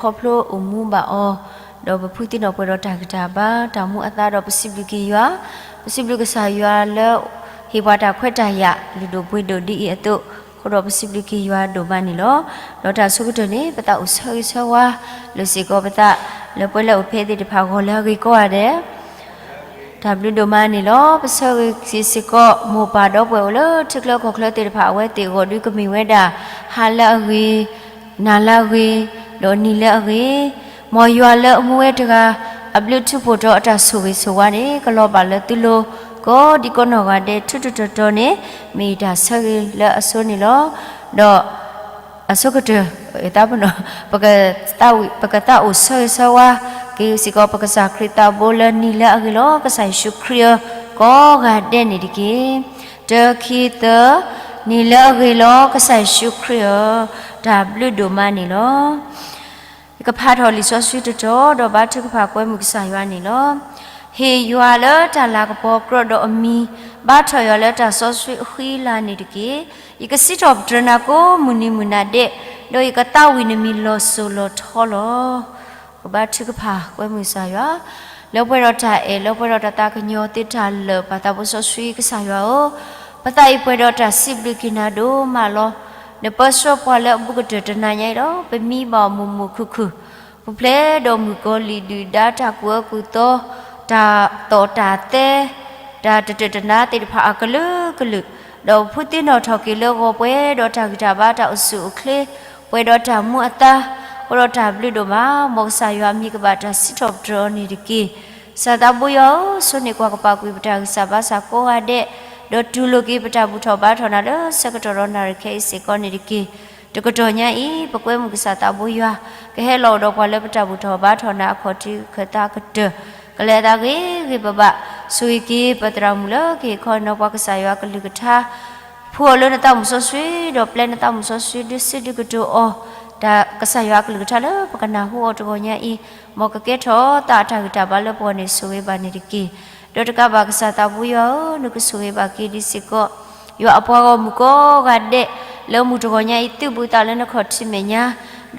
ခီဖျိအိၣ်မူဘၣ်အီၤ, ဒီးပဖုသံနီၣ်ပှဲၤဒီးတၢ်ဂံၢ်တၢ်ဘါ တၢ်မူအသါဒီးပစံးဘျုးက့ၤယွၤ, ပစံးဘျုးကစၢ်ယွၤလၢ ဟ့ၣ်ပှၤတၢ်ခွဲးတၢ်ယာ် လုၢ်ဒိၣ်ပှ့ၤဒိၣ်ဒ်အံၤအသိး, အဃိဒီးပစံးဘျုးက့ၤယွၤဒိၣ်မးန့ၣ်လီၤ. ဒီးတၢ်အဆိကတၢၢ်န့ၣ် ပသးအိၣ်ဆၢဂ့ၤဆၢဝါ လိာ်စ့ၢ်ကီးပသး လၢပှဲၤလၢအိၣ်ဖဲသ့ၣ်တဖၣ်ဂီၢ်လၢအဂ့ၤကိးဂၤဒဲး တၢ်ဘျုးဒိၣ်မးန့ၣ်လီၤ. ပဆၢဂ့ၤက့ၤစ့ၢ်ကီး မိၢ်ပၢ်ဒီပုၢ်ဝဲၢ်အိၣ်လၢထံချၢကီၢ်ချၢသ့ၣ်တဖၣ် အဝဲသ့ၣ်အဂီၢ်ဒုးကမ့ၢ်ဝဲဒၣ် ဟါလၢအဂ့ၤ, နၤလၢအဂ့ၤ, ဒီးနံၤလၢအဂ့ၤ, မ်ယွၤလၢအမူဝဲတဂၤ အဘျုးထူးဖှိၣ်ဒီးအတၢ်ဆိၣ်ဂ့ၤဆိၣ်ဝါန့ၣ် ကလီၤဘၣ်လၢသုလိၤ ကိးဒံကိးနီၢ်ဂၤဒဲး ထူးထူးတီၤတီၤန့ၣ် မ့ၢ်ယတၢ်ဆၢဂ့ၤလၢအဆိန့ၣ်လီၤ. ဒီး အဆိကတၢၢ် ပကသးဝံၣ် ပကသးအိၣ်ဆၢဂ့ၤဆၢဝါက့ၤစ့ၢ်ကီး ပကစၢ်ခရံာ်သးဘိလၢနံၤလၢအဂ့ၤလီၤ. ကစၢ်ယ့ၣ်ၡူးခရံာ်ဧၢ, ကိးဂၤဒဲးန့ၣ်တက့ၢ်. တၢ ခံ သၢ, နံၤလၢအဂ့ၤလီၤ. ကစၢ်ယ့ၣ်ၡူးခရံာ်ဧၢ, တၢ်ဘျုးဒိၣ်မးန့ၣ်လီၤ. ယကဖးထီၣ်လံာ်စီဆှံတတီၤ ဒီးဘါထုကဖၣ်ကွဲမုာ်ကစၢ်ယွၤန့ၣ်လီၤ. ဟ့ၣ်ယွၤလၢတၢ်လၤကပီၤကြၢးဒီးအမံၤ, ဘါထီၣ်ယွၤလၢတၢ်စီဆှံအဃံအလၤန့ၣ်တက့ၢ်. ယကစံးထီၣ်ပတြၢၤနၤကိးမုၢ်နံၤမုၢ်နၤဒဲး, ဒီးယကသးဝံၣ်နမံၤလီၤစိၤလီၤထီလီၤ. ကဘါထုကဖၣ်ကွဲမုာ်ကစၢ်ယွၤ, လၢပှဲၤဒီးတၢ်အဲၣ် လၢပှဲၤဒီးတၢ်သးကညီၤသ့တၢ်လၢာ် ပၢ်သးဘိစီဆှံကစၢ်ယွၤဧၢ, ပသးအံၤပှဲၤဒီးတၢ်စံးဘျုးက့ၤနၤဒိၣ်မးလီၤ. နပၢဆှၢပှၤလၢအဘူးကတၢၢ်တနၤညါအံၤဒီး ပမံဘၣ်အီၤမုာ်မုာ်ခုၣ်ခုၣ်, ပူၤဖျဲးဒီးမုၣ်ကီၤလံၢ်ဒုၣ်ဒါတၢ်ကူၣ်အၢကူၣ်သီ, တၢ်သီၣ်တၢ်သဲ, တၢ်တတၢၢ်တနါသ့ၣ်တဖၣ်အကလုာ်ကလုာ်, ဒီးဖုသံနီၣ်ထီၣ်က့ၤလၢဂီၤပှဲၤဒီးတၢ်ဂံၢ်တၢ်ဘါတၢ်အိၣ်ဆူၣ်အိၣ်ချ့, ပှဲၤဒီးတၢ်မူအသါ, ဃိဒီးတၢ်ဘျုးဒိၣ်မး, မ်ကစၢ်ယွၤအမံၤကဘၣ်တၢ်စံးထီၣ်ပတြၢၤအီၤန့ၣ်တက့ၢ်. ကစၢ်သးဘိယွၤဧၢ, ဆိန့ၢ်ကွၢ်ကပာ်ကွံာ်ပတၢ်ဂံၢ်စၢ်ဘါစၢ်ကိးဂၤဒဲး, ဒီးတူၢ်လိာ်က့ၤပတၢ်ဘူၣ်ထီၣ်ဘါထီၣ်နၤလၢဆၢကတီၢ်ဒီးနၣ်ရံၣ်ခဲအံၤစ့ၢ်ကီးန့ၣ်တက့ၢ်. တကတီၢ်ညါအံၤ ပကွဲမုာ်ကစၢ်သးဘိယွၤ, ကဟဲလီၤအိၣ်ဒီးပှၤလၢပတၢ်ဘူၣ်ထီၣ်ဘါထီၣ်နၤအခီၣ်ထံးခၢၣ်သးကတၢၢ်, ကလဲၤအသးဂ့ၤဂ့ၤဘၣ်ဘၣ်, ဆိၣ်ဂ့ၤက့ၤပသရၣ်မုၣ်လၢကဟ့ၣ်ခီနီၤပှၤကစၢ်ယွၤအကလုၢ်ကထါ ဖှူအီၤလၢနသးမုၣ်စီဆှံ, ဒီးပျဲနသးမုၣ်စီဆှံဒုးစုဒုးကတိၤအီၤ, တၢ်ကစၢ်ယွၤအကလုၢ်ကထါလၢပကနၢ်ဟူအီၤတဂီၤညါအံၤ, မ်ကကဲထီၣ်သးအတၢ်ဂံၢ်တၢ်ဘါလၢပဂီၢ်န့ၣ်ဆိၣ်ဂ့ၤဘၣ်န့ၣ်တက့ၢ်. ဒီးတကးဘၣ်ကစၢ်သးဘိယွၤဧၢ, နကဆိၣ်ဂ့ၤဘၣ်က့ၤဒံးစ့ၢ်ကီး ယွၤအပှၤဂီၢ်မုၢ်ကိးဂၤဒဲး, လၢမုၢ်တဂီၤညါအံၤ သုးဘူးသးလၢနခီၣ်ထံးမဲာ်ညါ,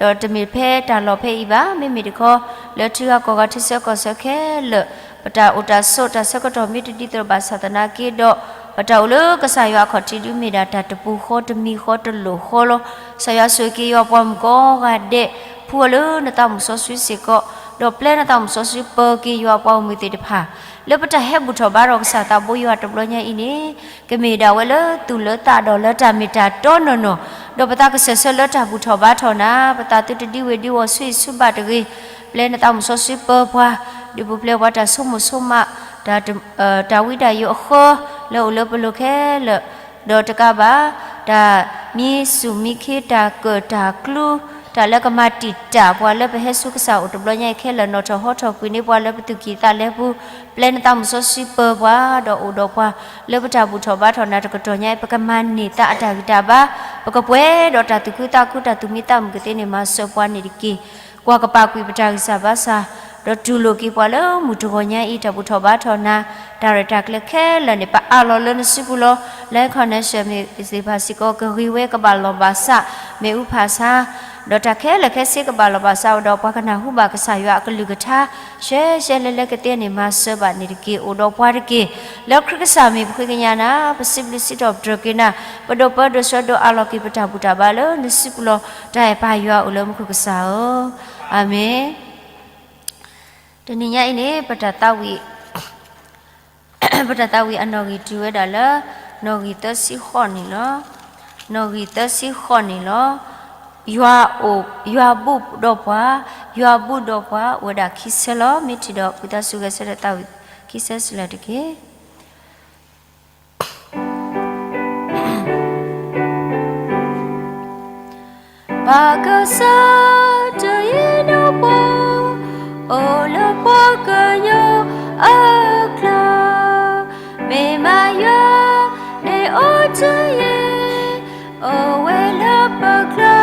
ဒီးတမ့ၢ်ဖဲတၢ်လီၢ်ဖဲအံၤဘၣ်, မ့မ့ၢ်တခီ လၢထံဂၤကီၢ်ဂၤထံဆၢကီၢ်ဆၢခဲလၢာ်, ပတၢ်အိၣ်တၢ်ဆိးတၢ်ဆၢကတီၢ်မ့ၢ်တဒ်သိးဘၣ်ဆၣ်သနာ်က့ဒီး, ပတၢ်အိၣ်လၢကစၢ်ယွၤအခီၣ်ထံးဒုးမ့ၢ်ဒၣ်တၢ်တပူၤဃီတမံၤဃီတလိၣ်ဃီလီၤ. ကစၢ်ယွၤဆိၣ်ဂ့ၤက့ၤယွၤပှၤမုၣ်ကိးဂၤဒဲး, ဖှူအီၤလၢနသးမုၣ်စီဆှံစ့ၢ်ကီး, ဒီးပျဲနသးမုၣ်စီဆှံပၢၤက့ၤယွၤပှၤဂီၢ်မုၢ်သ့ၣ်တဖၣ် လၢပတၢ်ဟဲဘူၣ်ထီၣ်ဘါထီၣ်ကစၢ်သးဘိယွၤတဘျီညါအံၤန့ၣ်, ကမ့ၢ်ဒၣ်ဝဲလၢသူၣ်လၢသးဒီးလၢတၢ်မ့ၢ်တၢ်တီနီၢ်နီၢ်, ဒီးပသးကစၢၢ်ဆၢလၢတၢ်ဘူၣ်ထီၣ်ဘါထီၣ်နၤ, ပသးသုတဒံဝ့ၤဒံဝီၤဆူယဆူဘၣ်တဂ့ၤ, ပျဲနသးမုၣ်စီဆှံပၢၤပှၤ, ဒုးပူၤဖျဲးပှၤတၢ်ဆိကမိၣ်ဆိကမး, တၢ် တၢ်ဝံတၢ်ယိးအဃၢ လၢအိၣ်လၢပလိၤခဲလၢာ်, ဒီးတကးဘၣ် တၢ်မံစူၣ်မံခ့ တၢ်ကၢၣ်တၢ်ကျူ, တၢ်လၢကမၤတံာ်တာ်ပှၤလၢပဟဲဆူကစၢ်အိၣ်တဘျီညါအံၤခဲလၢာ် နီၣ်ထီၣ်ဟီထီၣ်ကွံာ်န့ၢ်ပှၤလၢပသူၣ်ကံၢ်သးလဲပူၤ, ပျဲနသးမုၣ်စီဆှံပၢၤပှၤ, ဒီးအိၣ်ဒီးပှၤလၢပတၢ်ဘူၣ်ထီၣ်ဘါထီၣ်နၤတကတီၢ်ညါအံၤ ပကမၤန့ၢ်သးအတၢ်ဂံၢ်တၢ်ဘါ, ပကပှဲၤဒီးတၢ်သူၣ်ခုသးခု တၢ်သူၣ်မံသးမုာ်ကသ့န့ၣ် မၤစၢၤပှၤန့ၣ်တက့ၢ်. ကွၢ်ကပာ်ကွံာ်ပတၢ်ဂံၢ်စၢ်ဘါစၢ်, ဒီးတူၢ်လိာ်က့ၤပှၤလၢမုၢ်တဂီၤညါအံၤ တၢ်ဘူၣ်ထီၣ်ဘါထီၣ်နၤ, တၢ်ရဲၣ်တၢ်ကျဲၤခဲလၢာ်န့ၣ် ပအးလီၤလၢနစုပူၤလီၤ. လၢ connection မ့ၢ်သ့ၣ်တဖၣ်စ့ၢ်ကီး ကဂ့ၤဝဲကဘၣ်လီၢ်ဘၣ်စး, မ့ၣ်အူဖးဆါ, ဒီးတၢ်ခဲလၢာ်ခဲဆ့ကဘၣ်လီၢ်ဘၣ်စး ဒီးပှၤကနၢ်ဟူဘၣ်ကစၢ်ယွၤအကလုၢ်ကထါ ရှဲရှဲလဲလဲကသ့န့ၣ် မၤစၢၤဘၣ်န့ၣ်တက့ၢ်. အိၣ်ဒီးပှၤတက့ၢ်. လၢခရံာ်ကစၢ်မံၤပဃ့ကညးနၤ, ပစံးဘျုးစံးထီၣ်ပတြၢၤက့ၤနၤ, ပဒိးပၢဒိးဆှၢဒိးအးလီၤက့ၤပတၢ်ဘူၣ်တၢ်ဘါလၢနစုပူၤလီၤ. တၢ်အဲၣ်ပၢ်ယွၤအိၣ်လၢမူခိၣ်ကစၢ်ဧၢ, အၤမ့ၣ်. တနံၤညါအံၤန့ၣ် ပတၢ်သးဝံၣ် ပတၢ်သးဝံၣ်အနီၣ်ဂံၢ်တုၤဝဲဒၣ်လၢ နီၣ်ဂံၢ်သၢဆံဃိးန့ၣ်လီၤ. နီၣ်ဂံၢ်သၢဆံဃိးန့ၣ်လီၤ. ယွၤအိၣ်, ယွၤဘူၣ်ဒီးပှၤ, ယွၤဘူၣ်ဒီးပှၤ အိၣ်ဝဲဒၣ်ခံဆၢလီၤ. မ့ၢ်ထံၣ်ဒီး ဖုသးစူၤဂဲၤဆၢထၢၣ်သးဝံၣ်ခံဆၢစုလၢ်တက့ၢ်. ပၢ်ကစၢ်တယံၤဒီးပှၤ, အိၣ်လၢပှၤကညီအကျါ, မ့ၢ်မးယွၤန့ၣ်အိၣ်တယံၤ, အိၣ်ဝဲလၢပကျါ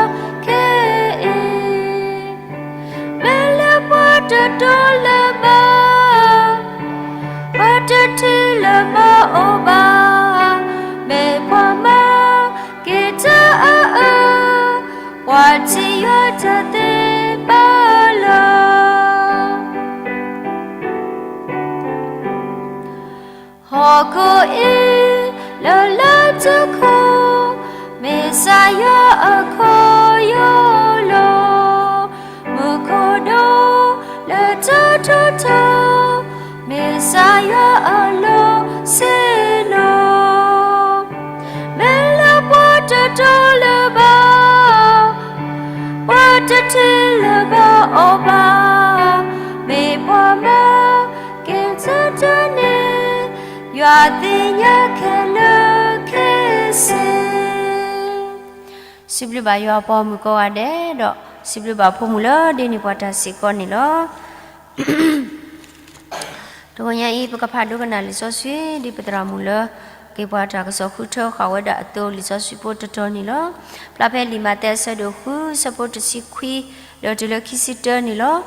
ခဲအံၤ, မ့ၢ်လၢပှၤတတိလၢၤဘၣ်, ပှၤတထံၣ်လၢၤမၤအိၣ်ဘၣ်, မ့ၢ်ပှၤမၤက့ၤတၢ်အအၢ, ပှၤထံၣ်ယွၤတၢ်သ့ဘၣ် ဟီၣ်ခိၣ်အံၤ လၢလၢတခီ, မ့ၢ်ကစၢ်ယွၤအခီၣ်ယီၢ်လီၤ. မူခိၣ်ဒိၣ်လၢတၢ်ထူၣ်ထီ, မ့ၢ်ကစၢ်ယွၤအလီၢ်ဆ့ၣ်နီၤ. မ့ၢ်လၢပှၤတတီလၢၤဘၣ်, ပှၤတထံၣ်လၢၤဘၣ်အီၤဘၣ်, မ့ၢ်ပှၤမၤက့ၤတၢ်တန့ၢ်, ယွၤသ့ၣ်ညါခဲလၢာ်ခဲဆ့. စံးဘျုးဘၣ်ယွၤအပှၤဂီၢ်မုၢ်ကိးဂၤဒဲးဒီး စံးဘျုးဘၣ်ဖိမုၣ်လၢဒ်န့ၣ်ပှၤတၢ်စ့ၢ်ကီးန့ၣ်လီၤ. တဂီၤညါအံၤ ပကဖးဒိကနၣ်လံာ်စီဆှံ ဒ်ပသရၣ်မုၣ်လၢ က့ၤပှၤတၢ်ကစီၣ်ဃုထၢဃာ်ဝဲဒၣ်အသိး လံာ်စီဆှံဖိတတီၤန့ၣ်လီၤ. ဖျါဖဲလံာ်မးသဲအဆၢဒိၣ်ဃု ဆၢဖိတဆံခွံ ဒီးတုၤလၢခံဆံတၢန့ၣ်လီၤ. လံာ်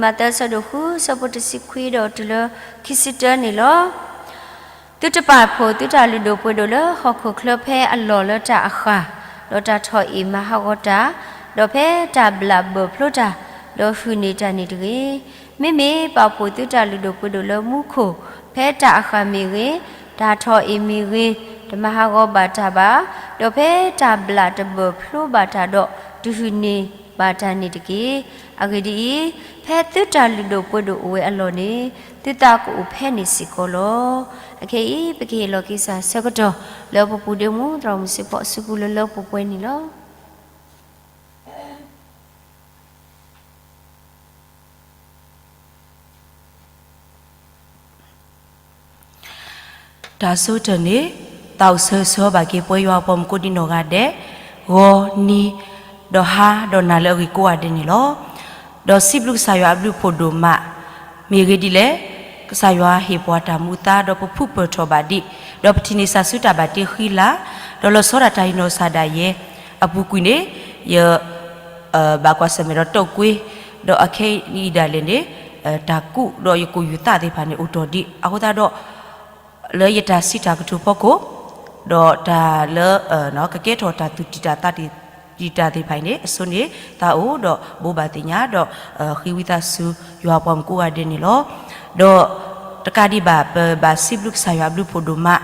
မးသဲအဆၢဒိၣ်ဃု ဆၢဖိတဆံခွံ ဒီးတုၤလၢခံဆံတၢန့ၣ်လီၤ. သုတပာ်ဖှိၣ်သုတၢ်လုၢ်ဒိၣ်ပှ့ၤဒိၣ်လၢဟီၣ်ခိၣ်ချၢဖဲအလီၢ်လၢတၢ်အဃၢ်, ဒီးတၢ်ထီၣ်အ့ၣ်မၤဟးဂီၤတၢ်, ဒီးဖဲတၢ်ဘျၣ်ဘၢၣ်ဖျိတၢ်, ဒီးဟုၣ်န့ၢ်တၢ်န့ၣ်တဂ့ၤ. မ့မ့ၢ်ပာ်ဖှိၣ်သုတၢ်လုၢ်ဒိၣ်ပှ့ၤဒိၣ်လၢမူခိၣ်, ဖဲတၢ်အဃၢ်မ့ၢ်ဂ့ၤ, တၢ်ထီၣ်အ့ၣ်မ့ၢ်ဂ့ၤ, တမၤဟးဂီၤဘၣ်တၢ်ဘၣ်, ဒီးဖဲတၢ်ဘျၣ်တဘၢၣ်ဖျိဘၣ်တၢ်ဒီး တဟုၣ်န့ၢ်ဘၣ်တၢ်န့ၣ်တက့ၢ်. အဂ့ၢ်ဒ်အံၤ, ဖဲသုတၢ်လုၢ်ဒိၣ်ပှ့ၤဒိၣ်အိၣ်ဝဲအလီၢ်န့ၣ် သုသးကအိၣ်ဖဲန့ၣ်စ့ၢ်ကီးလီၤ. အခဲအံၤ ပကဟ့ၣ်လီၤက့ၤကစၢ်ဆၢကတီၢ် လၢပပူၤဒ့မူ သရၣ်မုၣ်စ့ၢ်ဖီအစုပူၤလၢလၢပှဲၤပှဲၤန့ၣ်လီၤ. တၢ်ဆိကတၢၢ်န့ၣ် သးအိၣ်ဆၢဂ့ၤဆၢဝါဘၣ်က့ၤပဝဲယွၤအပှၤမုၣ်ကိးဒံနီၢ်ဂၤဒဲး, ဂီၤနံၤ, ဒီးဟါဒီးနၤလၢအဂ့ၤကိးဂၤဒဲးန့ၣ်လီၤ. ဒီးစံးဘျုးကစၢ်ယွၤအဘျုးအဖှိၣ်ဒိၣ်မး, မ့ၢ်ဂ့ၢ်ဒ်လဲၣ်, ကစၢ်ယွၤဟ့ၣ်ပှၤတၢ်မူအသါ ဒီးပဖုပၢၢ်ထီၣ်ဘၣ်ဒံး, ဒီးပထံၣ်န့ၢ်စၢ်ဆူတၢ်ဘၣ်တ့ဃံလၤ, ဒီးလီၤဆီဒၣ်တၢ်ဟံးနီၤစၢ်ဒၣ်ယဲ, အပူၤကွံာ်န့ၣ်, ယ ဘၣ်ကွၢ်ဆၢၣ်မဲာ်ဒီးတိာ်ကွ့, ဒီးအခဲအံၤဒၣ်လဲာ်န့ၣ်, တၢ်ကူးဒီးယကိာ်ယူၢ်သးသ့ၣ်တဖၣ်န့ၣ် အိၣ်တီၢ်ဒံးအဃိသတးဒီး, လၢယတၢ်စံးတၢ်ကတိၤဖီခိၣ်, ဒီးတၢ်လၢ, ကကဲထီၣ်တၢ်သူၣ်တံၢ်တၢ်သးတံၢ်တၢ်သ့ၣ်တဖၣ်အံၤန့ၣ် အဆိန့ၣ် သးအိၣ်ဒီးဘိးဘၣ်သ့ၣ်ညါဒီး, ဃ့ဝံသးစူၤယွၤအပှၤမုၣ်ကိးဂၤဒဲးန့ၣ်လီၤ. ဒီးတကးဒံးဘၣ် ပဘၣ်စံးဘျုးကစၢ်ယွၤအဘျုးအဖှိၣ်ဒိၣ်မး,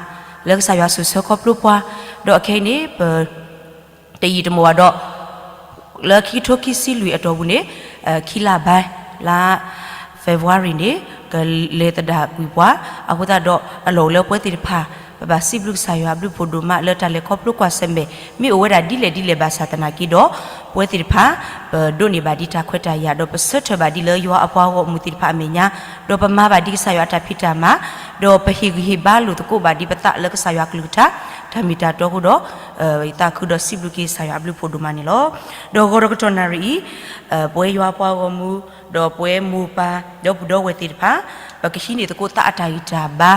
လၢကစၢ်ယွၤစိာ်ဆှၢခီဖျိပှၤ, ဒီးအခဲအံၤန့ၣ် ပ တယံာ်တမီၢ်ဘၣ်ဒီး, လၢခံကထိခံဆံလွံၢ်အတီၢ်ပူၤန့ၣ်, ခံလါဘါ, လါ February န့ၣ်, ကလဲၤသဒၣ်ကွံာ်ပှၤ, အဃိသတးဒီးအလီၢ်အိၣ်လၢပဝဲသ့ၣ်တဖၣ်, ပဘၣ်စံးဘျုးကစၢ်ယွၤအဘျုးအဖှိၣ်ဒိၣ်မး လၢတၢ်လဲၤခီဖျိကွၢ်ဆၢၣ်မဲာ်, မ့ၢ်အိၣ်ဝဲဒၣ်ဒ်လဲၣ်ဒ်လဲၣ်ဘၣ်ဆၣ်သနာ်က့ဒီး, ပဝဲသ့ၣ်တဖၣ်, ပဒိးန့ၢ်ဘၣ်ဒံးတၢ်ခွဲးတၢ်ယာ် ဒီးပဆၢထၢၣ်ဘၣ်ဒံးလၢယွၤအပှၤဂီၢ်မုၢ်သ့ၣ်တဖၣ်အမဲာ်ညါ, ဒီးပမၤဘၣ်ဒံးကစၢ်ယွၤအတၢ်ဖံးတၢ်မၤ, ဒီးပဟ့ၣ်ဂံၢ်ဟ့ၣ်ဘါလိာ်သကိးဘၣ်ဒံးပသးလၢကစၢ်ယွၤအကလုၢ်ကထါ, တၢ်မ့ၢ်တၢ်တီအဃိဒီး, ယသးခုဒီးစံးဘျုးက့ၤကစၢ်ယွၤအဘျုးအဖှိၣ်ဒိၣ်မးန့ၣ်လီၤ. ဒီးဂီၤဒီးကတီၢ်နၣ်ရံၣ်အံၤ, ပဝဲယွၤအပှၤဂီၢ်မုၢ်, ဒီးပဝဲမိၢ်ပၢ်, ဒီပုၢ်ဒီဝဲၢ်သ့ၣ်တဖၣ်, ပကဟံးန့ၢ်သကိးသးအတၢ်ဂံၢ်တၢ်ဘါ,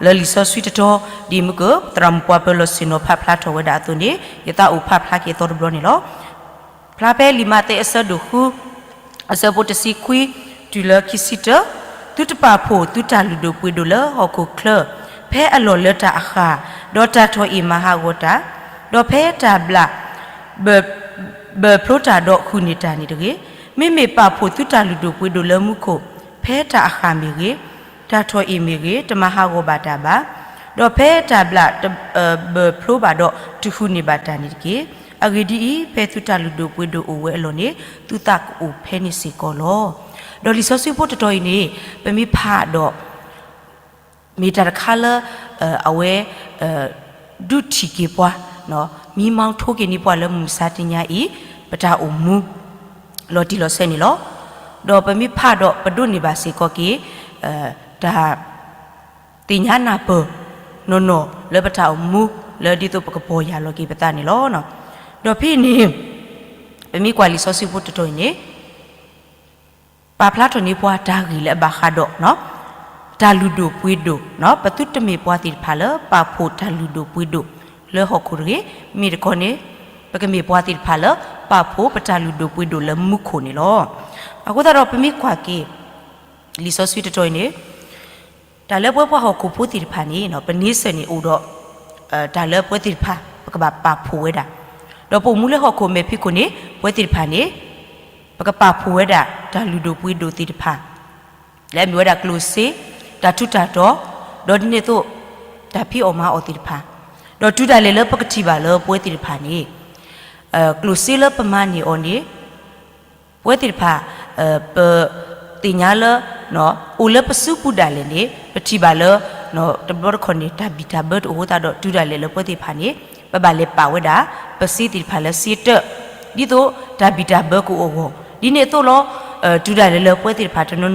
လၢလံာ်စီဆှံတတီၤ, ဒ်မုၢ်ကၢၢ် သရၣ်မုၣ်ပှၤပၢၤလီၢ်ဆ့ၣ်နီၤဖးဖျါထီၣ်ဝဲဒၣ်အသိးန့ၣ်, ယသးအိၣ်ဖးဖျါက့ၤအသီတဘျီန့ၣ်လီၤ. ဖျါဖဲလံာ်မးသဲအဆၢဒိၣ်ဃု, အဆၢဖိတဆံခွံ, တုၤလၢခံဆံတၢ, သုတပာ်ဖှိၣ်သုတၢ်လုၢ်ဒိၣ်ပှ့ၤဒိၣ်လၢဟီၣ်ခိၣ်ချၢ, ဖဲအလီၢ်လၢတၢ်အဃၢ်, ဒီးတၢ်ထီၣ်အ့ၣ်မၤဟးဂီၤတၢ်, ဒီးဖဲတၢ်ဘျၣ်, ဘၢၣ်ဖျိတၢ်ဒီးဟုၣ်န့ၢ်တၢ်န့ၣ်တဂ့ၤ. မ့မ့ၢ်ပာ်ဖှိၣ်သုတၢ်လုၢ်ဒိၣ်ပှ့ၤဒိၣ်လၢမူခိၣ်, ဖဲတၢ်အဃၢ်မ့ၢ်ဂ့ၤ, တၢ်ထီၣ်အ့ၣ်မ့ၢ်ဂ့ၤ, တမၤဟးဂီၤဘၣ်တၢ်ဘၣ်, ဒီးဖဲတၢ်ဘျၣ်, ဘၢၣ်ဖျိဘၣ်ဒီးတဟုၣ်န့ၢ်ဘၣ်တၢ်န့ၣ်တက့ၢ်. အဂ့ၢ်ဒ်အံၤ, ဖဲသုတၢ်လုၢ်ဒိၣ်ပှ့ၤဒိၣ်အိၣ်ဝဲအလီၢ်န့ၣ်, သုသးကအိၣ်ဖဲန့ၣ်စ့ၢ်ကီးလီၤ. ဒီးလံာ်စီဆှံဖိတတီၤအံၤန့ၣ်, ပမ့ၢ်ဖးဒီး မ့ၢ်တၢ်တခါလၢ, အဝဲ, ဒုးထံၣ်က့ၤပှၤ, မံမီထိက့ၤန့ၢ်ပှၤလၢမုၢ်မဆါတနံၤအံၤ, ပတၢ်အိၣ်မူ, လီၤတံၢ်လီၤဆဲးန့ၣ်လီၤ. ဒီးပမ့ၢ်ဖးဒီးပဒိးန့ၢ်ဘၣ်စ့ၢ်ကီးက့ၤ, တၢ်, သ့ၣ်ညါနၢ်ပၢၢ်, နီၢ်နီၢ်လၢပတၢ်အိၣ်မူ, လၢဒ်သိးပကပီၢ်ယၢ်လီၤက့ၤပသးန့ၣ်လီၤ. ဒီးဖဲအံၤန့ၣ်, ပမ့ၢ်ကွၢ်လံာ်စီဆှံဖိတတီၤအံၤန့ၣ် ပာ်ဖျါထီၣ်န့ၢ်ပှၤတၢ်ဂ့ၢ်လၢအဘၣ်ဃးဒီး, တၢ်လုၢ်ဒိၣ်ပှ့ၤဒိၣ်, ပသုတမ့ၢ်ပှၤသ့ၣ်တဖၣ်လၢပာ်ဖှိၣ်တၢ်လုၢ်ဒိၣ်ပှ့ၤဒိၣ်လၢဟီၣ်ခိၣ်တဂ့ၤ, မ့ၢ်တခီန့ၣ်, ပကမ့ၢ်ပှၤသ့ၣ်တဖၣ်လၢပာ်ဖှိၣ်ပတၢ်လုၢ်ဒိၣ်ပှ့ၤဒိၣ်လၢမူခိၣ်န့ၣ်လီၤ. အဃိသတးဒီးပမ့ၢ်ကွၢ်က့ၤ, လံာ်စီဆှံတတီၤအံၤန့ၣ် တၢ်လၢပဝဲပှၤဟီၣ်ခိၣ်ဖိသ့ၣ်တဖၣ်န့ၣ် ပန့ဆၢၣ်န့ၣ်အိၣ်ဒီး, တၢ်လၢပဝဲသ့ၣ်တဖၣ် ပကဘၣ်ပာ်ဖှိၣ်ဝဲဒၣ်, ဒီးပအိၣ်မူလၢဟီၣ်ခိၣ်မဲာ်ဖံးခိၣ်န့ၣ် ပဝဲသ့ၣ်တဖၣ်န့ၣ်, ပကပာ်ဖှိၣ်ဝဲဒၣ်တၢ်လုၢ်ဒိၣ်ပှ့ၤဒိၣ်သ့ၣ်တဖၣ်, လၢအမ့ၢ်ဝဲဒၣ်ကျိၣ်စ့, တၢ်ထူးတၢ်တီၤ, ဒီးဒ်န့ၣ်အသိး, တၢ်ဖံးအီၣ်မၤအီၣ်သ့ၣ်တဖၣ်, ဒီးတုၤဒၣ်လဲာ်လၢပကထံၣ်ဘၣ်လၢပဝဲသ့ၣ်တဖၣ်န့ၣ် ကျိၣ်စ့လၢပမၤန့ၢ်အီၤန့ၣ် ပဝဲသ့ၣ်တဖၣ် ပသ့ၣ်ညါလၢ အိၣ်လၢပစုပူၤဒၣ်လဲာ်န့ၣ် ပထံၣ်ဘၣ်လၢ တဘျီတခီၣ်န့ၣ် တၢ်ဘံၣ်တၢ်ဘၢတအိၣ်အဃိသတးဒီး တုၤဒၣ်လဲာ်လၢပဝဲသ့ၣ်တဖၣ်န့ၣ် ပဘၣ်လဲၤပာ်ဝဲဒၣ် ပစ့သ့ၣ်တဖၣ်လၢစ့တၢး ဒ်သိးတၢ်ဘံၣ်တၢ်ဘၢကအိၣ်အဂီၢ်, ဒ်န့ၣ်အသိးလီၤ. တုၤဒၣ်လဲာ်လၢပဝဲသ့ၣ်တဖၣ်တနီၤနီၤ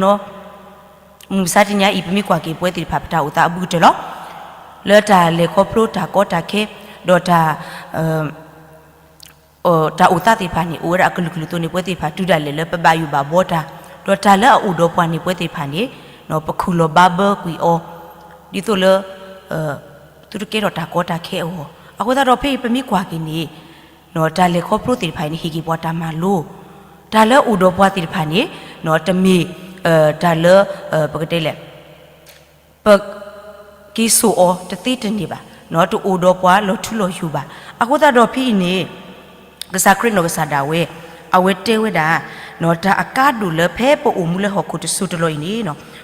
မုၢ်မဆါတနံၤအံၤ ပမ့ၢ်ကွၢ်က့ၤပဝဲသ့ၣ်တဖၣ် ပတၢ်အိၣ်သးအဘူးကတၢၢ်လီၤ. လၢတၢ်လဲၤခီဖျိတၢ်ကီတၢ်ခဲ ဒီးတၢ် တၢ်အိၣ်သးသ့ၣ်တဖၣ်န့ၣ် အိၣ်ဝဲဒၣ်အကလုာ်ကလုာ်အသိးန့ၣ် ပဝဲသ့ၣ်တဖၣ်တုၤဒၣ်လဲာ်လၢပဘၣ်ယိၣ်ဘၣ်ဘှီတၢ်, ဒီးတၢ်လၢအအိၣ်ဒီးပှၤန့ၣ် ပဝဲသ့ၣ်တဖၣ်န့ၣ် ပခူၣ်လီၤဘါဘၢကွံာ်အီၤ ဒ်သိးလၢ သုတကဲထီၣ်တၢ်ကီတၢ်ခဲအဂီၢ်. အဃိသတးဒီးဖဲအံၤပမ့ၢ်ကွၢ်က့ၤန့ၣ် တၢ်လဲၤခီဖျိသ့ၣ်တဖၣ်အံၤန့ၣ် ဟ့ၣ်က့ၤပှၤတၢ်မၤလိ, တၢ်လၢအအိၣ်ဒီးပှၤသ့ၣ်တဖၣ်န့ၣ် တမ့ၢ် တၢ်လၢ ပကတဲလဲၣ် ပက့ၤစိာ်အီၤတသ့တန့ၢ်ဘၣ်, တအိၣ်ဒီးပှၤလီၤထူလီၤယိာ်ဘၣ်. အဃိသတးဒီးဖဲအံၤန့ၣ် ကစၢ်ခရံာ်နီၢ်ကစၢ်ဒၣ်ဝဲ အဝဲတဲဝဲဒၣ် တၢ်အကါဒိၣ်လၢဖဲပအိၣ်မူလၢဟီၣ်ခိၣ်တစိၢ်တလီၢ်အံၤန့ၣ်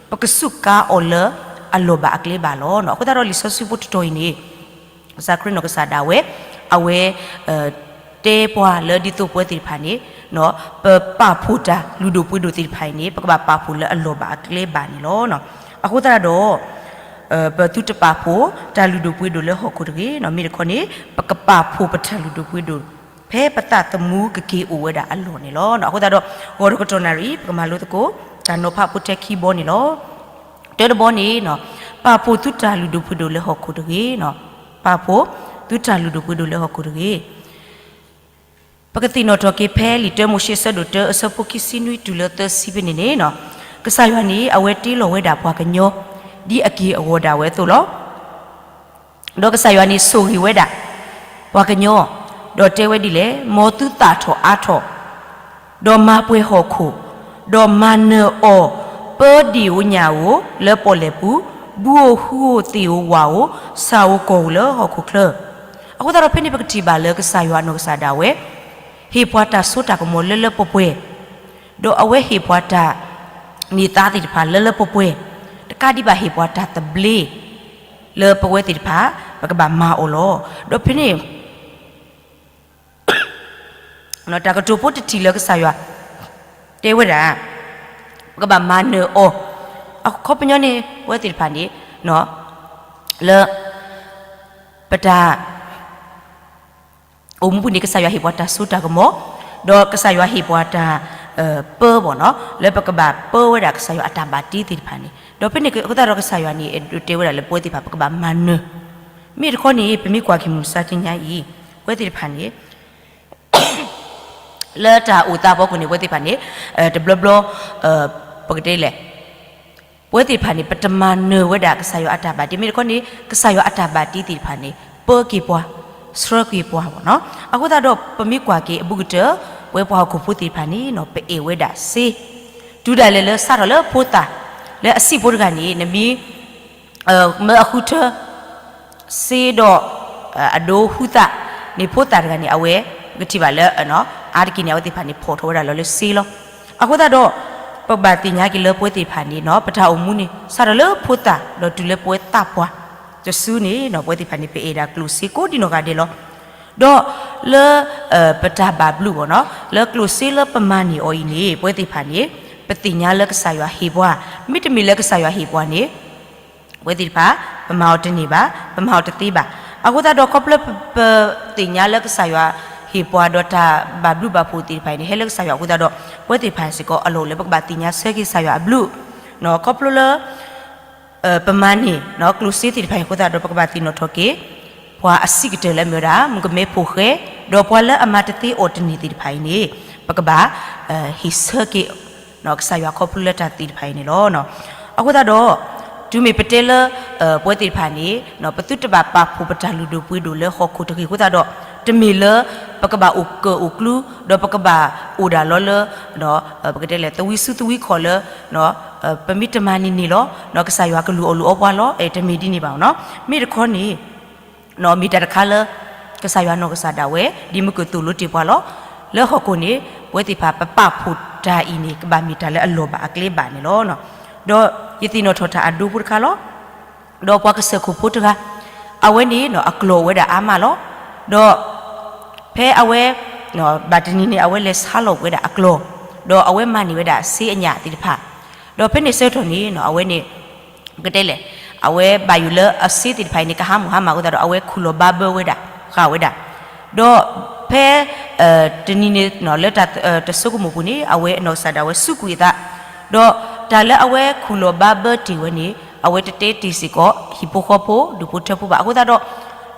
ပကစူးကါအီၤလၢအလီၢ်ဘၣ်အကျဲဘၣ်လီၤ. အဃိသတးဒီးလံာ်စီဆှံဖိတတီၤအံၤန့ၣ် ကစၢ်ခရံာ်နီၢ်ကစၢ်ဒၣ်ဝဲ အဝဲ တဲပှၤလၢဒ်သိးပဝဲသ့ၣ်တဖၣ်န့ၣ် ပပာ်ဖှိၣ်တၢ်လုၢ်ဒိၣ်ပှ့ၤဒိၣ်သ့ၣ်တဖၣ်အံၤန့ၣ် ပကဘၣ်ပာ်ဖှိၣ်လၢအလီၢ်ဘၣ်အကျဲဘၣ်န့ၣ်လီၤ. အဃိသတးဒီး ပသုတပာ်ဖှိၣ်တၢ်လုၢ်ဒိၣ်ပှ့ၤဒိၣ်လၢဟီၣ်ခိၣ်တဂ့ၤ, မ့ၢ်တခီန့ၣ် ပကပာ်ဖှိၣ်ပတၢ်လုၢ်ဒိၣ်ပှ့ၤဒိၣ် ဖဲပသးသမူကက့ၤအိၣ်ဝဲဒၣ်အလီၢ်န့ၣ်လီၤ. အဃိသတးဒီး ဂီၤတကတီၢ်နၣ်ရံၣ် ပကမၤလိသကိး တၢ်နီၤဖးဖိထဲခံဘီန့ၣ်လီၤ. တၢတဘီန့ၣ် ပာ်ဖှိၣ်သုတၢ်လုၢ်ဒိၣ်ပှ့ၤဒိၣ်လၢဟီၣ်ခိၣ်တဂ့ၤ, ပာ်ဖှိၣ်သုတၢ်လုၢ်ဒိၣ်ပှ့ၤဒိၣ်လၢဟီၣ်ခိၣ်တဂ့ၤ. ပကသ့ၣ်နီၣ်ထီၣ်က့ၤဖဲလံာ်တၢမိၤၡ့အဆၢဒိၣ်တၢအဆၢဖိခံဆံနွံတုၤလၢသၢဆံဖဲန့ၣ်န့ၣ်, ကစၢ်ယွၤန့ၣ် အဝဲတ့လီၤဝဲဒၣ်ပှၤကညီ ဒ်အက့ၢ်အဂီၤဒၣ်ဝဲအသိးလီၤ. ဒီးကစၢ်ယွၤန့ၣ်ဆိၣ်ဂ့ၤဝဲဒၣ် ပှၤကညီ, ဒီးတဲဝဲဒ်လဲၣ်, မ်သုသၣ်ထီၣ်အါထီၣ်, ဒီးမၤပှဲၤဟီၣ်ခိၣ်, ဒီးမၤနၢၤအီၤ, ပၢဒ့ၣ်ဧိၤညၣ်ဧိၤလၢပီၣ်လဲၣ်ပူၤ, ဘုဧိၤဟုဧိၤသ့ၣ်ဧိၤဝၣ်ဧိၤ, ဆၣ်ဧိၤကီၢ်ဧိၤလၢဟီၣ်ခိၣ်ချၢ. အဃိသတးဒီးဖဲန့ၣ် ပကထံၣ်ဘၣ်လၢကစၢ်ယွၤအနီၢ်ကစၢ်ဒၣ်ဝဲ ဟ့ၣ်ပှၤတၢ်စိတၢ်ကမီၤလၢလၢပှဲၤပှဲၤ, ဒီးအဝဲဟ့ၣ်ပှၤတၢ်န့ၢ်သါသ့ၣ်တဖၣ်လၢလၢပှဲၤပှဲၤ, တကးဒံးဘၣ်ဟ့ၣ်ပှၤတၢ်သဘျ့ လၢပဝဲသ့ၣ်တဖၣ် ပကဘၣ်မၤအီၤလီၤ. ဒီးဖဲန့ၣ် တၢ်ကတိၤဖိတထံၣ်လၢကစၢ်ယွၤ တဲဝဲဒၣ် ပကဘၣ်မၤနၢၤအီၤ, အခီပညီန့ၣ် ပဝဲသ့ၣ်တဖၣ်န့ၣ် လၢ ပတၢ် အိၣ်မူပူၤန့ၣ် ကစၢ်ယွၤဟ့ၣ်ပှၤတၢ်စိတၢ်ကမီၤ, ဒီးကစၢ်ယွၤဟ့ၣ်ပှၤတၢ် ပၢဘီၢ်နီၤ လၢပကဘၣ်ပၢဝဲဒၣ်ကစၢ်ယွၤအတၢ်ဘၣ်တ့သ့ၣ်တဖၣ်န့ၣ်, ဒီးဖဲန့ၣ်အဃိသတးဒီးကစၢ်ယွၤန့ၣ် အဲၣ်ဒိးတဲဝဲဒၣ်လၢပဝဲသ့ၣ်တဖၣ် ပကဘၣ်မၤနၢၤ, မ့ၢ်တခီန့ၣ် ပမ့ၢ်ကွၢ်က့ၤမုၢ်မဆါတနံၤအံၤ ပဝဲသ့ၣ်တဖၣ်န့ၣ် လၢတၢ်အိၣ်သးအဖီခိၣ်န့ၣ် ပဝဲသ့ၣ်တဖၣ်န့ၣ် တဘျီဘျီ ပကတဲလဲၣ် ပဝဲသ့ၣ်တဖၣ်န့ၣ် ပတမၤနၢၤဝဲဒၣ်ကစၢ်ယွၤအတၢ်ဘၣ်တ့, မ့ၢ်တခီန့ၣ် ကစၢ်ယွၤအတၢ်ဘၣ်တ့သ့ၣ်တဖၣ်န့ၣ် ပၢက့ၤပှၤ, ဆှၢက့ၤပှၤဘီၢ်နီၤ. အဃိသတးဒီး ပမ့ၢ်ကွၢ်က့ၤအဘူးကတၢၢ် ပဝဲပှၤဟီၣ်ခိၣ်ဖိသ့ၣ်တဖၣ်န့ၣ် ပအဲၣ်ဝဲဒၣ်စ့, တုၤဒၣ်လဲာ်လၢစးထီၣ်လၢဖိသၣ် လၢအဆံးဖိတဂၤန့ၣ် နမ့ၢ် မၢအဃုထၢ စ့ဒီး အဒိဟူသၣ်န့ၣ် ဖိသၣ်တဂၤန့ၣ် အဝဲ ပကထံၣ်ဘၣ်လၢ အါတက့ၢ်န့ၣ် အဝဲသ့ၣ်တဖၣ်န့ၣ် ဖီၣ်ထီၣ်ဝဲဒၣ်လီၤလၢစ့လီၤ. အဃိသတးဒီး ပဘၣ်သ့ၣ်ညါက့ၤလၢပဝဲသ့ၣ်တဖၣ်န့ၣ် ပတၢ်အိၣ်မူန့ၣ် စးထီၣ်လၢဖိသၣ် ဒီးတုၤလၢပဝဲသးပှၢ်တစုန့ၣ် ပဝဲသ့ၣ်တဖၣ်န့ၣ် ပအဲၣ်ဒၣ်ကျိၣ်စ့ကိးဒံနီၢ်ဂၤဒဲးလီၤ. ဒီးလၢ ပတၢ်ဘၣ်ဘျုးဘီၢ်နီၤ လၢကျိၣ်စ့လၢပမၤန့ၢ်အီၤအံၤန့ၣ် ပဝဲသ့ၣ်တဖၣ်န့ၣ် ပသ့ၣ်ညါလၢကစၢ်ယွၤဟ့ၣ်ပှၤ, မ့တမ့ၢ်လၢကစၢ်ယွၤဟ့ၣ်ပှၤန့ၣ် ပဝဲသ့ၣ်တဖၣ် ပမၤအီၤတန့ၢ်ဘၣ်, ပမၤအီၤတသ့ဘၣ်. အဃိသတးဒီး ခီဖျိပသ့ၣ်ညါလၢကစၢ်ယွၤဟ့ၣ်ပှၤဒီးတၢ်ဘၣ်ဘျုးဘၣ်ဖှိၣ်သ့ၣ်တဖၣ်အံၤန့ၣ် ဟဲလၢကစၢ်ယွၤအဃိသတးဒီး ပဝဲသ့ၣ်တဖၣ်စ့ၢ်ကီးအလီၢ်အိၣ်လၢပကဘၣ်သ့ၣ်ညါဆၢက့ၤကစၢ်ယွၤအဘျုး, ခီဖျိလၢ ပမၤန့ၢ် ကျိၣ်စ့သ့ၣ်တဖၣ်အံၤအဃိသတးဒီး ပကဘၣ်သ့ၣ်နီၣ်ထီၣ်က့ၤ ပှၤအဆံးကတၢၢ်လၢအမ့ၢ်ဝဲဒၣ် မုၣ်ကမဲဖိဃဲ, ဒီးပှၤလၢအမၤတသ့အီၤတန့ၢ်သ့ၣ်တဖၣ်အံၤန့ၣ် ပကဘၣ် ဟ့ၣ်ဆၢက့ၤ ကစၢ်ယွၤခီဖျိလၢတၢ်သ့ၣ်တဖၣ်အံၤန့ၣ်လီၤ. အဃိသတးဒီး တုၤမ့ၢ်ပတဲလၢ ပဝဲသ့ၣ်တဖၣ်န့ၣ် ပသုတဘၣ်ပာ်ဖှိၣ်ပတၢ်လုၢ်ဒိၣ်ပှ့ၤဒိၣ်လၢဟီၣ်ခိၣ်တဂ့ၤအဃိသတးဒီး တမ့ၢ်လၢ ပကဘၣ်အိၣ်ကၢၣ်အိၣ်ကျူ ဒီးပကဘၣ်အိၣ်ဒၣ်လီၤလၢ ပကတဲလဲၣ် သဝံစုသဝံခီၣ်လၢ ပမ့ၢ်တမၤန့ၢ်န့ၣ်လီၤ ကစၢ်ယွၤကလူၤအီၣ်လူၤအီပှၤလီၤ တမ့ၢ်ဒ်န့ၣ်ဘၣ်နီၤ. မ့ၢ်တခီန့ၣ် မ့ၢ်တၢ်တခါလၢ ကစၢ်ယွၤနီၢ်ကစၢ်ဒၣ်ဝဲ ဒ်မုၢ်ကသိၣ်လိတ့ၢ်ပှၤလီၤ. လၢဟီၣ်ခိၣ်န့ၣ် ပဝဲသ့ၣ်တဖၣ်ပပာ်ဖှိၣ်တၢ်အံၤန့ၣ် ကဘၣ်မ့ၢ်တၢ်လၢအလီၢ်ဘၣ်အကျဲဘၣ်န့ၣ်လီၤ. ဒီးယသ့ၣ်နီၣ်ထီၣ်တၢ်အဒိဖိတခါလီၤ. ဒီးပှၤကစၢၢ်ခိၣ်ဖိတဂၤ အဝဲန့ၣ်နီၤ အကျိာ်အိၣ်ဝဲဒၣ်အါမးလီၤ. ဒီးဖဲအဝဲ ဘၣ်တနံၤန့ၣ် အဝဲလဲၤဆါလီၤဝဲဒၣ်အကျိာ်, ဒီးအဝဲမၤန့ၢ်ဝဲဒၣ်စ့အညၣ်သ့ၣ်တဖၣ်, ဒီးဖဲန့ၣ်ဆၢကတီၢ်န့ၣ်နီၤ အဝဲန့ၣ် ပကတဲလဲၣ်, အဝဲဘၣ်ယိၣ်လၢအစ့သ့ၣ်တဖၣ်အံၤန့ၣ် ကဟါမၢ်ဟါမၢ်အဃိသတးဒီး အဝဲခူၣ်လီၤဘါဘၢဝဲဒၣ် ဃာ်ဝဲဒၣ်, ဒီးဖဲ တနံၤန့ၣ်နီၤ လၢတၢ်တဆိကမိၣ်ပူၤန့ၣ် အဝဲအနီၢ်ကစၢ်ဒၣ်ဝဲစူးကွံာ်အသး, ဒီးတၢ်လၢအဝဲခူၣ်လီၤဘါဘၢတ့ၢ်ဝဲန့ၣ် အဝဲတတဲတ့ၢ်စ့ၢ်ကီး ဟံၣ်ဖိဃီဖိ ဒူၣ်ဖိထၢဖိဘၣ်. အဃိသတးဒီး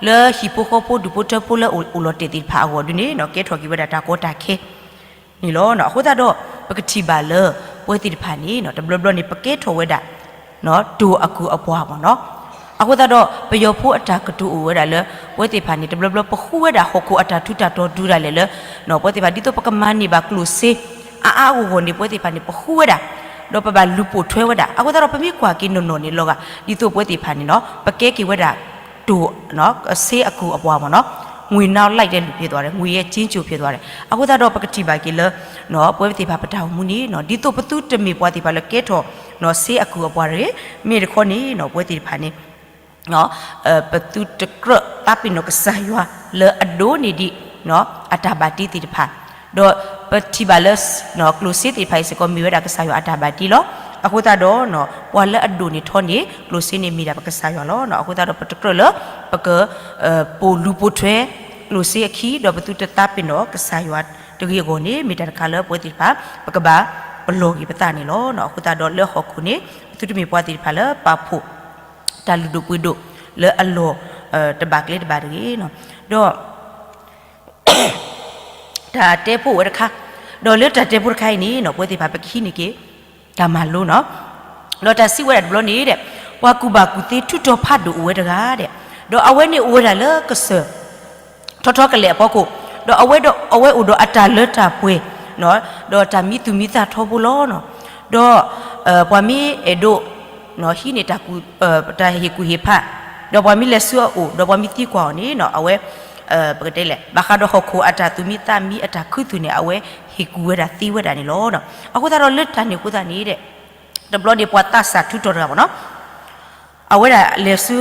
လၢဟံၣ်ဖိဃီဖိ ဒူၣ်ဖိထၢဖိလၢအိၣ်လီၤတဲာ်သ့ၣ်တဖၣ်အဂီၢ်ဒုန့ၣ်နီၤ ကဲထီၣ်က့ၤဝဲဒၣ်တၢ်ကီတၢ်ခဲ န့ၣ်လီၤ. အဃိသတးဒီး ပကထံၣ်ဘၣ်လၢ ပဝဲသ့ၣ်တဖၣ်န့ၣ် တဘျီဘျီန့ၣ် ပကဲထီၣ်ဝဲဒၣ် တိၢ်အကုၢ်အပှၤမ့ၢ်နီၤ. အဃိသတးဒီး ပယီၤဖိအတၢ်ကတိၤအိၣ်ဝဲဒၣ်လၢ ပဝဲသ့ၣ်တဖၣ်န့ၣ် တဘျီဘျီ ပဃုဝဲဒၣ်ဟီၣ်ခိၣ်အတၢ်ထူးတၢ်တီၤဒုဒၣ်လဲာ်လၢ ပဝဲသ့ၣ်တဖၣ် ဒ်သိးပကမၤန့ၢ်ဘၣ်ကျိၣ်စ့ အါအါဂီၢ်ဂီၢ်န့ၣ် ပဝဲသ့ၣ်တဖၣ်န့ၣ် ပဃုဝဲဒၣ်, ဒီးပဘၣ်လူၤပိာ်ထွဲဝဲဒၣ်. အဃိသတးဒီး ပမ့ၢ်ကွၢ်က့ၤနီၢ်နီၢ်န့ၣ်လီၤဂာ် ဒ်သိးပဝဲသ့ၣ်တဖၣ်န့ၣ်နီၤ ပကဲက့ၤဝဲဒၣ် တိၢ် စ့အကုၢ်အပှၤမ့ၢ်နီၤ, ငွေနောက်လိုက်တဲ့လူဖြစ်သွားတယ်, ငွေရဲ့ကျဉ်းကျိုးဖြစ်သွားတယ်. အဃိသတးဒီး ပကထံၣ်ဘၣ်က့ၤလၢ ပဝဲသ့ၣ်တဖၣ်ပတၢ်အိၣ်မူန့ၣ်နီၤ ဒ်သိးပသုတမ့ၢ်ပှၤသ့ၣ်တဖၣ်လၢကဲထီၣ် စ့အကုၢ်အပှၤတဂ့ၤ, မ့ၢ်တခီန့ၣ်နီၤ ပဝဲသ့ၣ်တဖၣ်န့ၣ် ပသုတကြၢးသးပ့ၤနီၣ်ကစၢ်ယွၤလၢအဒိးန့ၢ်ဒံး အတၢ်ဘၣ်တ့သ့ၣ်တဖၣ်, ဒီးပထံၣ်ဘၣ်လၢ ကျိၣ်စ့သ့ၣ်တဖၣ်အံၤစ့ၢ်ကီး မ့ၢ်ဝဲဒၣ်ကစၢ်ယွၤအတၢ်ဘၣ်တ့လီၤ. အဃိသတးဒီး ပှၤလၢအဒိၣ်န့ၢ်ထီန့ၢ် ကျိၣ်စ့န့ၣ်မ့ၢ်ဒၣ်ပကစၢ်ယွၤလီၤ. အဃိသတးဒီး ပတကြၢးလၢ ပက ပိာ်လူၤပိာ်ထွဲ ကျိၣ်စ့အခံ ဒီးပသုတသးပ့ၤနီၣ်ကစၢ်ယွၤတဂ့ၤအဂီၢ်န့ၣ် မ့ၢ်တၢ်တခါလၢပဝဲသ့ၣ်တဖၣ် ပကဘၣ်ပလီၢ်က့ၤပသးန့ၣ်လီၤ. အဃိသတးဒီးလၢဟီၣ်ခိၣ်န့ၣ် ပသုတမ့ၢ်ပှၤသ့ၣ်တဖၣ်လၢပာ်ဖှိၣ် တၢ်လုၢ်ဒိၣ်ပှ့ၤဒိၣ်လၢအလီၢ် တဘၣ်ကျဲတဘၣ်တဂ့ၤ, ဒီး တၢ်တဲဖိအိၣ်ဝဲတခါ, ဒီးလၢတၢ်တဲဖိတခါအံၤန့ၣ်နီၤ ပဝဲသ့ၣ်တဖၣ်ပကဟံးန့ၢ်က့ၤ တၢ်မၤလိနီၤ, ဒီးတၢ်စံးဝဲဒၣ်တဘျီန့ၣ်ဒီး ပှၤကူၣ်ဘၣ်ကူၣ်သ့ထုးထီၣ်ဖးဒိၣ်အိၣ်ဝဲတဂၤဒီး ဒီးအဝဲန့ၣ်အိၣ်ဝဲဒၣ်လၢကစၢၢ် ထီထီကလဲာ်အဖီခိၣ်, ဒီးအဝဲဒီးအဝဲအိၣ်ဒီးအတၢ်လၢတၢ်ပှဲၤ, ဒီးတၢ်မံသူၣ်မံသးထီဘိလီၤ. ဒီး ပှၤမ့ၢ်အဲၣ်ဒိး ဟံးန့ၢ် တၢ်ဟ့ၣ်ကူၣ်ဟ့ၣ်ဖး, ဒီးပှၤမ့ၢ်လဲၤဆူအအိၣ် ဒီးပှၤမ့ၢ်သံကွၢ်အီၤန့ၣ်နီၤ အဝဲ ပကတဲလဲၣ် ဘၣ်ဃးဒီးဟီၣ်ခိၣ်အတၢ်သူၣ်မံသးမံအတၢ်ခူသူၣ်န့ၣ် အဝဲဟ့ၣ်ကူၣ်ဝဲဒၣ်သ့ဝဲဒၣ်န့ၣ်လီၤ. အဃိသတးဒီးလၢတၢ်န့ၣ်အဃိသတးန့ၣ်ဒီး တဘျီန့ၣ်ပှၤသးစၢ်ထုးထီၣ်တဂၤမ့ၢ်နီၤ အဝဲဒၣ်လဲၤဆူ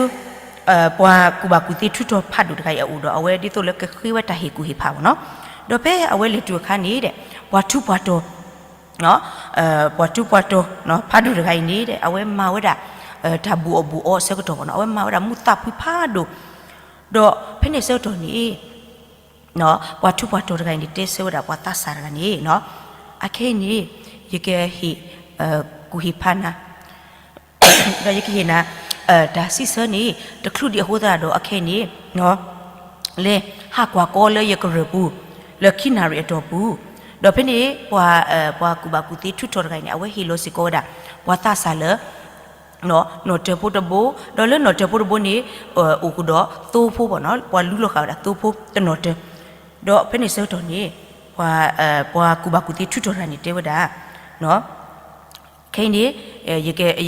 ပှၤကူၣ်ဘၣ်ကူၣ်သ့ထုးထီၣ်ဖးဒိၣ်တဂၤအံၤအအိၣ်ဒီး အဝဲဒ်သိးလၢကဃ့ဝဲတၢ်ဟ့ၣ်ကူၣ်ဟ့ၣ်ဖးမ့ၢ်နီၤ, ဒီးဖဲအဝဲလဲၤတုၤအခါန့ၣ်ဒီး ပှၤထူးပှၤတီၤ ပှၤထူးပှၤတီၤဖးဒိၣ်တဂၤအံၤန့ၣ်ဒီး အဝဲမၤဝဲဒၣ် တၢ်ဘူးအီၣ်ဘူးအီအဆၢကတီၢ်မ့ၢ်နီၤ အဝဲမၤဝဲဒၣ်မူးသးဖှံဖးဒိၣ်, ဒီးဖဲန့ၣ်ဆၢကတီၢ်န့ၣ် ပှၤထူးပှၤတီၤတဂၤအံၤန့ၣ် တဲဆၢဝဲဒၣ်ပှၤသးစၢ်တဂၤန့ၣ်, အခဲအံၤန့ၣ် ယကဟ့ၣ် ကူၣ်ဟ့ၣ်ဖးနၤ ဒီးယကဟ့ၣ်နၤ တၢ်စံးဆၢန့ၣ် တချုးဒံးအဃိသတးဒီး အခဲအံၤန့ၣ် လဲၤဟးကွၢ်ကီလၢယကရၢၢ်ပူၤ လၢခံနၣ်ရံၣ်အတီၢ်ပူၤ, ဒီးဖဲန့ၣ် ပှၤကူၣ်ဘၣ်ကူၣ်သ့ထုးထီၣ်တဂၤအံၤန့ၣ် အဝဲဟ့ၣ်လီၤစ့ၢ်ကီးဝဲဒၣ် ပှၤသးစၢ်လၢ နီၣ်တၢၤဖိတဘိ, ဒီးလၢနီၣ်တၢၤဖိတဘိန့ၣ် အိၣ်ကဒီးသိဖိဘၣ်နီၤ ပှၤလူလီၤဃာ်ဝဲဒၣ်သိဖိတနီၣ်တၢၤ, ဒီးဖဲန့ၣ်ဆၢကတီၢ်န့ၣ် ပှၤကူၣ်ဘၣ်ကူၣ်သ့ထုးထီၣ်တဂၤန့ၣ် တဲဝဲဒၣ် ခဲအံၤန့ၣ်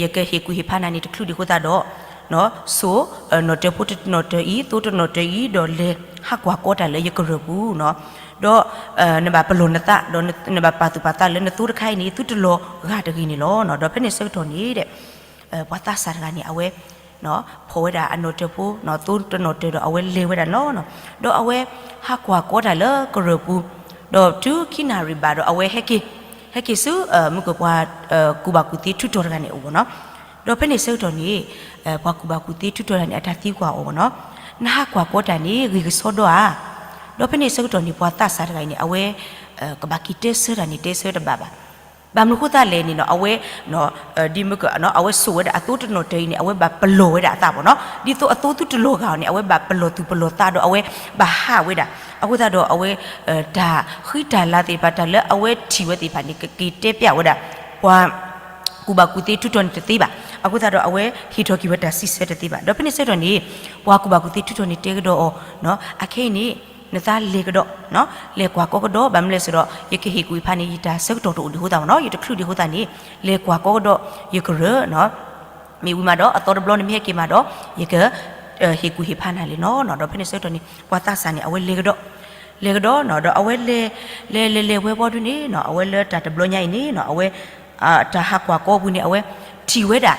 ယကဟ့ၣ်ကူၣ်ဟ့ၣ်ဖးနၤန့ၣ် တချုးဒံးအဃိသတးဒီး စိ နီၣ်တၢၤဖိတနီၣ်တၢၤအံၤ သိတနီၣ်တၢၤအံၤ ဒီးလဲၤဟးကွၢ်ကီတၢ်လၢယကရၢၢ်ပူၤနီၤ, ဒီး နဘၣ်ပလီၢ်နသး ဒီးနဘၣ်ပာ်သူၣ်ပာ်သးလၢနသိတခါအံၤန့ၣ် သုတလီၤဂာ်တဂ့ၤန့ၣ်လီၤ. ဒီးဖဲန့ၣ်ဆၢကတီၢ်န့ၣ်ဒီး ပှၤသးစၢ်တဂၤန့ၣ် အဝဲ ဖီၣ်ဝဲဒၣ်အနီၣ်တၢၤဖိ သိတနီၣ်တၢၤဒီးအဝဲလဲၤဝဲဒၣ်န့ၣ်လီၤ. ဒီးအဝဲဟးကွၢ်ကီတၢ်လၢကရၢၢ်ပူၤ, ဒီးတုၤခံနၣ်ရံၣ်ဘၣ်ဒီးအဝဲဟဲက့ၤ, ဟဲက့ၤဆူ မုၢ်ကပှၤ ကူၣ်ဘၣ်ကူၣ်သ့ထုးထီၣ်တဂၤန့ၣ်အအိၣ်ဘၣ်နီၤ, ဒီးဖဲန့ၣ်ဆၢကတီၢ်န့ၣ် ပှၤကူၣ်ဘၣ်ကူၣ်သ့ထုးထီၣ်တဂၤန့ၣ် အတၢ်သံကွၢ်အီၤဘၣ်နီၤ, နဟးကွၢ်ကီတၢ်န့ၣ် ဂ့ၢ်ကစီဒီဧါ. ဒီးဖဲန့ၣ်ဆၢကတီၢ်န့ၣ် ပှၤသးစၢ်တဂၤအံၤန့ၣ် အဝဲ ကဘၣ်က့ၤတဲဆၢတၢ်န့ၣ် တဲဆၢတဘၣ်ဘၣ်. ဘၣ်မနုၤဃိသတးလဲၣ်န့ၣ်နီၤ အဝဲ ဒ်မုၢ်က အဝဲစိာ်ဝဲဒၣ်အသိတနီၣ်တၢၤအံၤန့ၣ် အဝဲဘၣ်ပလီၢ်ဝဲဒၣ်အသးဘၣ်နီၤ, ဒ်သိးအသိသုတလီၤဂာ်အီၤန့ၣ် အဝဲဘၣ်ပလီၢ်သူၣ်ပလီၢ်သးဒီးအဝဲဘၣ်ဟးဝဲဒၣ်, အဃိသတးဒီးအဝဲ တၢ်ဃံတၢ်လၤသ့ၣ်တဖၣ် တၢ်လၢအဝဲထံၣ်ဝဲသ့ၣ်တဖၣ်န့ၣ် ကက့ၤတဲပျးဝဲဒၣ် ပှၤ ကူၣ်ဘၣ်ကူၣ်သ့ထုးထီၣ်န့ၣ်တသ့ဘၣ်. အဃိသတးဒီးအဝဲဟ့ၣ်ထီၣ်က့ၤဝဲတၢ်စံးဆၢတသ့ဘၣ်. ဒီးဖဲန့ၣ်ဆၢကတီၢ်န့ၣ် ပှၤကူၣ်ဘၣ်ကူၣ်သ့ထုးထီၣ်န့ၣ် တဲကဒီးအီၤ, အခဲအံၤန့ၣ် နသးလဲၤကဒီး, လဲၤကွၢ်ကီကဒီး, ဘၣ်မနုၤလဲၣ်ဆိုတော့ ယကဟ့ၣ်ကူၣ်ဟ့ၣ်ဖးန့ၣ် ယတၢ်ဆၢကတီၢ်တအိၣ်ဒံးအဃိသတးမ့ၢ်နီၤ, ယတချုးဒံးအဃိသတးန့ၣ် လဲၤကွၢ်ကီကဒီး ယကရၢၢ် မ့ၢ်ဝံၤမးဒီး အသီတဘျီန့ၣ်မ့ၢ်ဟဲက့ၤမးဒီး ယက ဟ့ၣ်ကူၣ်ဟ့ၣ်ဖးနၤလဲၣ်နီၤ. ဒီးဖဲန့ၣ်ဆၢကတီၢ်န့ၣ် ပှၤသးစၢ်န့ၣ် အဝဲလဲၤကဒီး, လဲၤကဒီးနီၤ, ဒီးအဝဲလဲၤ လဲၤလဲၤလဲၤဝဲဘီဒုန့ၣ်နီၤ, အဝဲလၢတၢ်တဘျီညါအံၤန့ၣ်နီၤ, အဝဲ တၢ်ဟးကွၢ်ကီပူၤန့ၣ် အဝဲထံၣ်ဝဲဒၣ်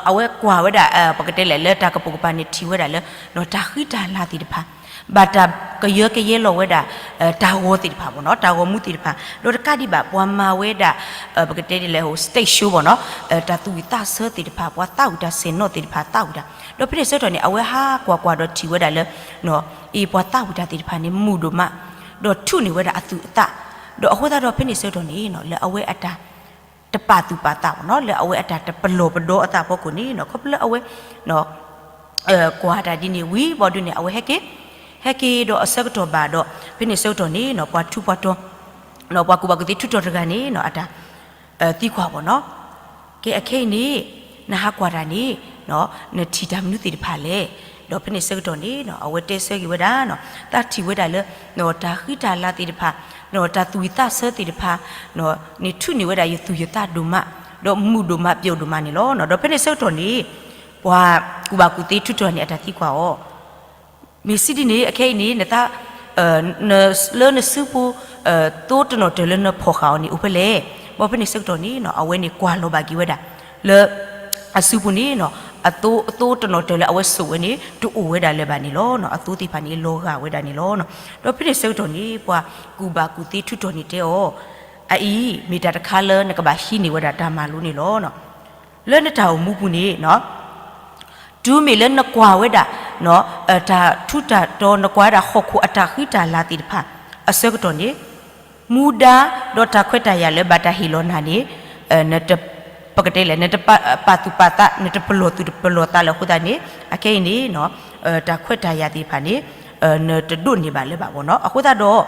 အဝဲကွၢ်ဝဲဒၣ် ပကတဲလဲၣ် လၢတၢ်ကပိာ်ကပၤန့ၣ် ထံၣ်ဝဲဒၣ်လၢ တၢ်ဃံတၢ်လၤသ့ၣ်တဖၣ်, ဘၣ်တၢ်ကယၢကယဲလီၤဝဲဒၣ် တၢ်ဂီၤသ့ၣ်တဖၣ်ဘၣ်နီၤ, တၢ်ဂီၤမူသ့ၣ်တဖၣ်, ဒီးတကးဒံးဘၣ် ပှၤမၤဝဲဒၣ် ပကတဲဒ်လဲၣ် stage show ဘၣ်နီၤ, တၢ်သူၣ်ဝံၣ်သးဆၢသ့ၣ်တဖၣ်, ပှၤသးဝံၣ်တၢ်ဆဲးနီၣ်သ့ၣ်တဖၣ် သးဝံၣ်တၢ်, ဒီးဖဲန့ၣ်ဆၢကတီၢ်န့ၣ် အဝဲဟးကွၢ်ကွၢ်ဒီးထံၣ်ဝဲဒၣ်လၢ အ့ ပှၤသးဝံၣ်တၢ်သ့ၣ်တဖၣ်န့ၣ် မုာ်ဒိၣ်မး, ဒီးထူၣ်န့ၢ်ဝဲဒၣ်အသူၣ်အသး, ဒီးအဃိသတးဒီးဖဲန့ၣ်ဆၢကတီၢ်န့ၣ် လၢအဝဲအတၢ် တပာ်သူၣ်ပာ်သးဘၣ်နီၤ, လၢအဝဲအတၢ်တပလီၢ်ပဒီအသးအဖီခိၣ်န့ၣ် ခီဖျိလၢအဝဲ ကွၢ်တၢ်ဒ်န့ၣ်ဝံၤဘၣ်ဒုန့ၣ် အဝဲဟဲက့ၤ, ဟဲက့ၤဒီးအဆၢကတီၢ်ဘၣ်ဒီး ဖဲန့ၣ်ဆၢကတီၢ်န့ၣ် ပှၤထူးပှၤတီၤ ပှၤကူၣ်ဘၣ်ကူၣ်သ့ထူးတီၤတဂၤန့ၣ် အတၢ်သံကွၢ်ဘၣ်နီၤ, ကဲအခဲအံၤန့ၣ် နဟးကွၢ်တၢ်န့ၣ် နထံၣ်တၢ်မနုၤသ့ၣ်တဖၣ်လဲၣ်. ဒီးဖဲန့ၣ်ဆၢကတီၢ်န့ၣ် အဝဲတဲဆၢက့ၤဝဲဒၣ် သးထံၣ်ဝဲဒၣ်လၢ တၢ်ဃံတၢ်လၤသ့ၣ်တဖၣ် တၢ်သူၣ်ဝံၣ်သးဆၢသ့ၣ်တဖၣ် န့ၣ်ထူၣ်န့ၢ်ဝဲဒၣ်ယသူၣ်ယသးဒိၣ်မး, ဒီးမုာ်ဒိၣ်မးပျိာ်ဒိၣ်မးန့ၣ်လီၤ. ဒီးဖဲန့ၣ်ဆၢကတီၢ်န့ၣ် ပှၤကူၣ်ဘၣ်ကူၣ်သ့ထူးတီၤန့ၣ် အတၢ်သံကွၢ်အီၤ မ့ၢ်စံးဒ်န့ၣ် အခဲအံၤန့ၣ် နသး လၢနစုပူၤ သိတနီၤတၢၤလၢနဖီၣ်ဃာ်အီၤန့ၣ် အိၣ်ဖဲလဲၣ်. ဘၣ်ဖဲန့ၣ်ဆၢကတီၢ်န့ၣ် အဝဲန့ၣ်ကွၢ်လီၤဘၣ်က့ၤဝဲဒၣ် လၢ အစုပူၤန့ၣ် အသိ အသိတနီၤတၢၤလၢအဝဲစိာ်ဝဲန့ၣ် တအိၣ်ဝဲဒၣ်လၢၤဘၣ်န့ၣ်လီၤ. အသိသ့ၣ်တဖၣ်န့ၣ် လီၤဂာ်ဝဲဒၣ်န့ၣ်လီၤ. ဒီးဖဲန့ၣ်ဆၢကတီၢ်န့ၣ် ပှၤကူၣ်ဘၣ်ကူၣ်သ့ထူးတီၤန့ၣ်တဲအီၤ, အအံၤ မ့ၢ်တၢ်တခါလၢနကဘၣ်ဟံးန့ၢ်ဝဲဒၣ်တၢ်မၤလိန့ၣ်လီၤ. လၢနတၢ်အိၣ်မူပူၤန့ၣ် တုၤမ့ၢ်လၢနကွၢ်ဝဲဒၣ် တၢ်ထူးတၢ်တီၤ နကွၢ်ဝဲဒၣ်ဟီၣ်ခိၣ်အတၢ်ဃံတၢ်လၤသ့ၣ်တဖၣ် အဆၢကတီၢ်န့ၣ် မူဒါ ဒီးတၢ်ခွဲးတၢ်ယာ်လၢဘၣ်တၢ်ဟ့ၣ်လီၤနၤန့ၣ် နတ ပကတဲလဲၣ် နတပာ်သူၣ်ပာ်သး နတပလီၢ်သူၣ်တပလီၢ်သးလၢၤအဃိသတးန့ၣ် အခဲအံၤန့ၣ် တၢ်ခွဲးတၢ်ယာ်သ့ၣ်တဖၣ်န့ၣ် နတဒိးန့ၢ်ဘၣ်လၢၤဘၣ်ဘၣ်နီၤ. အဃိသတးဒီး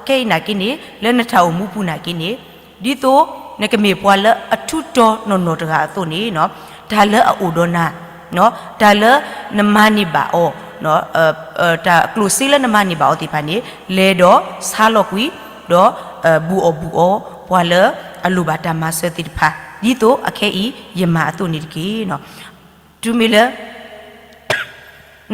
အခဲအံၤနာ်က့န့ၣ် လၢနတၢ်အိၣ်မူပူၤနာ်က့န့ၣ် ဒ်သိးနကမ့ၢ်ပှၤလၢအထူးတီၤနီၢ်နီၢ်တဂၤအသိးန့ၣ် တၢ်လၢအအိၣ်ဒီးနၤ တၢ်လၢနမၤန့ၢ်ဘၣ်အီၤ တၢ်ကျိၣ်စ့လၢနမၤန့ၢ်ဘၣ်အီၤသ့ၣ်တဖၣ်န့ၣ် လဲၤဒီးဆါလီၤကွံာ် ဒီးဘူးအီၣ်ဘူးအီ ပှၤလၢအလိၣ်ဘၣ်တၢ်မၤစၢၤသ့ၣ်တဖၣ် ဒ်သိးအခဲအံၤယမၤအသိးန့ၣ်တက့ၢ်. တုၤမ့ၢ်လၢ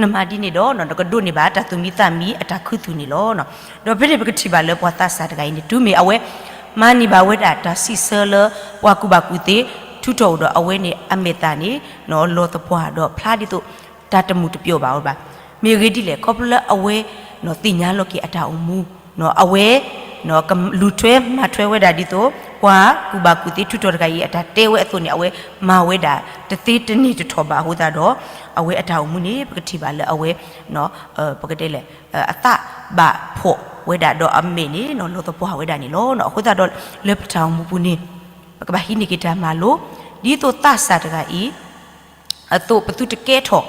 နမၤဒ်န့ၣ်ဒီး နကဒိးန့ၢ်ဘၣ်တၢ်သူၣ်မံသးမံအတၢ်ခူသူၣ်န့ၣ်လီၤ. ဒီးဖဲန့ၣ်ပကထံၣ်ဘၣ်လၢပှၤသးစၢ်တဂၤအံၤန့ၣ် တုၤမ့ၢ်အဝဲ မၤန့ၢ်ဘၣ်ဝဲဒၣ်တၢ်စံးဆၢလၢ ပှၤကူၣ်ဘၣ်ကူၣ်သ့ ထူးတီၤအိၣ်ဒီးအဝဲန့ၣ် အမဲာ်သၣ်န့ၣ် လီၤသပှၢ်ဒီးဖျါဒ်သိး တၢ်တမုာ်တပျီာ်ဘၣ်ဝဲဘၣ်. မ့ၢ်အဂ့ၢ်ဒ်လဲၣ် ခီဖျိလၢအဝဲ သ့ၣ်ညါလီၤက့ၤအတၢ်အိၣ်မူ အဝဲ လူၤထွဲမၤထွဲဝဲဒၣ်ဒ်သိး ပှၤကူၣ်ဘၣ်ကူၣ်သ့ထူးတီၤတဂၤအံၤ အတၢ်တဲဝဲအသိးန့ၣ် အဝဲမၤဝဲဒၣ် တသ့တန့ၢ်တထီၣ်ဘၣ်အဃိသတးဒီး အဝဲအတၢ်အိၣ်မူန့ၣ် ပကထံၣ်ဘၣ်လၢအဝဲ ပကတဲလဲၣ် အသးဘၣ်ဖှီၣ်ဝဲဒၣ်ဒီးအမဲာ်န့ၣ် လီၤသပှၢ်ဝဲဒၣ်န့ၣ်လီၤ. အဃိသတးဒီး လၢပတၢ်အိၣ်မူပူၤန့ၣ် ပကဘၣ်ဟံးန့ၢ်က့ၤတၢ်မၤလိ ဒ်သိးသးစၢ်တဂၤအံၤ အသိးပသုတကဲထီၣ်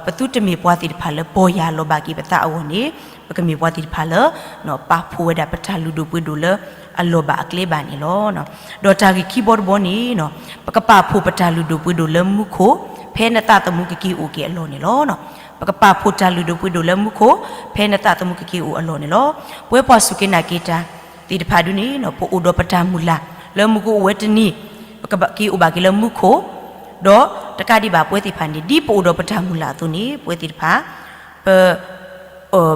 ပသုတမ့ၢ်ပှၤသ့ၣ်တဖၣ်လၢပီၢ်ယၢ်လီၤဘၣ်က့ၤပသးအဂီၢ်န့ၣ် ပကမ့ၢ်ပှၤသ့ၣ်တဖၣ်လၢ ပာ်ဖှိၣ်ဝဲဒၣ်ပတၢ်လုၢ်ဒိၣ်ပှ့ၤဒိၣ်လၢအလီၢ်ဘၣ်အကျဲဘၣ်န့ၣ်လီၤ. ဒီးတၢ်ဂ့ၢ်ခံဘီတဘီန့ၣ် ပကပာ်ဖှိၣ်ပတၢ်လုၢ်ဒိၣ်ပှ့ၤဒိၣ်လၢမူခိၣ် ဖဲနသးသမူကက့ၤအိၣ်က့ၤအလီၢ်န့ၣ်လီၤ. ပကပာ်ဖှိၣ်တၢ်လုၢ်ဒိၣ်ပှ့ၤဒိၣ်လၢမူခိၣ် ဖဲနသးသမူကက့ၤအိၣ်အလီၢ်န့ၣ်လီၤ. ပဝဲပှၤစူၢ်က့ၤနာ်က့ၤတၢ်သ့ၣ်တဖၣ်ဒုန့ၣ် ပအိၣ်ဒီးပတၢ်မုၢ်လၢ် လၢမူခိၣ်အိၣ်ဝဲတနံၤ ပကက့ၤအိၣ်ဘၣ်က့ၤလၢမူခိၣ် ဒီးတကးဒံးဘၣ်ပဝဲသ့ၣ်တဖၣ်န့ၣ် ဒ်ပအိၣ်ဒီးပတၢ်မုၢ်လၢ်အသိးန့ၣ် ပဝဲသ့ၣ်တဖၣ်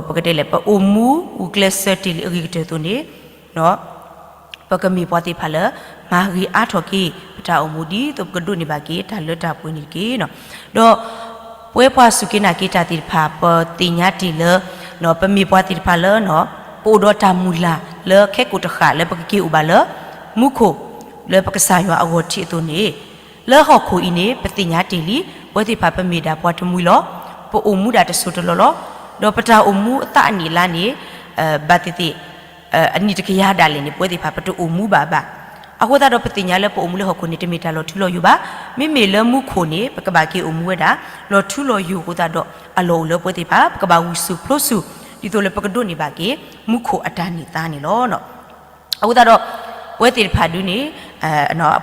ပ ပကတဲလဲၣ် ပအိၣ်မူဂုာ်ကျဲးစၢးတ့ၢ်လံအဂ့ၤကတၢၢ်အသိးန့ၣ် ပကမ့ၢ်ပှၤသ့ၣ်တဖၣ်လၢ မၤဂ့ၤအါထီၣ်က့ၤ ပတၢ်အိၣ်မူဒ်သိးပကဒိးန့ၢ်ဘၣ်က့ၤတၢ်လၢတၢ်ပှဲၤန့ၣ်တက့ၢ်. ဒီးပဝဲပှၤစူၢ်က့ၤနာ်က့ၤတၢ်သ့ၣ်တဖၣ် ပသ့ၣ်ညါတ့ၢ်လၢ ပမ့ၢ်ပှၤသ့ၣ်တဖၣ်လၢ ပအိၣ်ဒီးတၢ်မုၢ်လၢ်လၢခဲကိာ်တဃၣ်လၢပကက့ၤအိၣ်ဘၣ်လၢ မူခိၣ် လၢပကစၢ်ယွၤအဂီၢ်ထံးအသိးန့ၣ် လၢဟီၣ်ခိၣ်အံၤန့ၣ် ပသ့ၣ်ညါတ့ၢ်လံ ပဝဲသ့ၣ်တဖၣ်ပမ့ၢ်ဒၣ်ပှၤတမှံၤလီၤ. ပအိၣ်မူဒၣ်တစိၢ်တလီၢ်လီၤ. ဒီးပတၢ်အိၣ်မူအသးအနံၣ်အလါန့ၣ် ဘၣ်သ့ၣ်သ့ၣ် အနံၣ်တကယၤဒၣ်လဲာ်န့ၣ် ပဝဲသ့ၣ်တဖၣ်ပတအိၣ်မူဘၣ်ဘၣ်. အဃိသတးဒီးပသ့ၣ်ညါလၢပအိၣ်မူလၢဟီၣ်ခိၣ်န့ၣ် တမ့ၢ်တၢ်လီၤထူလီၤယိာ်ဘၣ်. မ့မ့ၢ်လၢမူခိၣ်န့ၣ် ပကဘၣ်က့ၤအိၣ်မူဝဲဒၣ် လီၤထူလီၤယိာ်အဃိသတးဒီး အလီၢ်အိၣ်လၢပဝဲသ့ၣ်တဖၣ် ပကဘၣ်ဝံၣ်ဆူၣ်ဖျိဆူၣ် ဒ်သိးလၢပကဒိးန့ၢ်ဘၣ်က့ၤ မူခိၣ်အတၢ်န့ၢ်သါန့ၣ်လီၤ. အဃိသတးဒီး ပဝဲသ့ၣ်တဖၣ်ဒုန့ၣ်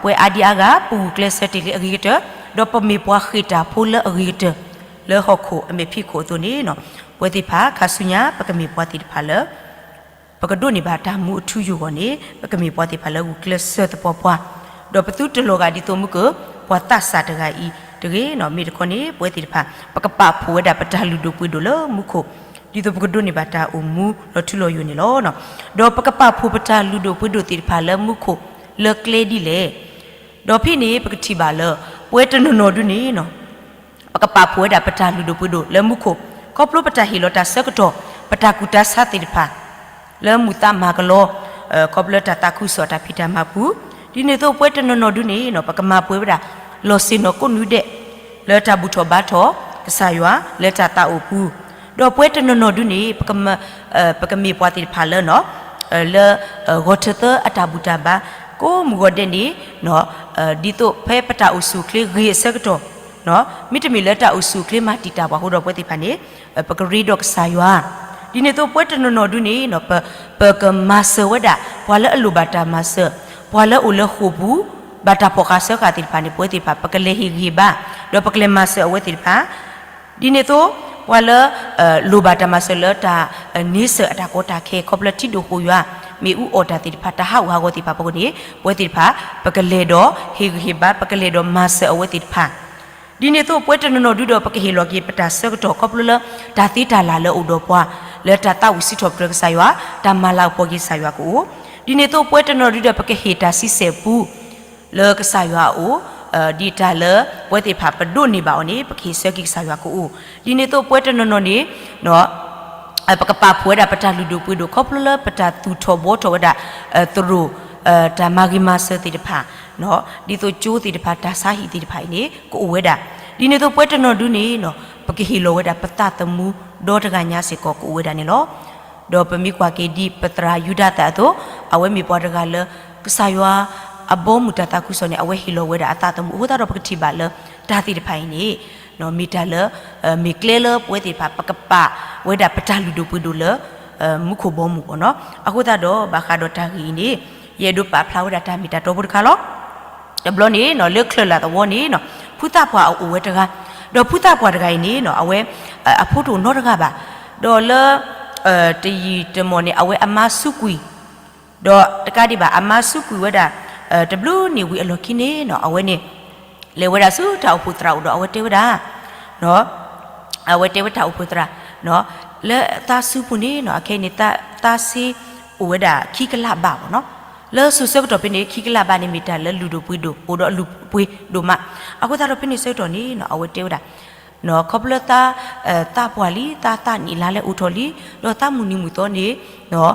ပဝဲအါဒံအါဂၤ ပဂုာ်ကျဲးစၢးတ့ၢ်လံအဂ့ၤကတၢၢ် ဒီးပမ့ၢ်ပှၤဃ့ၢ်တၢ်ဖိလၢအဂ့ၤကတၢၢ် လၢဟီၣ်ခိၣ်အမဲာ်ဖံးခိၣ်အသိးန့ၣ် ပဝဲသ့ၣ်တဖၣ် ခါဆူညါ ပကမ့ၢ်ပှၤသ့ၣ်တဖၣ်လၢ ပကဒိးန့ၢ်ဘၣ်တၢ်မူအထူအယိာ်အဂီၢ်န့ၣ် ပကမ့ၢ်ပှၤသ့ၣ်တဖၣ်လၢဂုာ်ကျဲးစၢးသပှၢ်ပှၢ်, ဒီးပသုတလီၤဂာ်ဒ်သိးမုၢ်က ပှၤသးစၢ်တဂၤအံၤတဂ့ၤ. မ့ၢ်တခီန့ၣ် ပဝဲသ့ၣ်တဖၣ် ပကပာ်ဖှိၣ်ဝဲဒၣ်ပတၢ်လုၢ်ဒိၣ်ပှ့ၤဒိၣ်လၢမူခိၣ် ဒ်သိးပကဒိးန့ၢ်ဘၣ်တၢ်အိၣ်မူလီၤထူလီၤယိာ်န့ၣ်လီၤ. ဒီးပကပာ်ဖှိၣ်ပတၢ်လုၢ်ဒိၣ်ပှ့ၤဒိၣ်သ့ၣ်တဖၣ်လၢမူခိၣ်လၢကျဲဒ်လဲၣ်. ဒီးဖဲန့ၣ် ပကထံၣ်ဘၣ်လၢ ပဝဲတနီၤနီၤဒုန့ၣ်နီၤ ပကပာ်ဖှိၣ်ဝဲဒၣ်ပတၢ်လုၢ်ဒိၣ်ပှ့ၤဒိၣ်လၢမူခိၣ် ခီဖျိပတၢ်ဟ့ၣ်လီၤတၢ်ဆၢကတီၢ် ပတၢ်ကူၣ်တၢ်ဆးသ့ၣ်တဖၣ် လၢမုာ်သးမၤကလီ ခီဖျိလၢတၢ်သးခုကစီၣ်တၢ်ဖံးတၢ်မၤပူၤ, ဒ်န့ၣ်အသိးပဝဲတနီၤနီၤဒုန့ၣ်နီၤ ပကမၤပှဲၤဝဲဒၣ် လီၢ်ဆ့ၣ်နီၤကိးနွံဒဲး လၢတၢ်ဘူၣ်ထီၣ်ဘါထီၣ်ကစၢ်ယွၤလၢတၢ်သးအိၣ်ပူၤ, ဒီးပဝဲတနီၤနီၤဒုန့ၣ် ပကမ့ၢ်ပှၤသ့ၣ်တဖၣ်လၢ လၢ ဂီၤထၢၣ်သၢအတၢ်ဘူၣ်တၢ်ဘါ ကိးမုၢ်ဂီၤဒဲးန့ၣ် ဒ်သိးဖဲပတၢ်အိၣ်ဆူၣ်အိၣ်ချ့ဂ့ၤအဆၢကတီၢ် မ့တမ့ၢ်လၢတၢ်အိၣ်ဆူၣ်အိၣ်ချ့မၤတံာ်တာ်ပှၤအဃိဒီးပဝဲသ့ၣ်တဖၣ်န့ၣ် ပကရ့ဒီးကစၢ်ယွၤ, ဒ်န့ၣ်အသိးပဝဲတနီၤနီၤဒုန့ၣ် ပကမၤစၢၤဝဲဒၣ် ပှၤလၢအလိၣ်ဘၣ်တၢ်မၤစၢၤ, ပှၤလၢအအိၣ်လၢဃိာ်ပူၤ ဘၣ်တၢ်ဖီၣ်ဃာ်စၢဃာ်သ့ၣ်တဖၣ်န့ၣ် ပဝဲသ့ၣ်တဖၣ် ပကလဲၤဟ့ၣ်ဂံၢ်ဟ့ၣ်ဘါ ဒီးပကလဲၤမၤစၢၤအဝဲသ့ၣ်တဖၣ် ဒ်န့ၣ်အသိး ပှၤလၢ လိၣ်ဘၣ်တၢ်မၤစၢၤလၢတၢ်န့ဆၢၣ်အတၢ်ကီတၢ်ခဲ ခီဖျိထံဒိၣ်ဃိၣ်ယွၤ မ့ၣ်အူအီၣ်တၢ်သ့ၣ်တဖၣ် တၢ်ဟးဂူာ်ဟးဂီၤသ့ၣ်တဖၣ်အဖီခိၣ်န့ၣ် ပဝဲသ့ၣ်တဖၣ် ပကလဲၤဒီးဟ့ၣ်ဂံၢ်ဟ့ၣ်ဘါ ပကလဲၤဒီးမၤစၢၤအဝဲသ့ၣ်တဖၣ် ဒ်န့ၣ်အသိးပဝဲတနီၤနီၤဒုဒီး ပကဟ့ၣ်လီၤက့ၤပတၢ်ဆၢကတီၢ် ခီဖျိလၢ တၢ်သ့တၢ်လၢ်လၢအအိၣ်ဒီးပှၤ လၢတၢ်သးဝံၣ်စံးထီၣ်ပတြၢၤကစၢ်ယွၤ တၢ်မၤလၤကပီၤက့ၤကစၢ်ယွၤကအိၣ်, ဒ်န့ၣ်အသိးပဝဲတနီၤနီၤဒုဒီး ပကဟ့ၣ်တၢ်ဆံဆဲၣ်ပူ လၢကစၢ်ယွၤအအိၣ်, ဒ်တၢ်လၢပဝဲသ့ၣ်တဖၣ်ပဒိးန့ၢ်ဘၣ်အီၤန့ၣ် ပကဟ့ၣ်ဆၢက့ၤကစၢ်ယွၤကအိၣ်, ဒ်န့ၣ်အသိးပဝဲတနီၤနီၤန့ၣ် ပကပာ်ဖှိၣ်ဝဲဒၣ်ပတၢ်လုၢ်ဒိၣ်ပှ့ၤဒိၣ် ခီဖျိလၢပတၢ်သူၣ်ထီၣ်ဘှီထီၣ်ဝဲဒၣ် သရိာ် တၢ်မၤဂ့ၤမၤစၢၤသ့ၣ်တဖၣ်, ဒ်သိးကၠိသ့ၣ်တဖၣ် တၢ်ဆါဟံၣ်သ့ၣ်တဖၣ်အံၤန့ၣ် ကအိၣ်ဝဲဒၣ်, ဒ်န့ၣ်အသိးပဝဲတနီၤဒုန့ၣ် ပကဟ့ၣ်လီၤဝဲဒၣ်ပသးသမူဒီတဂၤညါစ့ၢ်ကီးကအိၣ်ဝဲဒၣ်န့ၣ်လီၤ. ဒီးပမ့ၢ်ကွၢ်က့ၤဒ်ပသရၣ်ယူဒၤသၣ်အသိး, အဝဲမ့ၢ်ပှၤတဂၤလၢ ကစၢ်ယွၤအဘီအမုၢ်တၢ်သးခုကစီၣ်န့ၣ် အဝဲဟ့ၣ်လီၤဝဲဒၣ်အသးသမူအဃိသတးဒီး ပကထံၣ်ဘၣ်လၢတၢ်သ့ၣ်တဖၣ်အံၤန့ၣ် မ့ၢ်တၢ်လၢ မ့ၢ်ကျဲလၢပဝဲသ့ၣ်တဖၣ် ပကပာ်ဝဲဒၣ်ပတၢ်လုၢ်ဒိၣ်ပှ့ၤဒိၣ်လၢ မူခိၣ်ဘီမုၢ်အဂီၢ်နီၤ. အဃိသတးဒီး ဘၣ်ဃးဒီးတၢ်ဂ့ၢ်အံၤန့ၣ် ယအဲၣ်ဒိးပာ်ဖျါဝဲဒၣ်တၢ်မ့ၢ်တၢ်တီဖိတခါလီၤ. တဘျီန့ၣ် လၢချၢၣ်လၢ်သဝီန့ၣ် ဖုသၣ်ပှၢ်အအိၣ်ဝဲတဂၤ, ဒီးဖုသၣ်ပှၢ်တဂၤအံၤန့ၣ် အဝဲ အဖိတအိၣ်နီတဂၤဘၣ်, ဒီးလၢ တယံာ်တမီၢ်န့ၣ် အဝဲအမါဆူကွံာ်, ဒီးတကးဒံးဘၣ် အမါဆူကွံာ်ဝဲဒၣ် တဘျုးနံၣ်ဝံၤအလီၢ်ခံန့ၣ် အဝဲန့ၣ် လဲၤဝဲဒၣ်ဆူတၢ်အိၣ်ဖှိၣ်သရၣ်အိၣ်ဒီး အဝဲတဲဝဲဒၣ် အဝဲတဲဝဲတၢ်အိၣ်ဖှိၣ်သရၣ် လၢသးစူၤပူၤန့ၣ် အခဲအံၤန့ၣ် သးဆ့အိၣ်ဝဲဒၣ်ခံကလးဘးဘၣ်နီၤ. လၢစိၤဆၢကတီၢ်ဖဲန့ၣ် ခံကလးဘးန့ၣ် မ့ၢ်တၢ်လၢလုၢ်ဒိၣ်ပှ့ၤဒိၣ် အိၣ်ဒီးအလုၢ်ပှ့ၤဒိၣ်မး. အဃိသတးဒီးဖဲန့ၣ်ဆၢကတီၢ်န့ၣ် အဝဲတဲဝဲဒၣ် ခီဖျိလၢသး သးပှၢ်လံ သးသးနံၣ်လါလဲအိၣ်ထီၣ်လံ ဒီးသးမုၢ်နံၤမုၢ်သီန့ၣ်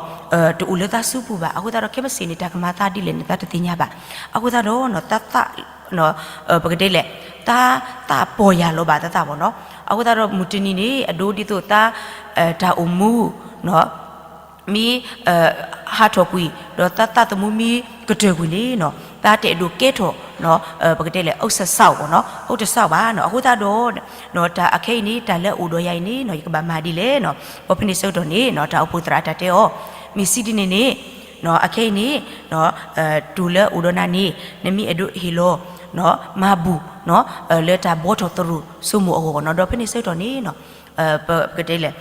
တအိၣ်လၢသးစူၤပူၤဘၣ်. အဃိသတးဒီးခဲမုၢ်ဆ့ၣ်န့ၣ် တၢ်ကမၤသးဒ်လဲၣ်န့ၣ် သးတသ့ၣ်ညါဘၣ်. အဃိသတးဒီး သး ပကတဲလဲၣ် သးသးပီၢ်ယၢ်လီၤဘၣ်သးသးဘၣ်နီၤ. အဃိသတးဒီးမုၢ်တနံၤန့ၣ် အဒိဒ်သိးသး တၢ်အိၣ်မူ မ့ၢ် ဟးထီၣ်ကွံာ် ဒီးသးသးသမူမ့ၢ်ကတၢၢ်ကွံာ်န့ၣ်နီၤ သးတအဲၣ်ဒိးကဲထီၣ် ပကတဲလဲၣ် အုၣ်စၢ်စၢ်အိၣ်ဘၣ်နီၤ အုၣ်တစၢ်အိၣ်ဘၣ်နီၤ. အဃိသတးဒီး တၢ်အခဲအံၤန့ၣ် တၢ်လၢအအိၣ်ဒီးယၤအံၤန့ၣ်နီၤ ယကဘၣ်မၤဒ်လဲၣ်နီၤ. ပဖဲန့ၣ်ဆၢကတီၢ်န့ၣ်နီၤ တၢ်အိၣ်ဖှိၣ်သရၣ်တၢ်တဲအီၤ မ့ၢ်စံးဒ်န့ၣ်န့ၣ် အခဲအံၤန့ၣ် တိၢ်လၢအိၣ်ဒီးနၤန့ၣ် နမ့ၢ်အဲၣ်ဒိးဟ့ၣ်လီၤ မၤဘူၣ် လၢတၢ်ဘှီထီၣ်သရိာ်စိမိၣ်အဂီၢ်နီၤ. ဒီးဖဲန့ၣ်ဆၢကတီၢ်န့ၣ်နီၤ ပကတဲလဲၣ်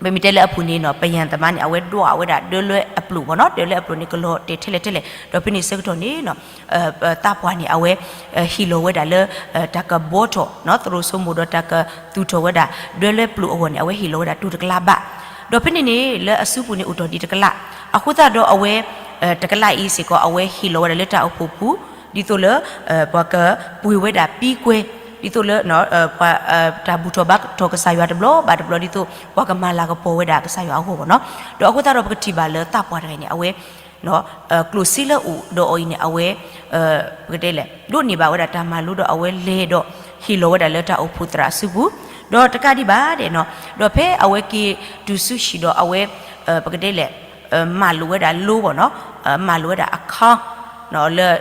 ပမ့ၢ်တဲလၢအပူၤန့ၣ်နီၤ ပယၢ်သမါန့ၣ် အဝဲဒွးဝဲဒၣ်ဒၢလွဲအပျိၢ်ဘၣ်နီၤ ဒၢလွဲအပျိၢ်န့ၣ် ကလီၤတဲာ်ထဲလဲၣ်ထဲလဲၣ် ဒီးဖဲန့ၣ်ဆၢကတီၢ်န့ၣ်နီၤ သးပှၢ်န့ၣ် အဝဲ ဟ့ၣ်လီၤဝဲဒၣ်လၢ တၢ်ကဘှီထီၣ် သရိာ်စိမိၣ်ဒီးတၢ်ကသူၣ်ထီၣ်ဝဲဒၣ် ဒၢလွဲပျိၢ်အဂီၢ်န့ၣ် အဝဲဟ့ၣ်လီၤဝဲဒၣ်တိၢ်တကလးဘး ဒီးဖဲန့ၣ်န့ၣ် လၢအစုပူၤန့ၣ်အိၣ်ထီၣ်ဒံးတကလး အဃိသတးဒီးအဝဲ တကလးအံၤစ့ၢ်ကီး အဝဲဟ့ၣ်လီၤဝဲဒၣ်လၢတၢ်အိၣ်ဖှိၣ်ပူၤ ဒ်သိးလၢ ပှၤကပှ့ၤဝဲဒၣ်ပံကွဲ ဒ်သိးလၢ ပှၤ တၢ်ဘူၣ်ထီၣ်ဘါထီၣ်ကစၢ်ယွၤတဘျီဘၣ်တဘျီ ဒ်သိးပှၤကမၤလၤကပီၤဝဲဒၣ်ကစၢ်ယွၤအဂီၢ်ဘၣ်နီၤ. ဒီးအဃိသတးဒီးပကထံၣ်ဘၣ်လၢသးပှၢ်တဂၤန့ၣ် အဝဲ ကျိၣ်စ့လၢအိၣ်ဒီးအီၤအံၤန့ၣ် အဝဲ ပကတဲလဲၣ် ဒိးန့ၢ်ဘၣ်ဝဲဒၣ်တၢ်မၤလိဒီးအဝဲလဲၤဒီးဟ့ၣ်လီၤဝဲဒၣ်လၢတၢ်အိၣ်ဖှိၣ်သရၣ်အစုပူၤ ဒီးတကးဒံးဘၣ်ဒဲးနီၤ ဒီးဖဲအဝဲက့ၤတုၤဆူဟံၣ်ဒီးအဝဲ ပကတဲလဲၣ် မၤလိာ်ဝဲဒၣ်လိဘၣ်နီၤ မၤလိာ်ဝဲဒၣ်အခါ လၢ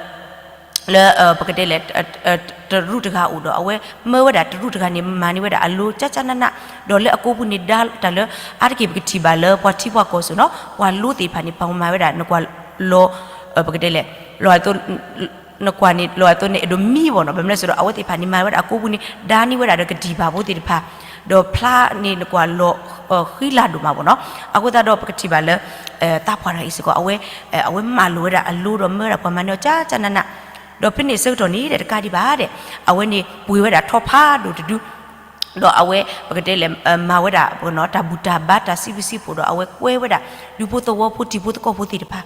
လၢ ပကတဲလဲၣ် တရူးတဂၤအိၣ်ဒီး အဝဲမၢဝဲဒၣ်တရူးတဂၤန့ၣ် မၤန့ၢ်ဝဲဒၣ်အလိကၠၢ်ကၠၢ်နးနး ဒီးလၢအကိးပူၤန့ၣ် ဒါတၢ်လၢ အါတက့ၢ်ပကထံၣ်ဘၣ်လၢပှၤထံပှၤကီၢ်စိၤနီၤ ပှၤလိသ့ၣ်တဖၣ်န့ၣ် ပှၤမၤဝဲဒၣ် နကွၢ်လီၤ ပကတဲလဲၣ် လီၤ နကွၢ်န့ၣ် လီၤအသိးန့ၣ် အဲၣ်ဒိးမံဘၣ်နီၤ ဘၣ်မနုၤလဲၣ်ဆိုဒီး အဝဲသ့ၣ်တဖၣ်န့ၣ် မၤဝဲဒၣ်အကိးပူၤန့ၣ် ဒါန့ၢ်ဝဲဒၣ်ဒီးကတံၢ်ဘၣ်ဖိသ့ၣ်တဖၣ် ဒီးဖျါန့ၣ်နကွၢ်လီၤ ဃံလၤဒိၣ်မးဘၣ်နီၤ. အဃိသတးဒီးပကထံၣ်ဘၣ်လၢ သးပှၢ်တဂၤအံၤစ့ၢ်ကီး အဝဲ အဝဲမၤလိာ်ဝဲဒၣ်အလိဒီးမၢဝဲဒၣ်ပှၤမၤန့ၢ်အီၤကၠၢ်ကၠၢ်နးနး ဒီးဖဲန့ၣ်ဆၢကတီၢ်န့ၣ်ဒီးတကးဒံးဘၣ်ဒဲး အဝဲန့ၣ်ပှ့ၤဝဲဒၣ်ထီဖးဒိၣ်တဒု ဒီးအဝဲ ပကတဲလဲၣ် မၤဝဲဒၣ်ပနီၤ တၢ်ဘူၣ်တၢ်ဘါတၢ်စံးဘျုးစံးဖှိၣ်ဒီး အဝဲကွဲဝဲဒၣ် ဒူဖိသဝီဖိတံၤဖိသကိးဖိသ့ၣ်တဖၣ်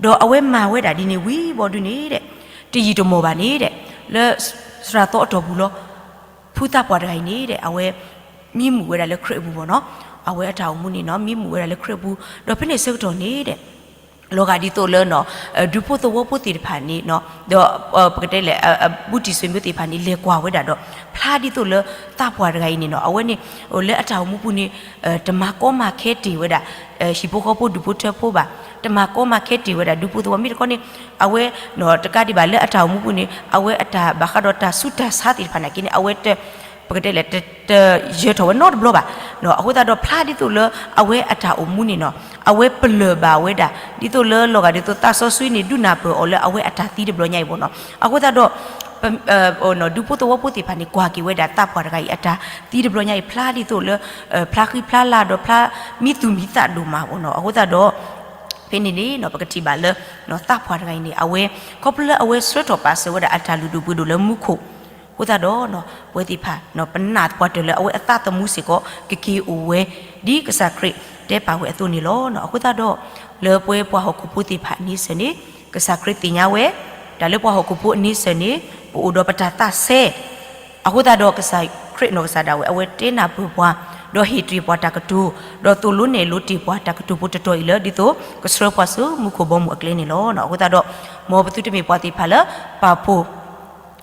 ဒီးအဝဲမၤဝဲဒၣ်ဒ်န့ၣ်ဝံၤဘီဒုန့ၣ်ဒီး တယံာ်တမီၢ်ဘၣ်န့ၣ်ဒီး လၢ စှၤသီအတီၢ်ပူၤလီၤ. ဖုသးပှၢ်တဂၤအံၤန့ၣ်ဒီး အဝဲ မံမူးဝဲဒၣ်လၢခရံာ်အပူၤဘၣ်နီၤ, အဝဲအတၢ်အိၣ်မူန့ၣ်နီၤ မံမူးဝဲဒၣ်လၢခရံာ်အပူၤ, ဒီးဖဲန့ၣ်ဆၢကတီၢ်န့ၣ်ဒီး လီၤဂာ်ဒ်သိးလၢ ဒူဖိသဝီဖိသ့ၣ်တဖၣ်န့ၣ် ဒီး ပကတဲလဲၣ် ဘူးတံၢ်ဆွေမျိုးသ့ၣ်တဖၣ်န့ၣ် လဲၤကွၢ်ဝဲဒၣ်ဒီး ဖျါဒ်သိးလၢသးပှၢ်တဂၤအံၤန့ၣ်နီၤ အဝဲန့ၣ် လၢအတၢ်အိၣ်မူပူၤန့ၣ် တမၤကီမၤခဲတ့ၢ်ဝဲဒၣ် ဟံၣ်ဖိဃီဖိဒူၣ်ဖိထၢဖိဘၣ်, တမၤကီမၤခဲတ့ၢ်ဝဲဒၣ်ဒူဖိသဝီ မ့ၢ်တခီန့ၣ် အဝဲ တကးဒံးဘၣ်လၢအတၢ်အိၣ်မူပူၤန့ၣ် အဝဲအတၢ်ဘၣ်ဃးဒီးတၢ်ဆူးတၢ်ဆါသ့ၣ်တဖၣ်နာ်က့န့ၣ် အဝဲတ ပကတဲလဲၣ် တယၢၤထီၣ်ဝဲနီတဘျီဘၣ်. အဃိသတးဒီးဖျါဒ်သိးလၢအဝဲအတၢ်အိၣ်မူန့ၣ်နီၤ အဝဲပလၢၢ်ဘၣ်ဝဲဒၣ် ဒ်သိးလၢလီၤဂာ်ဒ်သိးသးစီဆှံန့ၣ် ဒုးနၢ်ပၢၢ်အီၤလၢအဝဲအတၢ်သံတဘျီညါအံၤဘၣ်နီၤ. အဃိသတးဒီး ဒူဖိသဝီဖိသ့ၣ်တဖၣ်န့ၣ် ကွၢ်က့ၤဝဲဒၣ်သးပှၢ်တဂၤအံၤအတၢ်သံတဘျီညါအံၤ ဖျါဒ်သိးလၢ ဖျါဃံဖျါလၤဒီးဖျါမံသူၣ်မံသးဒိၣ်မးဘၣ်နီၤ. အဃိသတးဒီး ဖဲန့ၣ်န့ၣ် ပကထံၣ်ဘၣ်လၢ သးပှၢ်တဂၤအံၤန့ၣ် အဝဲ ခီဖျိလၢအဝဲဆှၢထီၣ်ပာ်စၢၤဝဲဒၣ်အတၢ်လုၢ်ဒိၣ်ပှ့ၤဒိၣ်လၢမူခိၣ် အဃိသတးဒီး ပဝဲသ့ၣ်တဖၣ် ပနာ်ပှၤတၢၢ်လၢအဝဲအသးသမူစ့ၢ်ကီး ကက့ၤအိၣ်ဝဲ ဒ်ကစၢ်ခရံာ်တဲပာ်ဝဲအသိးန့ၣ်လီၤ. အဃိသတးဒီး လၢပဝဲပှၤဟီၣ်ခိၣ်ဖိသ့ၣ်တဖၣ်အန့ဆၢၣ်န့ၣ် ကစၢ်ခရံာ်သ့ၣ်ညါဝဲ တၢ်လၢပှၤဟီၣ်ခိၣ်ဖိအန့ဆၢၣ်န့ၣ် ပအိၣ်ဒီးပတၢ်သးစဲ အဃိသတးဒီးကစၢ်ခရံာ်နီၢ်ကစၢ်ဒၣ်ဝဲ အဝဲတဲနၢ်ပၢၢ်ပှၤ ဒီးဟ့ၣ်တ့ၢ်ပှၤတၢ်ကတိၤ ဒီးသိၣ်လိနဲၣ်လိတ့ၢ်ပှၤတၢ်ကတိၤဖိတတီၤအံၤလၢ ဒ်သိးကဆှၢပှၤဆူမူခိၣ်ဘီမုၢ်အကျဲန့ၣ်လီၤ. အဃိသတးဒီး မ်ပသုတမ့ၢ်ပှၤသ့ၣ်တဖၣ်လၢ ပာ်ဖှိၣ်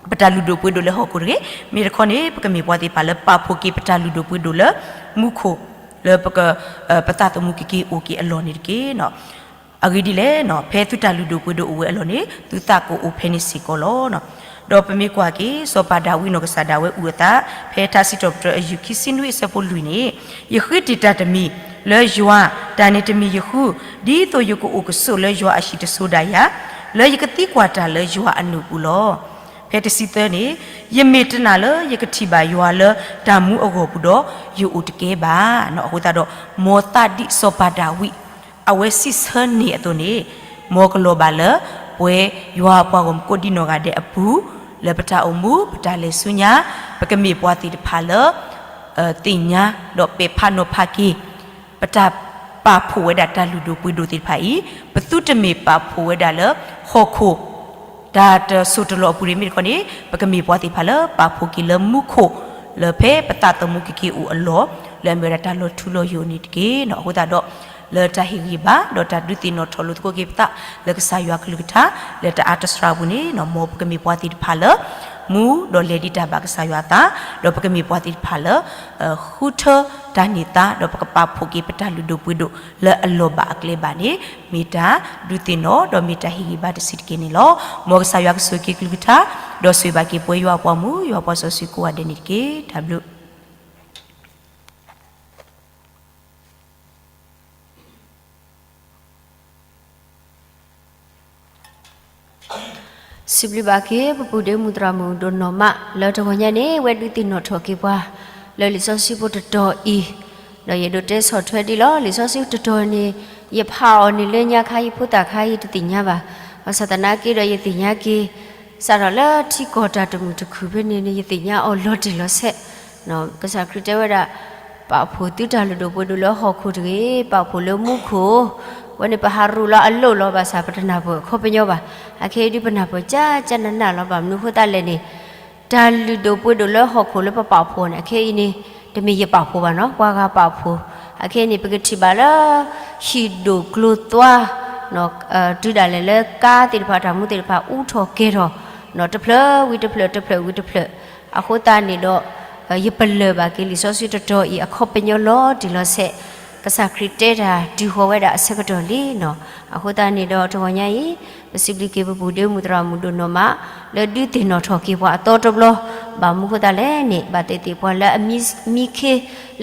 ပတၢ်လုၢ်ဒိၣ်ပှ့ၤဒိၣ်လၢဟီၣ်ခိၣ်တဂ့ၤ, မ့ၢ်တခီန့ၣ် ပကမ့ၢ်ပှၤသ့ၣ်တဖၣ်လၢပာ်ဖှိၣ်က့ၤပတၢ်လုၢ်ဒိၣ်ပှ့ၤဒိၣ်လၢမူခိၣ် လၢပက ပသးသမူကက့ၤအိၣ်က့ၤအလီၢ်န့ၣ်တက့ၢ်. အဂ့ၢ်ဒ်လဲၣ်, ဖဲသုတၢ်လုၢ်ဒိၣ်ပှ့ၤဒိၣ်အိၣ်ဝဲအလီၢ်န့ၣ် သုသးကအိၣ်ဖဲန့ၣ်စ့ၢ်ကီးလီၤ. ဒီးပမ့ၢ်ကွၢ်က့ၤ စီၤပၤဒၤဝံးနီၢ်ကစၢ်ဒၣ်ဝဲအုၣ်အသး ဖဲထါစံးထီၣ်ပတြၢၤအယုၢ်ခံဆံနွံအဆၢဖိလွံၢ်န့ၣ်, ယဃ့တ့ၢ်တၢ်တမံၤလၢယွၤ, တၢ်န့ၣ်တမံၤယဃု, ဒ်သိးယကအိၣ်ကဆိးလၢယွၤအဟံၣ်တစိၤဒၣ်ယၤ, လၢယကသံကွၢ်တၢ်လၢယွၤအနုာ်ပူၤလီၤ. ဖဲတဆံသၢန့ၣ်, ယမ့ၢ်တနာ်လၢယကထံၣ်ဘၣ်ယွၤလၢတၢ်မူအဂီၢ်ပူၤဒီး ယအိၣ်တကဲဘၣ်. အဃိသတးဒီး မ်သးဒ်စီၤပၤဒၤဝံး အဝဲစံးဆၢန့ၢ်အသိးန့ၣ်, မ်ကလီၤဘၣ်လၢ ပဝဲယွၤပှၤဂီၢ်မုၢ်ကိးဒံနီၢ်ဂၤဒဲးအပူၤ, လၢပတၢ်အိၣ်မူ ပတၢ်လဲၤဆူညါ, ပကမ့ၢ်ပှၤသ့ၣ်တဖၣ်လၢ သ့ၣ်ညါ ဒီးပဲာ်ဖးနီၤဖးက့ၤ ပတၢ်ပာ်ဖှိၣ်ဝဲဒၣ်တၢ်လုၢ်ဒိၣ်ပှ့ၤဒိၣ်သ့ၣ်တဖၣ်အံၤ, ပသုတမ့ၢ်ပာ်ဖှိၣ်ဝဲဒၣ်လၢဟီၣ်ခိၣ် တၢ်တစိၢ်တလီၢ်အပူၤန့ၣ် မ့ၢ်တခီန့ၣ် ပကမ့ၢ်ပှၤသ့ၣ်တဖၣ်လၢပာ်ဖှိၣ်က့ၤလၢမူခိၣ် လၢဖဲပသးသမူကက့ၤအိၣ်အလီၢ် လၢအမ့ၢ်ဝဲဒၣ်တၢ်လီၤထူလီၤယိာ်န့ၣ်တက့ၢ်. အဃိသတးဒီး လၢတၢ်ဟ့ၣ်ဂံၢ်ဘါဒီးတၢ်ဒုးသ့ၣ်နီၣ်ထီၣ်လိာ်သကိးက့ၤပသး လၢကစၢ်ယွၤအကလုၢ်ကထါ လၢတၢ်အါတစှၤအပူၤန့ၣ် မ်ပကမ့ၢ်ပှၤသ့ၣ်တဖၣ်လၢ မူဒီးလဲၤဒ်တၢ်ဘၣ်ကစၢ်ယွၤအသး, ဒီးပကမ့ၢ်ပှၤသ့ၣ်တဖၣ်လၢ ဃုထၢတၢ်န့ၢ်သါ ဒီးပကပာ်ဖှိၣ်က့ၤပတၢ်လုၢ်ဒိၣ်ပှ့ၤဒိၣ်လၢအလီၢ်ဘၣ်အကျဲဘၣ်န့ၣ် မ့ၢ်တၢ်ဒုးသ့ၣ်နီၣ် ဒီးမ့ၢ်တၢ်ဟ့ၣ်ဂံၢ်ဘါတဆံးတက့ၢ်န့ၣ်လီၤ. မ်ကစၢ်ယွၤကဆိၣ်ဂ့ၤက့ၤကလုၢ်ကထါ ဒီးဆိၣ်ဂ့ၤဘၣ်က့ၤပဝဲယွၤအပှၤမူ ယွၤအပှၤစီဆှံကိးဂၤဒဲးန့ၣ်တက့ၢ်. တၢ်ဘျုး စံးဘျုးဘၣ်က့ၤ ပပုၢ်ဒ့မုၣ်သရၣ်မုၣ်ဒိၣ်နီၢ်မး လၢတဂီၤညါန့ၣ် ဝဲဒုးသ့ၣ်နီၣ်ထီၣ်က့ၤပှၤ လၢလံာ်စီဆှံဖိတတီၤအံၤ, ဒီးယအဲၣ်ဒိးတဲဆီၣ်ထွဲဒ်လီၤ. လံာ်စီဆှံတတီၤန့ၣ် ယဖးအီၤန့ၣ်လၢညါခါ ယဖိသၣ်ခါ ယတသ့ၣ်ညါဘၣ်. ဘၣ်ဆၣ်သနာ်က့ဒီး ယသ့ၣ်ညါက့ၤ စးထီၣ်လၢထံကီၢ်တၢ်တမုာ်တခုၣ်ဖဲန့ၣ်န့ၣ် ယသ့ၣ်ညါအီၤလီၤတံၢ်လီၤဆဲး. ကစၢ်ခရံာ်တဲဝဲဒၣ် ပာ်ဖှိၣ်သုတၢ်လုၢ်ဒိၣ်ပှ့ၤဒိၣ်လၢဟီၣ်ခိၣ်တဂ့ၤ, ပာ်ဖှိၣ်လၢမူခိၣ်, ဝဲန့ၣ်ပဟးရူၢ်လီၤအလိၣ်လီၤ ဘၣ်ဆၣ်ပတနၢ်ပၢၢ်အခီပညီဘၣ်. အခဲအံၤဒုးပနၢ်ပၢၢ်ကၠၢကၠၢနးနးလီၤ. ဘၣ်မနုၤအဃိသတးလဲၣ်န့ၣ် တၢ်လုၢ်ဒိၣ်ပှ့ၤဒိၣ်လၢဟီၣ်ခိၣ်လၢပပာ်ဖှိၣ်န့ၣ် အခဲအံၤန့ၣ် တမ့ၢ်ယပာ်ဖှိၣ်ဘၣ်နီၤ, ပှၤဂၤပာ်ဖှိၣ်. အခဲအံၤန့ၣ် ပကထံၣ်ဘၣ်လၢ ဟံၣ်ဒိၣ်ကျိသွါ တုၤဒၣ်လဲာ်လၢကါသ့ၣ်တဖၣ် တၢ်မူသ့ၣ်တဖၣ် အူထီၣ်ကဲၤထီၣ် တဖျၢၣ်ဝံၤတဖျၢၣ် တဖျၢၣ်ဝံၤတဖျၢၣ်. အဃိသတးန့ၣ်ဒီး ယပလၢၢ်ဘၣ်က့ၤလံာ်စီဆှံတတီၤအံၤ အခီပညီလီၤတံၢ်လီၤဆဲး, ကစၢ်ခရံာ်တဲတၢ်တုၤဃီၤဝဲဒၣ်အဆၢကတီၢ်လံနီၤ. အဃိသတးန့ၣ်ဒီး တဂီၤညါအံၤ ပစံးဘျုးက့ၤပပုၢ်ဒ့မုၣ်သရၣ်မုၣ်ဒိၣ်နီၢ်မး လၢဒုးသ့ၣ်နီၣ်ထီၣ်က့ၤပှၤအသီတဘျီ, ဘၣ်မနုၤအဃိသတးလဲၣ်န့ၣ် ဘၣ်သ့ၣ်သ့ၣ်ပှၤလၢအမံ မံခ့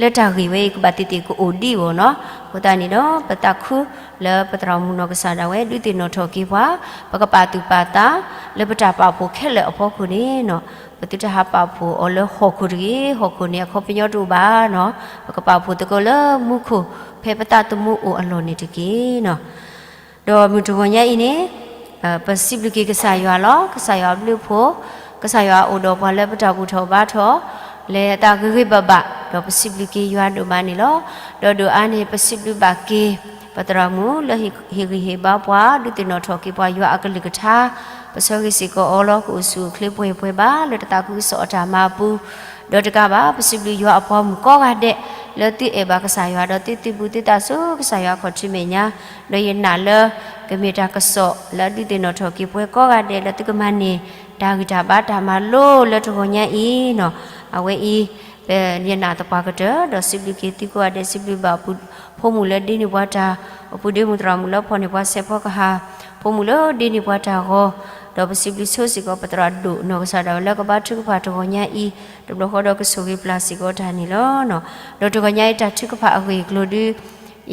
လၢတၢ်ဂ့ၢ်ဝဲအံၤ ကဘၣ်သ့ၣ်သ့ၣ်ကအိၣ်ဒံးအဂီၢ်နီၤ. အဃိသတးန့ၣ်ဒီး ပသးခုလၢပသရၣ်မုၣ်နီၢ်ကစၢ်ဒၣ်ဝဲ ဒုးသ့ၣ်နီၣ်ထီၣ်က့ၤပှၤ, ပကပာ်သူၣ်ပာ်သး လၢပတၢ်ပာ်ဖှိၣ်ခဲလၢာ်အဖီခိၣ်န့ၣ်နီၤ, ပသုတဟးပာ်ဖှိၣ်အီၤလၢဟီၣ်ခိၣ်တဂ့ၤ, ဟီၣ်ခိၣ်န့ၣ်အခီပညီတအိၣ်ဘၣ်နီၤ, ပကပာ်ဖှိၣ်သကိးလၢမူခိၣ် ဖဲပသးသမူအိၣ်အလီၢ်န့ၣ်တက့ၢ်နီၤ. ဒီးမုၢ်တဂီၤညါအံၤန့ၣ် ပစံးဘျုးက့ၤကစၢ်ယွၤလီၤ. ကစၢ်ယွၤအဘျုးအဖှိၣ်, ကစၢ်ယွၤအိၣ်ဒီးပှၤလၢပတၢ်ဘူၣ်ထီၣ်ဘါထီၣ် လၢအသးဂ့ၤဂ့ၤဘၣ်ဘၣ်, ဒီးပစံးဘျုးက့ၤယွၤဒိၣ်မးန့ၣ်လီၤ. ဒီးဒိၣ်အါန့ၣ် ပစံးဘျုးဘၣ်က့ၤ ပသရၣ်မုၣ်လၢဟ့ၣ်ဂံၢ်ဟ့ၣ်ဘါပှၤ ဒုးသ့ၣ်နီၣ်ထီၣ်က့ၤပှၤယွၤအကလုၢ်ကထါ ပဆၢဂ့ၤစ့ၢ်ကီးအီၤလီၤ. ကအိၣ်ဆူၣ်အိၣ်ချ့ပှဲၤပှဲၤဘၣ် လၢတၢ်သးခုကစီၣ်အတၢ်မၤအပူၤ, ဒီးတကးဘၣ် ပစံးဘျုးယွၤအပှၤမုၣ်ကိးဂၤဒဲး လၢသုအဲၣ်ဘၣ်ကစၢ်ယွၤ ဒီးသုသုးဘူးသုသးဆူကစၢ်ယွၤအခီၣ်ထံးမဲာ်ညါ, ဒီးယနာ်လၢ ကမ့ၢ်တၢ်ကစီၣ်လၢအဒုးသ့ၣ်နီၣ်ထီၣ်က့ၤပှၤကိးဂၤဒဲး လၢသုကမၤန့ၢ်တၢ်ဂံၢ်တၢ်ဘါတၢ်မၤလိလၢတဂီၤညါအံၤန့ၣ်, အဝဲအံၤ ပယနာ်သပှၢ်ကတၢၢ် ဒီးစံးဘျုးက့ၤသုကိးဂၤဒဲး စံးဘျုးဘၣ်အဖိမုၣ်လၢဒ့န့ၢ်ပှၤတၢ်, အပူၤဒ့မုၣ်သရၣ်မုၣ်လၢဖီၣ်န့ၢ်ပှၤစဲးဖီကဟၣ်, ဖိမုၣ်လၢဒ့န့ၢ်ပှၤတၢ်ဂီၤ, ဒီးပစံးဘျုးဆိစ့ၢ်ကီး ပသရၣ်ဒိၣ်နီၢ်ကစၢ်ဒၣ်ဝဲလၢကဘါထုကဖၣ်တဂီၤညါအံၤ, တဘျီဃီဒီးကဆိၣ်ဂ့ၤပျၢ်စ့ၢ်ကီးတၢ်န့ၣ်လီၤ. ဒီးတဂီၤညါအံၤတၢ်ထုကဖၣ်အဂ့ၢ်အကျိၤဒုး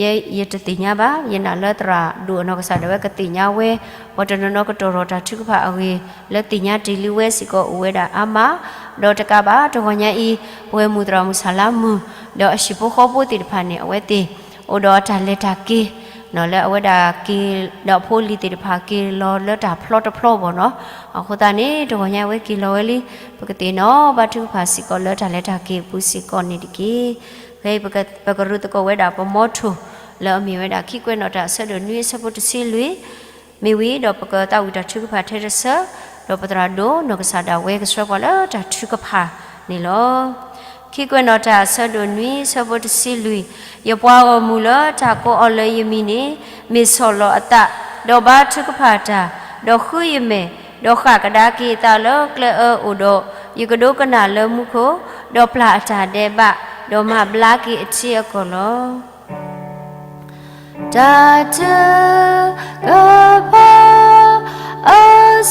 ယဲယတသ့ၣ်ညါဘၣ်. ယနာ်လၢသရၣ်ဒိၣ်အနီၢ်ကစၢ်ဒၣ်ဝဲကသ့ၣ်ညါဝဲ, ပှၤတနီၤနီၤကတီၢ်ထီၣ်တၢ်ထုကဖၣ်အဂ့ၢ် လၢသ့ၣ်ညါတ့ၢ်လံဝဲစ့ၢ်ကီးအိၣ်ဝဲဒၣ်အါမး, ဒီးတကးဘၣ်တဂီၤညါအံၤ ပဝဲမုၣ်သရၣ်မုၣ်ဆၣ်လါမုၢ် ဒီးအဟံၣ်ဖိဃီဖိသ့ၣ်တဖၣ်န့ၣ် အဝဲသ့ၣ် အိၣ်ဒီးအတၢ်လဲၤတၢ်က့ၤ လၢအဝဲဒၣ်က့ၤ ဒီးအဖိအလံၤသ့ၣ်တဖၣ်က့ၤလီၤလၢတၢ်ဖျီတဖျီဘၣ်န့ၣ်, အဃိသတးန့ၣ် တဂီၤညါအံၤအဝဲက့ၤလီၤဝဲလံ, ပကသ့ၣ်နီၣ်ဘါထုကဖၣ်စ့ၢ်ကီးလၢတၢ်လဲၤတၢ်က့ၤအပူၤစ့ၢ်ကီးန့ၣ်တက့ၢ်. ဖဲအံၤပကရူးသကိးဝဲဒၣ်ပမီထိၣ် လၢအမ့ၢ်ဝဲဒၣ်ခံကွဲးနီၣ်တၢ်အဆၢဒိၣ်နွံအဆၢဖိတဆံလွံၢ်, မ့ၢ်ဝံၤဒီးပကသးဝံၣ်တၢ်ထုကဖၣ်ထဲတဆၢ, ဒီးပသရၣ်ဒိၣ်နီၢ်ကစၢ်ဒၣ်ဝဲကဆှၢပှၤလၢတၢ်ထုကဖၣ်န့ၣ်လီၤ. ခံကွဲးနီၣ်တၢ်အဆၢဒိၣ်နွံအဆၢဖိတဆံလွံၢ်, ယပှၤဂီၢ်မုၢ်လၢတၢ်ကိးအီၤလၢယမံၤန့ၣ် မ့ၢ်ဆီၣ်လီၤအသး, ဒီးဘါထုကဖၣ်တၢ်, ဒီးဃုယမဲာ်, ဒီးဃၣ်ကဒါက့ၤအသးလၢကျဲအၢအိၣ်ဒီး, ယကဒိကနၣ်လၢမူခိၣ်, ဒီးပျၢ်အတၢ်ဒဲးဘး, ဒီးမၤဘျါက့ၤအထံအကီၢ်လီၤ. တၢ်ထုကဖၣ်အ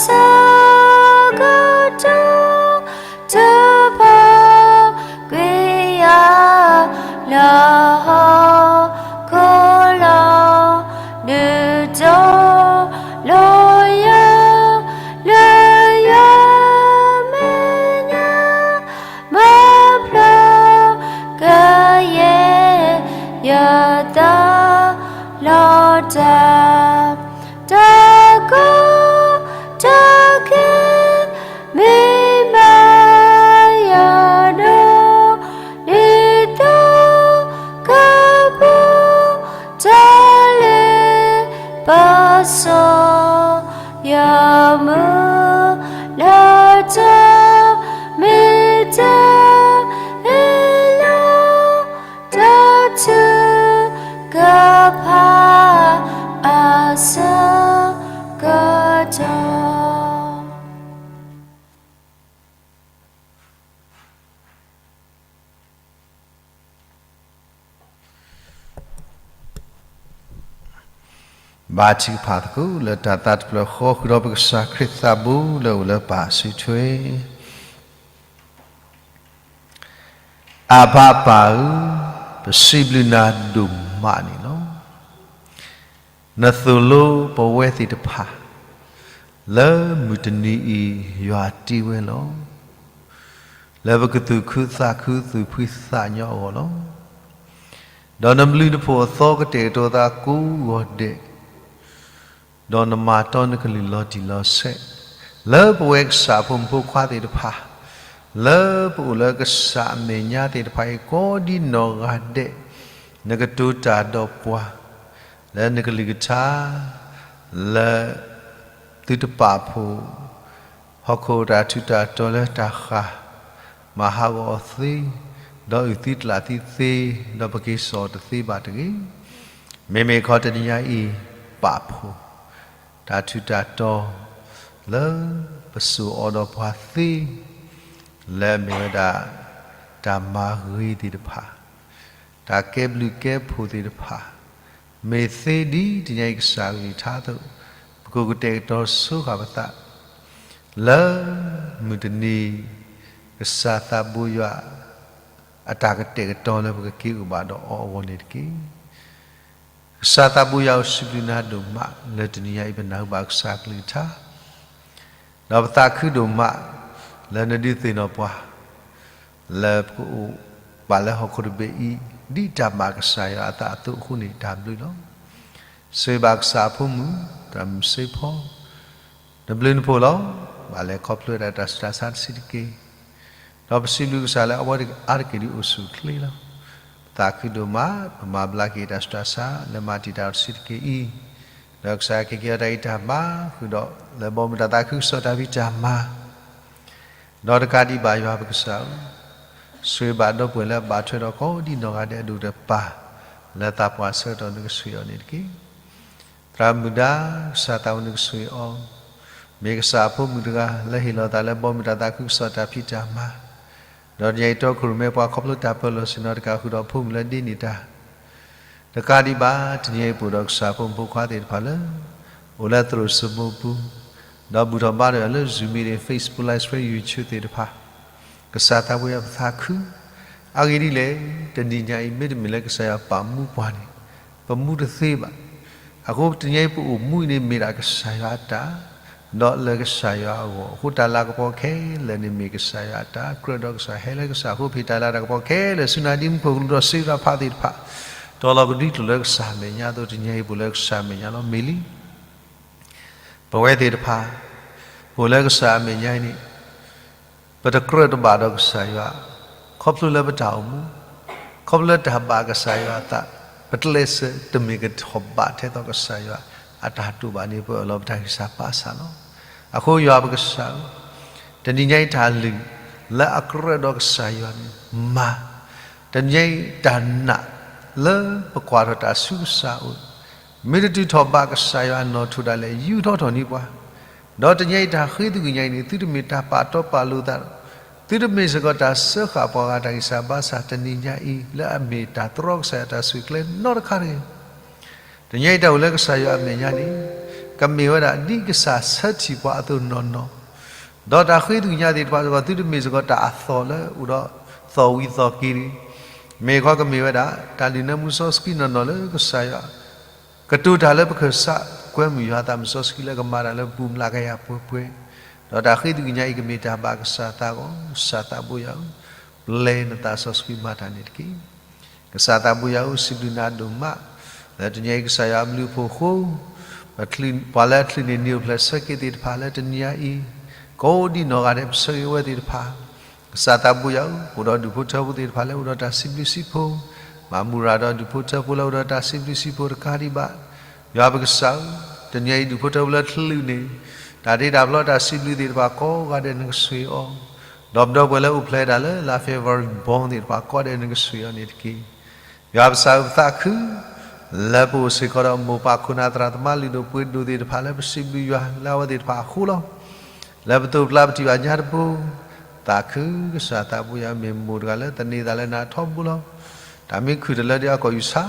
ဆၢကတီၢ် တဖၣ်ကွံာ်ယၤလၢဟီၣ်ခိၣ်လီၤ. ဒုးတီၤလီၤယၤ လၢယမဲာ်ညါ မၤဖျါကယဲၢ်ယသး လီၤတၢ်, တၢ်ကီတၢ်ခဲ မ့ၢ်မၤယၤဒီး ဒ်သိးကပူၤ တၢ်လ့ပစီ ယမုၢ်လၢတၢ်မ့ၢ်တၢ်အ့လီၤ. တၢ်ထုကဖၣ်အဆၢကတီၢ် ဘါထုကဖၣ်သကိးလၢတၢ်သးတဖျၢၣ်ဃီ ဃုာ်ဒီးပကစၢ်ခရံာ်သးဘိလၢအိၣ်လၢပၢ်အစုထွဲ. အဘၣ်ပၢ်ဧၢ, ပစံးဘျုးနၤဒိၣ်မးန့ၣ်လီၤ. နသိၣ်လိပဝဲသ့ၣ်တဖၣ် လၢမုၢ်တနံၤအံၤ ယွၤတ့ဝဲလီၤ. လၢပကသူၣ်ခုသးခုသူၣ်ဖှံသးညီအဂီၢ်လီၤ. ဒီးနဘျုးနဖှိၣ်အသီကတဲာ်ကတီၤသးကိးဂီၤဒဲး, ဒီးနမၤတီနကလုၢ်လီၤတံၢ်လီၤဆဲး, လၢပဝဲကစၢ်အဖိမုၣ်ဖိခွါသ့ၣ်တဖၣ်, လၢပအိၣ်လၢကစၢ်အမဲာ်ညါသ့ၣ်တဖၣ်အံၤ ကိးဒ်နီၢ်ဂၤဒဲး, နကတိၤတၢ်ဒီးပှၤ လၢနကလုၢ်ကထါ, လၢသုတပာ်ဖှိၣ် ဟီၣ်ခိၣ်တၢ်ထူးတၢ်တီၤလၢတၢ်ဃၢ် မၤဟးဂီၤအီၤသ့, ဒီးအုၣ်သံတလၢ်သံသ့, ဒီးပက့ၤစိာ်တသ့ဘၣ်တဂ့ၤ. မ့မ့ၢ်ခီတနံၤညါအံၤ ပာ်ဖှိၣ် တၢ်ထူးတၢ်တီၤ လၢပစိာ်အီၤဒီးပှၤသ့, လၢအမ့ၢ်ဝဲဒၣ် တၢ်မၤဂ့ၤသ့ၣ်တဖၣ်, တၢ်ကဲဘျုးကဲဖှိၣ်သ့ၣ်တဖၣ်, မ့ၢ်သ့ဒ်တနံၤညါအံၤကစၢ်အကလုၢ်ကထါအသိး, ပကအိၣ်ကတဲာ်ကတီၤဆိဃာ်ပသး လၢမုၢ်တနံၤ ကစၢ်သးဘိယွၤ အတၢ်ကတဲာ်ကတီၤလၢပကက့ၤအိၣ်ဘၣ်ဒီးအီၤအဂီၢ်န့ၣ်တက့ၢ်. ကစၢ်သးဘိယွၤဧၢ, စံးဘျုးနၤဒိၣ်မး လၢတနံၤညါအံၤ ပနၢ်ဟူဘၣ်ကစၢ်အကလုၢ်ကထါ, ဒီးပသးခုဒိၣ်မး လၢနဒုးသ့ၣ်နီၣ်ပှၤ လၢပကအိၣ်ဘၣ်လၢဟီၣ်ခိၣ်တဘ့ၣ်အံၤ ဒ်တၢ်ဘၣ်ကစၢ်ယွၤအသးအသိးအဃိန့ၣ် တၢ်ဘျုးလီၤ. ဆိၣ်ဂ့ၤဘၣ်ကစၢ်အဖိမုၣ် သရၣ်မုၣ်စ့ဖီ နဘျုးနဖှိၣ်လီၤ. ဘၣ်လဲၤခီဖျိဝဲဒၣ်တၢ်ဆူးတၢ်ဆါတဆံးတက့ၢ်. ဒီးပစံးဘျုးကစၢ်လၢအဝဲအါတက့ၢ်ဒုးအိၣ်ဆူၣ်အိၣ်ချ့လီၤ. ပသးခုဒိၣ်မး ပမၤဘျါက့ၤတၢ်ဆူးတၢ်ဆါ လၢမၤတံာ်တာ်အီၤတဆံးတက့ၢ်အံၤ, ဒီး ဒီးကစၢ်ကဟ့ၣ်က့ၤအီၤတၢ်ဂံၢ်တၢ်ဘါဃုာ်ဒီး လၢဘီမုၢ်တၢ်သးခုကစီၣ်တၢ်ဖံးတၢ်မၤ ဒီးတကးဒံးဘၣ်ယွၤပကစၢ်ဧၢ, ဆိၣ်ဂ့ၤဘၣ်ဒီပုၢ်ဝဲၢ်လၢအဘၣ်ထွဲဒီးကိးဒံနီၢ်ဂၤဒဲးအဒိၣ်တပၤ လၢသးပှၢ်အဆၢကတီၢ်နကဆိၣ်ဂ့ၤအီၤန့ၣ်တက့ၢ်. သရၣ်မုၣ်ဒါ ကစၢ်သးဝဲနကဆိၣ်ဂ့ၤအီၤ, မ့ၢ်ကစၢ်အဖိမုၣ်တဂၤလၢဟ့ၣ်လီၤသးလၢဘီမုၢ်တၢ်သးခုကစီၣ်တၢ်ဖံးတၢ်မၤ ဒီးတနံၤအံၤတီခိၣ်ရိၣ်မဲပှၤခီဖျိတၢ်ပၢၢ်လီၢ်ဆ့ၣ်နီၤတကးဃုာ်ဒီးအဖိမုၣ်လၢဒ့န့ၢ်တၢ် တကးဒံးဘၣ် တနံၤအံၤပအိၣ်ဒီးကစၢ်ဖိမုၣ်ဖိခွါသ့ၣ်တဖၣ်လၢ အိၣ်လၢသရိာ်စမိၢ်ပူၤ, ဒီးဘူၣ်ထီၣ်ဘါထီၣ်ယွၤလၢ Zoom meeting, Facebook Live Stream, YouTube သ့ၣ်တဖၣ်, ကစၢ်သးဘိယွၤပသးခု, အဂ့ၢ်ဒ်လဲၣ်, တနံၤညါအံၤ မ့တမ့ၢ်လၢကစၢ်ယွၤပာ်မူပှၤန့ၣ် ပမူတသ့ဘၣ်. အဃိတနံၤအံၤပအိၣ်မူအံၤန့ၣ်မ့ၢ်ဒၣ်ကစၢ်ယွၤအတၢ် ဒီးလၢကစၢ်ယွၤအဂီၢ်, အဃိတၢ်လၤကပီၤခဲလၢာ်န့ၣ်မ့ၢ်ကစၢ်ယွၤအတၢ်, ကြၢးဒီးကစၢ်ဟဲလၢကစၢ်အဃိ ပဟ့ၣ်တၢ်လၤတၢ်ကပီၤခဲလၢာ်ဆူနၤဒ်မူခိၣ်ကလူးဒီးစံးတၢ်ဖးသ့ၣ်တဖၣ်, တီၤလီၤကဒွံကျိာ်လၢကစၢ်အမဲာ်ညါအသိး တနံၤအံၤပအိၣ်လၢကစၢ်အမဲာ်ညါလီၤ. မ့ၢ်လံ ပဝဲသ့ၣ်တဖၣ် ပအိၣ်လၢကစၢ်အမဲာ်ညါအံၤန့ၣ် ပတကြၢးတဘၣ်ဒီးကစၢ်ယွၤ ခီဖျိလၢပတၢ်အိၣ်မူ, ခီဖျိလၢတၢ်ဘၣ်ကစၢ်ယွၤအသး, ပကျဲးစၢးတမ့ၢ်ကထီၣ်ဘးထဲသိးကစၢ်ယွၤအတၢ်တိာ်ဘၣ်န့ၣ် ပအၢၣ်လီၤပတၢ်ဂံၢ်စၢ်ဘါစၢ်လီၤ. အဃိယွၤပကစၢ်ဧၢ, တနံၤညါအံၤတၢ်လုၢ်လၢအကြၢးဒီးကစၢ်ယွၤန့ၣ်မၤ, တနံၤညါအံၤတၢ်နာ်လၢပကွၢ်ထီၣ်တၢ်ဆူကစၢ်အအိၣ် မ့ၢ်တတုၤထီၣ်ဘးကစၢ်ယွၤအနီၣ်ထိးဒၣ်လဲာ် ယူးထီၣ်ထီၣ်န့ၢ်ပှၤ, ဒီးတနံၤညါအံၤတၢ်ဃ့သကွံာ်ညါအံၤန့ၣ် သုတမ့ၢ်တၢ်ပာ်တီပာ်လိၤသးဒီး, သုတမ့ၢ်စ့ၢ်ကီးတၢ်စၢဃာ်ပှၤဂၤတၢ်ဂံၢ်စၢ်ဘါစၢ် တနံၤညါအံၤ လၢအမ့ၢ်တၢ်တြီကစၢ်ယွၤတၢ်ဆိၣ်ဂ့ၤကျဲနီတခါတဂ့ၤ. တနံၤညါအံၤတၢ်အိၣ်လၢကစၢ်ယွၤအမဲာ်ညါန့ၣ် ကမ့ၢ်ဝဲဒၣ်ဒ်ကစၢ်ဆၢထံၣ်ပှၤအသိးနီၢ်နီၢ်, ဒီးတၢ်ဃ့သကွံာ်ညါသ့ၣ်တဖၣ်စ့ၢ်ကီး သုတမ့ၢ်စ့ၢ်ကီးတၢ်အသီၣ်လၢအိၣ်ဒီးသီၣ်ဝံၤသီၣ်က့ၤတဂ့ၤ, မ့ၢ်ခီကမ့ၢ်ဝဲဒၣ် တၢ်လုၢ်နၢမူစီဆှံနီၢ်နီၢ်လၢကစၢ်ယွၤ ကတိၤတၢ်လၢပကစၢ်ကွဲမုာ်ယွၤအသးမုၢ်စီဆှံလၢကမၤတၢ်လၢပူၤမျးကယၤပှဲၤပှဲၤ, ဒီးတၢ်ဃ့သကွံာ်ညါအံၤကမ့ၢ်တၢ်ဘၣ်ကစၢ်သးဂီၢ်, ကစၢ်သးဘိယွၤဧၢ, ပျဲနသးစီဆှံမၤတၢ်န့ၣ်တက့ၢ်. ကစၢ်သးဘိယွၤဧၢ, စံးဘျုးနၤဒိၣ်မး, လၢတနံၤအံၤကစၢ်ယွၤအဘျုးအဖှိၣ်အဃိ, ပချုး, ပှၤလၢအချုးန့ၢ်နံၣ်အိၣ်ဖျဲၣ်ဆၢက့ၤသ့ၣ်တဖၣ်လၢတနံၤအံၤ, ကိးဒံနီၢ်ဂၤဒဲးပဆၢဂ့ၤဝဲသ့ၣ်တဖၣ် ကစၢ်သးဘိယွၤဧၢ, အိၣ်ဒီးဒူၣ်ဖိထၢဖိသ့ၣ်တဖၣ်လၢအိၣ်ဒီးတၢ်စံးဘျုးစံးဖှိၣ်, မၤမုာ်ရၤဒီးဒူၣ်ဖိထၢဖိလၢအိၣ်ဒီးတၢ်စံးဘျုးစံးဖှိၣ်တကးဒံးဘၣ်, ယွၤပကစၢ်ဧၢ, တနံၤအံၤဒူၣ်ဖိထၢဖိလၢချုးန့ၢ် တၢ်တ့တၢ်ဖျီတၢ်စံးဘျုးသ့ၣ်တဖၣ်ကိးဂၤဒဲးနကဆိၣ်ဂ့ၤအီၤ, ဒီးပဒီပုၢ်ဝဲၢ်လၢအိၣ်ဖျဲၣ်ဒၣ်လၢ La Favre Bond သ့ၣ်တဖၣ်ကိးဂၤဒဲးနကဆိၣ်ဂ့ၤအီၤန့ၣ်တက့ၢ်. ယွၤပကစၢ်ဧၢ, ပသးခု လၢပအိၣ်စ့ၢ်ကီးဒီးမိၢ်ပၢ်ခိၣ်နၢ်သရၣ်သမါလုၢ်ဒိၣ်ပှ့ၤဒိၣ်သ့ၣ်တဖၣ်လၢပစံးဘျုးယွၤလၢအဝဲသ့ၣ်တဖၣ်အဃိလီၤ. လၢပသိၣ်ပျၢ်ပထံၣ်ဘၣ်ညါတပူၤ, သးခုကစၢ်သးဘိယွၤဧၢ, မ့ၢ်မိၢ်တဂၤလၢသန့ၤသးလၢနၤထီဘိလီၤ. တၢ်မ့ၢ်ခုၣ်တလၢဒ်အကီၢ်ယူၢ်ဆါ,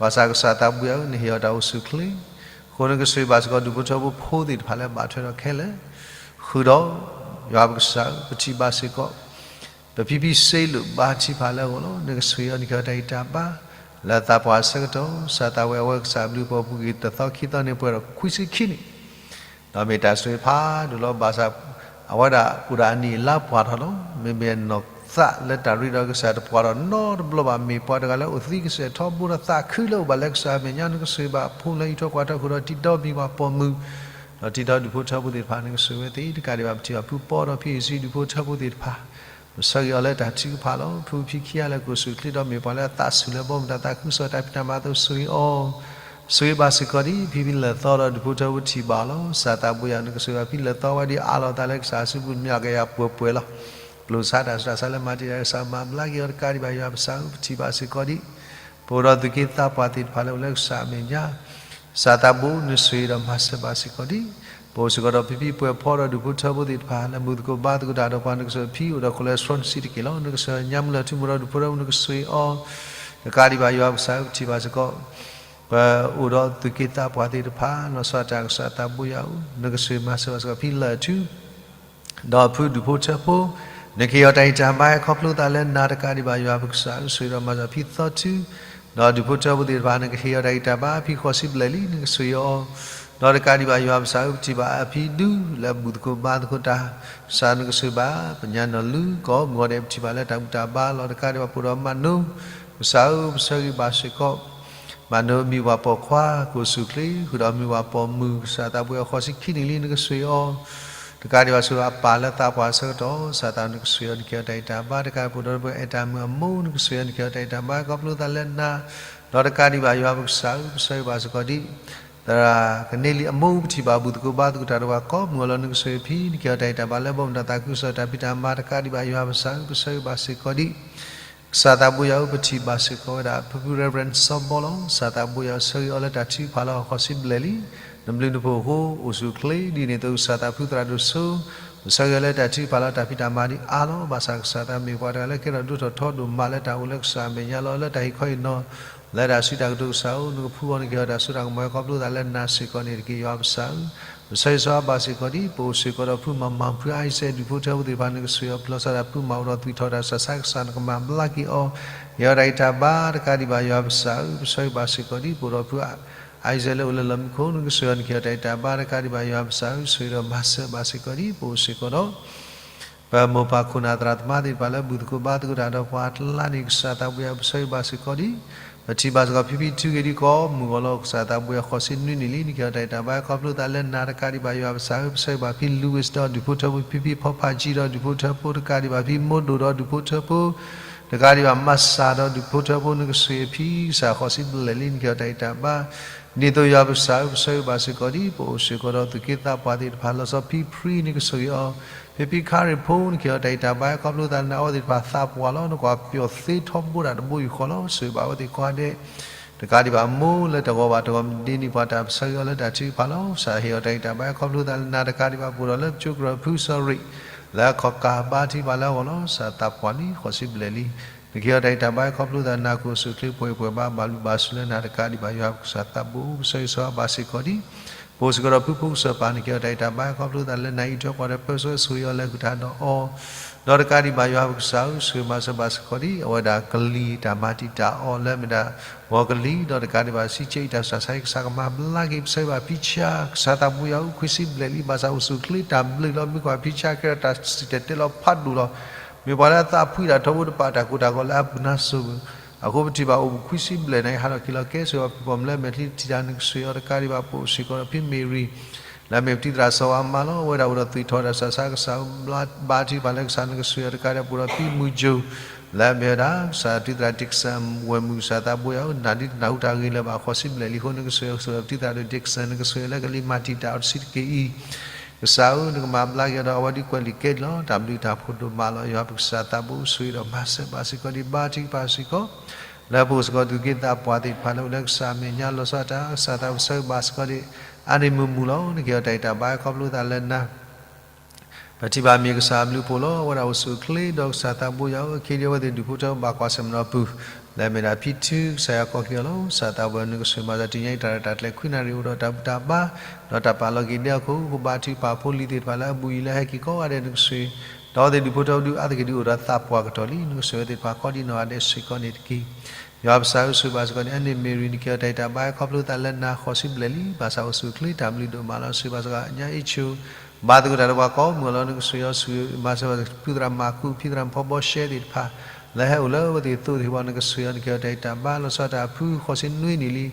ဘၣ်ဆၣ်ကစၢ်သးဘိယွၤဧၢ, နဟ့ၣ်အီၤတၢ်အိၣ်ဆူၣ်အိၣ်ချ့, အဃိနကဆိၣ်ဂ့ၤဘၣ်စ့ၢ်ကီးဒူၣ်ဖိထၢဖိဖိသ့ၣ်တဖၣ်လၢအဘၣ်ထွဲဒီးခဲလၢာ်, ဃုာ်ဒီး ယွၤပကစၢ်ဧၢ, ပထံၣ်ဘၣ်စ့ၢ်ကီး ပဖံဖံစ့လိာ်ဘါထံဖးလၢအဂီၢ်လီၤ. နကဆိၣ်ဂ့ၤအီၤ နကဟ့ၣ်အီၤတၢ်ဂံၢ်တၢ်ဘါ, လၢသးပှၢ်အဆၢကတီၢ်, ကစၢ်သးဝဲအဝဲကစၢ်အဘျုးအဖှိၣ်အပူၤကွံာ်တသီခံသီန့ၣ် ပှဲၤဒီးခွံဆံခံနံၣ် ဒီးမ့ၢ်တၢ်ဆိၣ်ဂ့ၤဖးဒိၣ်လီၤ. ဘၣ်ဆၣ် အဝဲဒၣ်အိၣ်ဒၣ်အနံၣ်အလါပှၢ်ထီၣ်လီၤ. မ့မ့ၢ်အနီၢ်သးလၢတၢ်ရ့ဒီးကစၢ်တပှၢ်ထီၣ်နီတဘျီဘၣ်. မ့ၢ်ပှၤတဂၤလၢအိၣ်သံကစဲၢ်ထီဘိဒီးသးခုလၢအိၣ်ဘၣ်လၢကစၢ်အမဲာ်ညါ, နကဆိၣ်ဂ့ၤဘၣ်အဖိလၢ ယူးထီၣ်ကွၢ်ထီၣ်ဃုာ်ဒီး တံၤဒီးမံၤပှၢ်ပိာ်မုၣ်, ဒီးတံၤဒီးဒူၣ်ဖိထၢဖိသ့ၣ်တဖၣ် နကဆိၣ်ဂ့ၤဝဲသ့ၣ်တကးဒံးဘၣ်. ပထံၣ်ဘၣ်ဖုပီဒီးဖံအံၤဆံဒူၣ်ဖိထၢဖိသ့ၣ်တဖၣ် ပဆၢဂ့ၤအီၤလၢတၢ်ထုကဖၣ်လီၤ. ဖုဖံခံဂၤလၢာ်ကိၣ်ဆူၣ်ချ့ ဒီးမ့ၢ်ပှၤလၢအသးဆူၣ်လၢဘီမုၢ်တၢ်သးခုကစီၣ်တၢ်ဖံးတၢ်မၤအသိး ဆိၣ်ဂ့ၤအီၤ, ဆိၣ်ဂ့ၤဘၣ်စ့ၢ်ကီးဒ်ဖံဖံလၢာ်သီဒီးဒူၣ်ဖိထၢဖိထံၣ်ဘၣ်အီၤလီၤ. ကစၢ်သးဘိယွၤ နကဆိၣ်ဂ့ၤဘၣ်ဖံလၢာ်သီဝဲဒ်အးလီၤသးလၢကစၢ်အစုပူၤ မျးကယၤပှဲၤပှဲၤလီၤ. ကျိၣ်စ့တၢ်ဆူးတၢ်ဆါလၢမၤတံာ်တာ် ကစၢ်မၤဘျါက့ၤအီၤတကးဒံးဘၣ်. ယွၤပကစၢ်ဧၢ, ပထံၣ်ဘၣ်စ့ၢ်ကီးဒ် ပအိၣ်ဒီးသူၣ်က့သးပှၢ်သ့ၣ်တဖၣ်လၢအိၣ်လၢကစၢ်အမဲာ်ညါ ကစၢ်သးဘိ နဆိၣ်ဂ့ၤဒီးမၤစၢၤဘၣ်စ့ၢ်ကီးဒ် ပအိၣ်စ့ၢ်ကီးဒီးဖံဖံပှဲၤဖီဒီးဒူၣ်ဖိထၢဖိသ့ၣ်တဖၣ် လၢမုာ်သကိးဘါသကိးတၢ်ဒီးပှၤ နကဆိၣ်ဂ့ၤဖံအိၣ်ဒီး cholesterol စံးတက့ၢ်လီၤ. နကဆိၣ်ဂ့ၤညါမုၢ်လၢထူမိၢ်ဒီးဒူၣ်ဖိထၢဖိ နကဆိၣ်ဂ့ၤအီၤ တကးဒံးဘၣ်. ယွၤပကစၢ်ဧၢ, ပထံၣ်ဘၣ်စ့ၢ်ကီး ပအိၣ်ဒီးသူၣ်က့သးပှၢ်သ့ၣ်တဖၣ် လီၤဆီဒၣ်တၢ် ကစၢ်သးဘိယွၤဧၢ, နကဆိၣ်ဂ့ၤမၤစၢၤဘၣ်စ့ၢ်ကီးဖံလၢာ်အထူ ဒီးဖုဒူၣ်ဖိထၢဖိ နကဟ့ၣ်အီၤတၢ်ဂံၢ်တၢ်ဘါ ဟဲခီဖျိသးလၢနၤတကးဒံးဘၣ်. ယွၤပကစၢ်ဧၢ, ဆိၣ်ဂ့ၤဒီးမၤစၢၤဖံသီထူ ဒီးဒူၣ်ဖိထၢဖိသ့ၣ်တဖၣ် နကဟ့ၣ်အီၤတၢ်ဂံၢ်တၢ်ဘါ. ဖံဃိးဆံဘျဲၣ်လံ နကဆိၣ်ဂ့ၤအီၤ ဒီးတကးဒံးဘၣ်. ယွၤပကစၢ်ဧၢ, ပထံၣ်ဘၣ်အဖံဒူလၢမုာ်သကိးဘါသကိးတၢ် ကစၢ်နကဆိၣ်ဂ့ၤဘၣ် ပညါနီၢ်လူၤ ကိးမုၢ်ဂီၤဒဲး ပထံၣ်ဘၣ်လၢတၢ်ဘူၣ်တၢ်ဘါလီၤ. တကးဒံးဘၣ် ပအိၣ်ဒီးမၤနိ ကစၢ်ဧၢ, ပဆၢဂ့ၤဘၣ်စ့ၢ်ကီး မၤနိမံၤဝၤပိာ်ခွါ ကိၣ်ဆူၣ်ချ့ ဃုာ်ဒီးမံၤဝၤပိာ်မုၣ် ကစၢ်သးဘိယွၤ ဃိးဆံခံနံၣ်လံ နကဆိၣ်ဂ့ၤအီၤ တကးဒံးဘၣ် ဆိၣ်ဂ့ၤအပၢ်လၢသးပှၢ်အဆၢကတီၢ် ကစၢ်သးနကဆိၣ်ဂ့ၤအီၤ နကဟ့ၣ်အီၤတၢ်ဂံၢ်တၢ်ဘါ တကးဒံးဘၣ် ပအိၣ်ဒီးပအဲၣ်တၢ်မုၣ်အမိၢ် နကဆိၣ်ဂ့ၤအီၤ နကဟ့ၣ်အီၤတၢ်ဂံၢ်တၢ်ဘါ ခီဖျိသးလၢနၤ ဒီးတကးဒံးဘၣ် ယွၤပကစၢ်ဧၢ, ပဆၢဂ့ၤဘၣ်စ့ၢ်ကီးဒ် ပ သရၣ်ကန့ၢ်လံအမိၢ် ပထံၣ်ဘၣ်ဘူၣ်သကိးဘါသကိးတၢ်ဒီးပှၤကိးမုၢ်အလီၢ် နကဆိၣ်ဂ့ၤဖံ နကဟ့ၣ်အီၤတၢ်ဂံၢ်တၢ်ဘါလၢဘီမုၢ်တၢ်သးခုကစီၣ်တၢ်ဖံးတၢ်မၤတကးဒံးဘၣ်ယွၤပကစၢ်ဧၢ, ပဆၢဂ့ၤဘၣ်စ့ၢ်ကီးဒံး ကစၢ်သးဘိယွၤဧၢ, ပထံၣ်ဘၣ်စ့ၢ်ကီးဝဲဒၣ် ဖုဖု Reverend စီၤဘီလီၤ, ကစၢ်သးဘိယွၤဧၢ, ဆၢဂ့ၤအီၤလၢတၢ်ထုကဖၣ်လၢဟီၣ်ခိၣ်စံးဘျဲၣ်လံ, နဘျုးနဖှိၣ်အဃိ အိၣ်ဆူၣ်အိၣ်ချ့ ဒ်န့ၣ်အသိး ကစၢ်သးဖုသရၣ်ဒိၣ်စိ ပဆၢဂ့ၤအီၤလၢတၢ်ထုကဖၣ်လၢတၢ်ဖံးတၢ်မၤဒ်အါလီၤ, ဘၣ်ဆၣ်ကစၢ်သးမ့ၢ်ပှၤတဂၤလၢကဲထီၣ်ဒိၣ်ထီၣ်ထီဒိၣ်မးလၢတၢ်အိၣ်လၢကစၢ်အမဲာ်ညါလီၤ, လၢတၢ်ဟ့ၣ်ခီဟ့ၣ်နီၤ လၢတၢ်စံးတၢ်ကတိၤကစၢ်ဧၢ, နကဖှူအီၤ နကဟ့ၣ်အီၤတၢ်စိတၢ်ကမီၤဟဲခီဖျိသးလၢနၤစ့ၢ်ကီးန့ၣ်တက့ၢ် ယွၤပကစၢ်ဧၢ, ပဆၢဂ့ၤဆၢဝါဘၣ်စ့ၢ်ကီးဒံး ပအိၣ်စ့ၢ်ကီးဒီးဖုမၤမၤ ဖုအါအံၤစဲး ဒုးဖိထၢဖိသ့ၣ်တဖၣ် နကဆိၣ်ဂ့ၤအီၤ ပလီၤဆီဒၣ်တၢ်ဖုမၤအိၣ်ဒီးသွံၣ်ထီၣ်တၢ်ဆၣ်ဆါကစၢ် နကမၤဘျါက့ၤအီၤ, ကဟ့ၣ်အီၤတၢ်ဂံၢ်တၢ်ဘါတကးဒံးဘၣ်ယွၤပကစၢ်ဧၢ, ပဆၢဂ့ၤဘၣ်စ့ၢ်ကီးဒံး ပအိၣ်ဒီးဖုအါအံၤစဲးလၢအိၣ်လၢလီၢ်မံခိၣ် နကဆိၣ်ဂ့ၤအီၤ နကဟ့ၣ်အီၤတၢ်ဂံၢ်တၢ်ဘါတကးဒံးဘၣ်ယွၤပကစၢ်ဧၢ, ဆိၣ်ဂ့ၤဒီးမၤစၢၤဘၣ်စ့ၢ်ကီးဒံး ပအိၣ်စ့ၢ်ကီးဒီး ပမိၢ်ပၢ်ခိၣ်နၢ်သရၣ်သမါသ့ၣ်တဖၣ်လၢဘူၣ်သကိးဘါသကိးတၢ်ဒီးပှၤအကျါန့ၣ် ကစၢ်သးဘိယွၤ ပဆၢဂ့ၤဘၣ်စ့ၢ်ကီးဒံး, ပထံၣ်ဘၣ်စ့ၢ်ကီးဖံဖံထုဂ့ၤဒံးကိးမုၢ်ဂီၤလီၤ, ကစၢ်သးဘိယွၤဃိးဆံနွံနံၣ်လံ နကဟ့ၣ်အီၤတၢ်ဂံၢ်တၢ်ဘါခီဖျိသးလၢနၤတကးဒံးဘၣ်ယွၤပကစၢ်ဧၢ, ပဆၢဂ့ၤဘၣ်ဖံ Louis ဒီးဒုးဖိထၢဖိ, ဖံဖံဖီဖးကံဒီးဒုးဖိထၢဖိတကးဒံးဘၣ်, ဖံမိၢ်ဒိၣ်ဒီးဒုးဖိထၢဖိ တကးဒံးဘၣ် မၤစၢၤဒီးဒုးဖိထၢဖိ နကဆိၣ်ဂ့ၤအဖံ ကစၢ်ဃိးဆံဘျဲၣ်လံ နကဟ့ၣ်အီၤတၢ်ဂံၢ်တၢ်ဘါ ဒ်သိးယွၤပကစၢ်ဧၢ, ပဆၢဂ့ၤဘၣ်စ့ၢ်ကီးဒံး ပအိၣ်စ့ၢ်ကီးဒီးသူၣ်က့သးပှၢ်သ့ၣ်တဖၣ် လီၤဆီဖံဖံ နကဆိၣ်ဂ့ၤအီၤ, ဖံဖံခါရံၣ်ဖိ နကဟ့ၣ်အီၤတၢ်ဂံၢ်တၢ်ဘါခီဖျိသးလၢနၤ, အဝဲသ့ၣ်တဖၣ်သးပှၢ်လီၤ, နကွၢ်ပၠီၣ်သ့ထီဘိဒၣ်တဘိယူၢ်ဃီလီၤ, ဆိၣ်ဂ့ၤဘၣ်အဝဲသ့ၣ်ကိးဂၤဒဲး တကးဒံးဘၣ်အမိၢ်လၢတဂီၤဘၣ်တဂီၤမ့ၢ်ဒ်န့ၣ် ပှၤတၢ်ပဆၢဂ့ၤအီၤလၢတၢ်ထုကဖၣ်လီၤ, ကစၢ်ဟ့ၣ်အီၤတၢ်ဂံၢ်တၢ်ဘါခီဖျိသးလၢနၤတကးဒံးဘၣ် ပအိၣ်ဒီးလၢပကၠိကရၢၢ်ဖုစီၤရ့ၣ် လၢအခီၣ်ကၢ်ဘါထုကဖၣ်လၢအဂီၢ်လီၤ, ကစၢ်သးပှၢ်လံ ဃိးဆံဘျဲၣ်လံ နကဟ့ၣ်အီၤတၢ်ဂံၢ်တၢ်ဘါခီဖျိသးနၤ ကအိၣ်ဆူၣ်အိၣ်ချ့ပှဲၤပှဲၤဘၣ် ဘၣ်ဘျုးဘၣ်ဆိၣ်လၢနၤတကးဒံးဘၣ်ယွၤကစၢ်သးဘိ ပဆၢဂ့ၤဆၢဝါဘၣ်စ့ၢ်ကီးဒံး, ပအိၣ်စ့ၢ်ကီးဒီးဖုဖိကစၢၢ်ပၢ် နကဟ့ၣ်အီၤတၢ်ဂံၢ်တၢ်ဘါခီဖျိသးလၢနၤ အံးထွဲကွၢ်ထွဲပၢဆှၢဆိၣ်ဂ့ၤအီၤလဲၤဃုာ်တၢ်ဒီးအီၤ ဒီးတကးဒံးဘၣ်ယွၤပကစၢ်ဧၢ, ဆိၣ်ဂ့ၤမၤစၢၤဘၣ်စ့ၢ်ကီးဒံး အဝဲဒၣ်ကလံၤတၢ်မၤတံာ်တာ်အီၤလၢအမ့ၢ်ဒၣ် ဂီၤကလံၤ ဒီးတကးဒံးဘၣ်စံးကဲအံၤတၢ်ဆၣ်ဆါ ကစၢ်ကမၤဘျါက့ၤ ပဆၢဂ့ၤဘၣ်ဖံဆါ ကစၢ်သးဘိယွၤဧၢ ခွံဆံဘျဲၣ်လံ ဘၣ်ဆၣ်အိၣ်ဆူၣ်အိၣ်ချ့တၢ်ဘျုးလီၤ မ့ၢ်ကွၢ်ဖံဆါကဲထီၣ်တၢ်စံၣ်တဲၤတဲလီၤဖးဒိၣ်လီၤ မ့ၢ်ပှၤလၢအသးဖှံတၢ်ထီဘိတပာ်တၢ်ကိၢ်တၢ်ဂီၤလၢအပူၤနါစိၤပူၤ, အဃိပထံၣ်ဘၣ်အိၣ်ပူၤခွံဆံဘျဲၣ်န့ၣ် ဟးထီၣ်က့ၤလီၤကဲဆိၣ်ဂ့ၤအီၤ ဖံးပိာ်မုၣ်လၢမဲာ်ချံတထံၣ်တၢ် နကဆိၣ်ဂ့ၤအီၤတကးဒံးဘၣ် ပအိၣ်စ့ၢ်ကီးဒီးဖံမ့ၢ်ရံ လၢအမ့ၢ်ပတံၤသရၣ်စီၤဝါမါလီၤ. အဝဲဒၣ်အိၣ်ဒီးသွံၣ်ထီၣ်တၢ်ဆၣ်ဆါကစၢ်ဘါထုကဖၣ်လၢကစၢ် နကဆိၣ်ဂ့ၤအီၤတကးဒံး ပအိၣ်ဒီးဖံမုၢ်ကၠိၤ လၢအမ့ၢ်ဝဲဒၣ် ကစၢ်ပတံၤသရၣ် Dixon ဝဲၢ်မုၢ် ကစၢ်သးဘိယွၤဧၢ နၤဒ်တနၢ်ဟူတၢ်ဂ့ၤလၢၤဘၣ် ဃိးဆံဘျဲၣ်လံအဃိ နကဆိၣ်ဂ့ၤအီၤပတံၤသရၣ်ဒိၣ် Dixon နကဆိၣ်ဂ့ၤအီၤလၢကလံၤမၤတံာ်တာ်အီၤတဆံးတက့ၢ်အံၤ ကစၢ်ဧၢ နကမၤဘျါက့ၤအီၤဒီး အဝဲဒုးကွဲးလံာ်ကဲလီၤ တၢ်ဘျုးတၢ်ဖှိၣ်ဒိၣ်မးလီၤ. ယွၤပကစၢ်သးဘိဆိၣ်ဂ့ၤဒီးမၤစၢၤဘၣ်စ့ၢ်ကီးဒံး ဘါထုကဖၣ်စ့ၢ်ကီး လၢပအိၣ်စ့ၢ်ကီးသူၣ်က့သးပှၢ်သ့ၣ်တဖၣ်လၢအိၣ်လၢကစၢ်အမဲာ်ညါလီၤဆီဒၣ်တၢ် ကစၢ်သးဘိဆိၣ်ဂ့ၤဘၣ်စ့ၢ်ကီးဒံး အါန့ၢ်မုာ်မုာ်လီၤ. နကဟ့ၣ်အီၤတၢ်ဂံၢ်တၢ်ဘါခီဖျိသးလၢနၤ ပထံၣ်ဘၣ်မ့ၢ်ကစၢ်အဘျုးအဖှိၣ်လီၤ. အဝဲဒၣ်အိၣ်ဆူၣ်အိၣ်ချ့ဒီးကစၢ်သးဘိယွၤဧၢ အခ့ဒံးအဝဲသ့ၣ်ဒုးဖိထၢဘၣ်ကွၢ်ဆၢၣ်မဲာ်ဒီးအပူၤ လၢအမ့ၢ်ဒၣ်ဖံထု ကစၢ်ယွၤကိးက့ၤအီၤလီၤ. ကစၢ်သးဘိယွၤ နကဆိၣ်ဂ့ၤမၤစၢၤ တနံၤညါအံၤတၢ်ရဲၣ်တၢ်ကျဲၤခွံနၣ်ရံၣ်အိၣ်ဒီးတၢ်ဘူၣ်တၢ်ဘါ ဒီးတၢ်ပာ်လီၤက့ၤဒဲအခိၣ် ပဘါထုကဖၣ်ဖိလံၤသ့ၣ်တဖၣ်လၢအဘူးအံၤလၢဟဲက့ၤကိးဂၤဒဲး နကဆိၣ်ဂ့ၤ ဒီးအဝဲသ့ၣ်ဒုးဖိထၢဒုးအါသက့ၢ်ဒုးအိၣ်ဒီးသးပှၢ်ကတီၢ်လံ နကဆိၣ်ဂ့ၤအဝဲသ့ၣ်တဖၣ်ကိးဒံးနီၢ်ဂၤဒဲးစ့ၢ်ကီးန့ၣ်တက့ၢ်. ယွၤပကစၢ်ဧၢ ဆိၣ်ဂ့ၤဘၣ်စ့ၢ်ကီးန့ၣ် အါန့ၢ်မ့ၢ်ရံ နကဟ့ၣ်အီၤတၢ်ဂံၢ်တၢ်ဘါခီဖျိသးလၢနၤ ဃိးဆံဘျဲၣ်လံ ဘၣ်ဆၣ်အိၣ်ဆူၣ်အိၣ်ချ့တၢ်ဘျုးဒိၣ်မးလီၤ. ဆိၣ်ဂ့ၤဘၣ်စ့ၢ်ကီးညါအ့ၣ်ဆိၣ် ဘါသကိးတၢ်ဒီးပှၤကိးမုၢ်အလီၢ် နကဆိၣ်ဂ့ၤအီၤ ဆိၣ်ဂ့ၤမၤစၢၤဘၣ် ဖုသရၣ်မၤကူ ဖံသရၣ်ဖီဘီရှဲသ့ၣ်တဖၣ် လၢဟဲအိၣ်လၢအဝဲသ့ၣ်သိသ့ၣ်တဖၣ် နကဆိၣ်ဂ့ၤအီၤ နကဟ့ၣ်အီၤတၢ်ဂံၢ်တၢ်ဘါ လီၤဆီဒၣ်တၢ်အဖု ဃိးဆံနွံနံၣ်လံ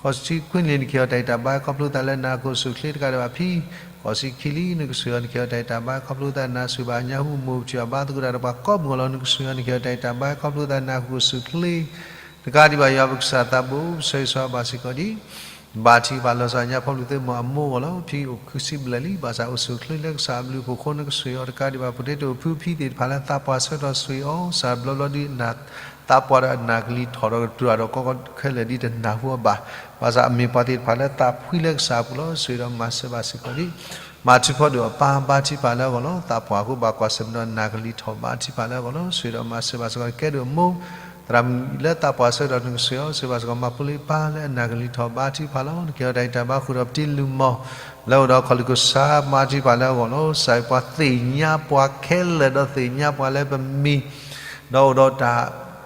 ဃိးဆံခွံနံၣ်လံ နကဟ့ၣ်အီၤတၢ်ဂံၢ်တၢ်ဘါခီဖျိသးလၢနၤ ကအိၣ်ဆူၣ်အိၣ်ချ့တကးဒံးဘၣ်ဖံ ဃိးဆံခံလံ နကဆိၣ်ဂ့ၤအီၤ နကဟ့ၣ်အီၤတၢ်ဂံၢ်တၢ်ဘါခီဖျိသးနၤ ဆိၣ်ဂ့ၤဘၣ်ညါဟူမိၢ်ပထံၣ်ဘၣ်ဘါသကိးတၢ်ဒီးပှၤကိးမုၢ်အလီၢ် နကဆိၣ်ဂ့ၤအီၤ နကဟ့ၣ်အီၤတၢ်ဂံၢ်တၢ်ဘါခီဖျိသးနၤ ကအိၣ်ဆူၣ်အိၣ်ချ့ တကးဒံးဘၣ် ယွၤပကစၢ်သးဘိ ပဆၢဂ့ၤဆၢဝါဘၣ်စ့ၢ်ကီးဒံး ဘါထုကဖၣ်လီၤဆီညါ ဖီဘျုးသုမိၢ်အမိၢ်အဂီၢ်လီၤ. ဖံအိၣ်ခံဆံဘျဲၣ်လံ ဘၣ်ဆၣ်အိၣ်ဆူၣ်အိၣ်ချ့လၢကစၢ်အဘျုးအဖှိၣ်အဃိ နကဆိၣ်ဂ့ၤအီၤတကးဒံးဘၣ် potato အဖု ဖံသ့ၣ်တဖၣ်လၢသးပှၢ်ဆၢကတီၢ်ဆိၣ်ဂ့ၤအီၤ စးဘျီဘျီဒုး သးပှၢ်ဒီးအနၢ်ကလံၤထီၣ်ဒီးကတြူာ်ဒီးကီကီခဲလၢာ်ဒ်တနၢ်ဟူအီၤဘၣ်. ဘၣ်ဆၣ်အမ့ၢ်ပှၤသ့ၣ်တဖၣ်လၢသးဖှံလၢကစၢ်အပူၤလီၤ. ဆိၣ်ဂ့ၤဒီးမၤစၢၤဘၣ်စ့ၢ်ကီးဒံး မၤထုကဖၣ်ဒိၣ်အပၢ် ဘါထုကဖၣ်လၢအဂီၢ်လီၤ. သးပှၢ်အဃိ ဘၣ်ကွၢ်ဆၢၣ်မဲာ်ဒီးအနၢ်ကလံၤထီၣ် ဘါထုကဖၣ်လၢအဂီၢ်လီၤ. ဆိၣ်ဂ့ၤဒီးမၤစၢၤဘၣ်စ့ၢ်ကီး ကဲဒိၣ်အမိၢ် သရၣ်မုၣ်လၢသးပှၢ်ဆၢကတီၢ် နကဆိၣ်ဂ့ၤအီၤ ဆိၣ်ဂ့ၤဘၣ်စ့ၢ်ကီး မၤဖိလ့ပၢ်လၢအနၢ်ကလံၤထီၣ် ဘါထုကဖၣ်လီၤ. နကဟ့ၣ်အီၤတၢ်ဂံၢ်တၢ်ဘါဃုာ်ဒီးပတံၤလုၢ်မီၢ် လၢအိၣ်ဒီးခီၣ်လုၢ်ကစၢ် ဘါထုကဖၣ်လၢအဂီၢ်လီၤ. ကစၢ်ပှၤသ့ၣ်ညါပှၤခဲလၢာ်ဒီးသ့ၣ်ညါပှၤလၢပမံၤ ဒီးအိၣ်ဒီးတၢ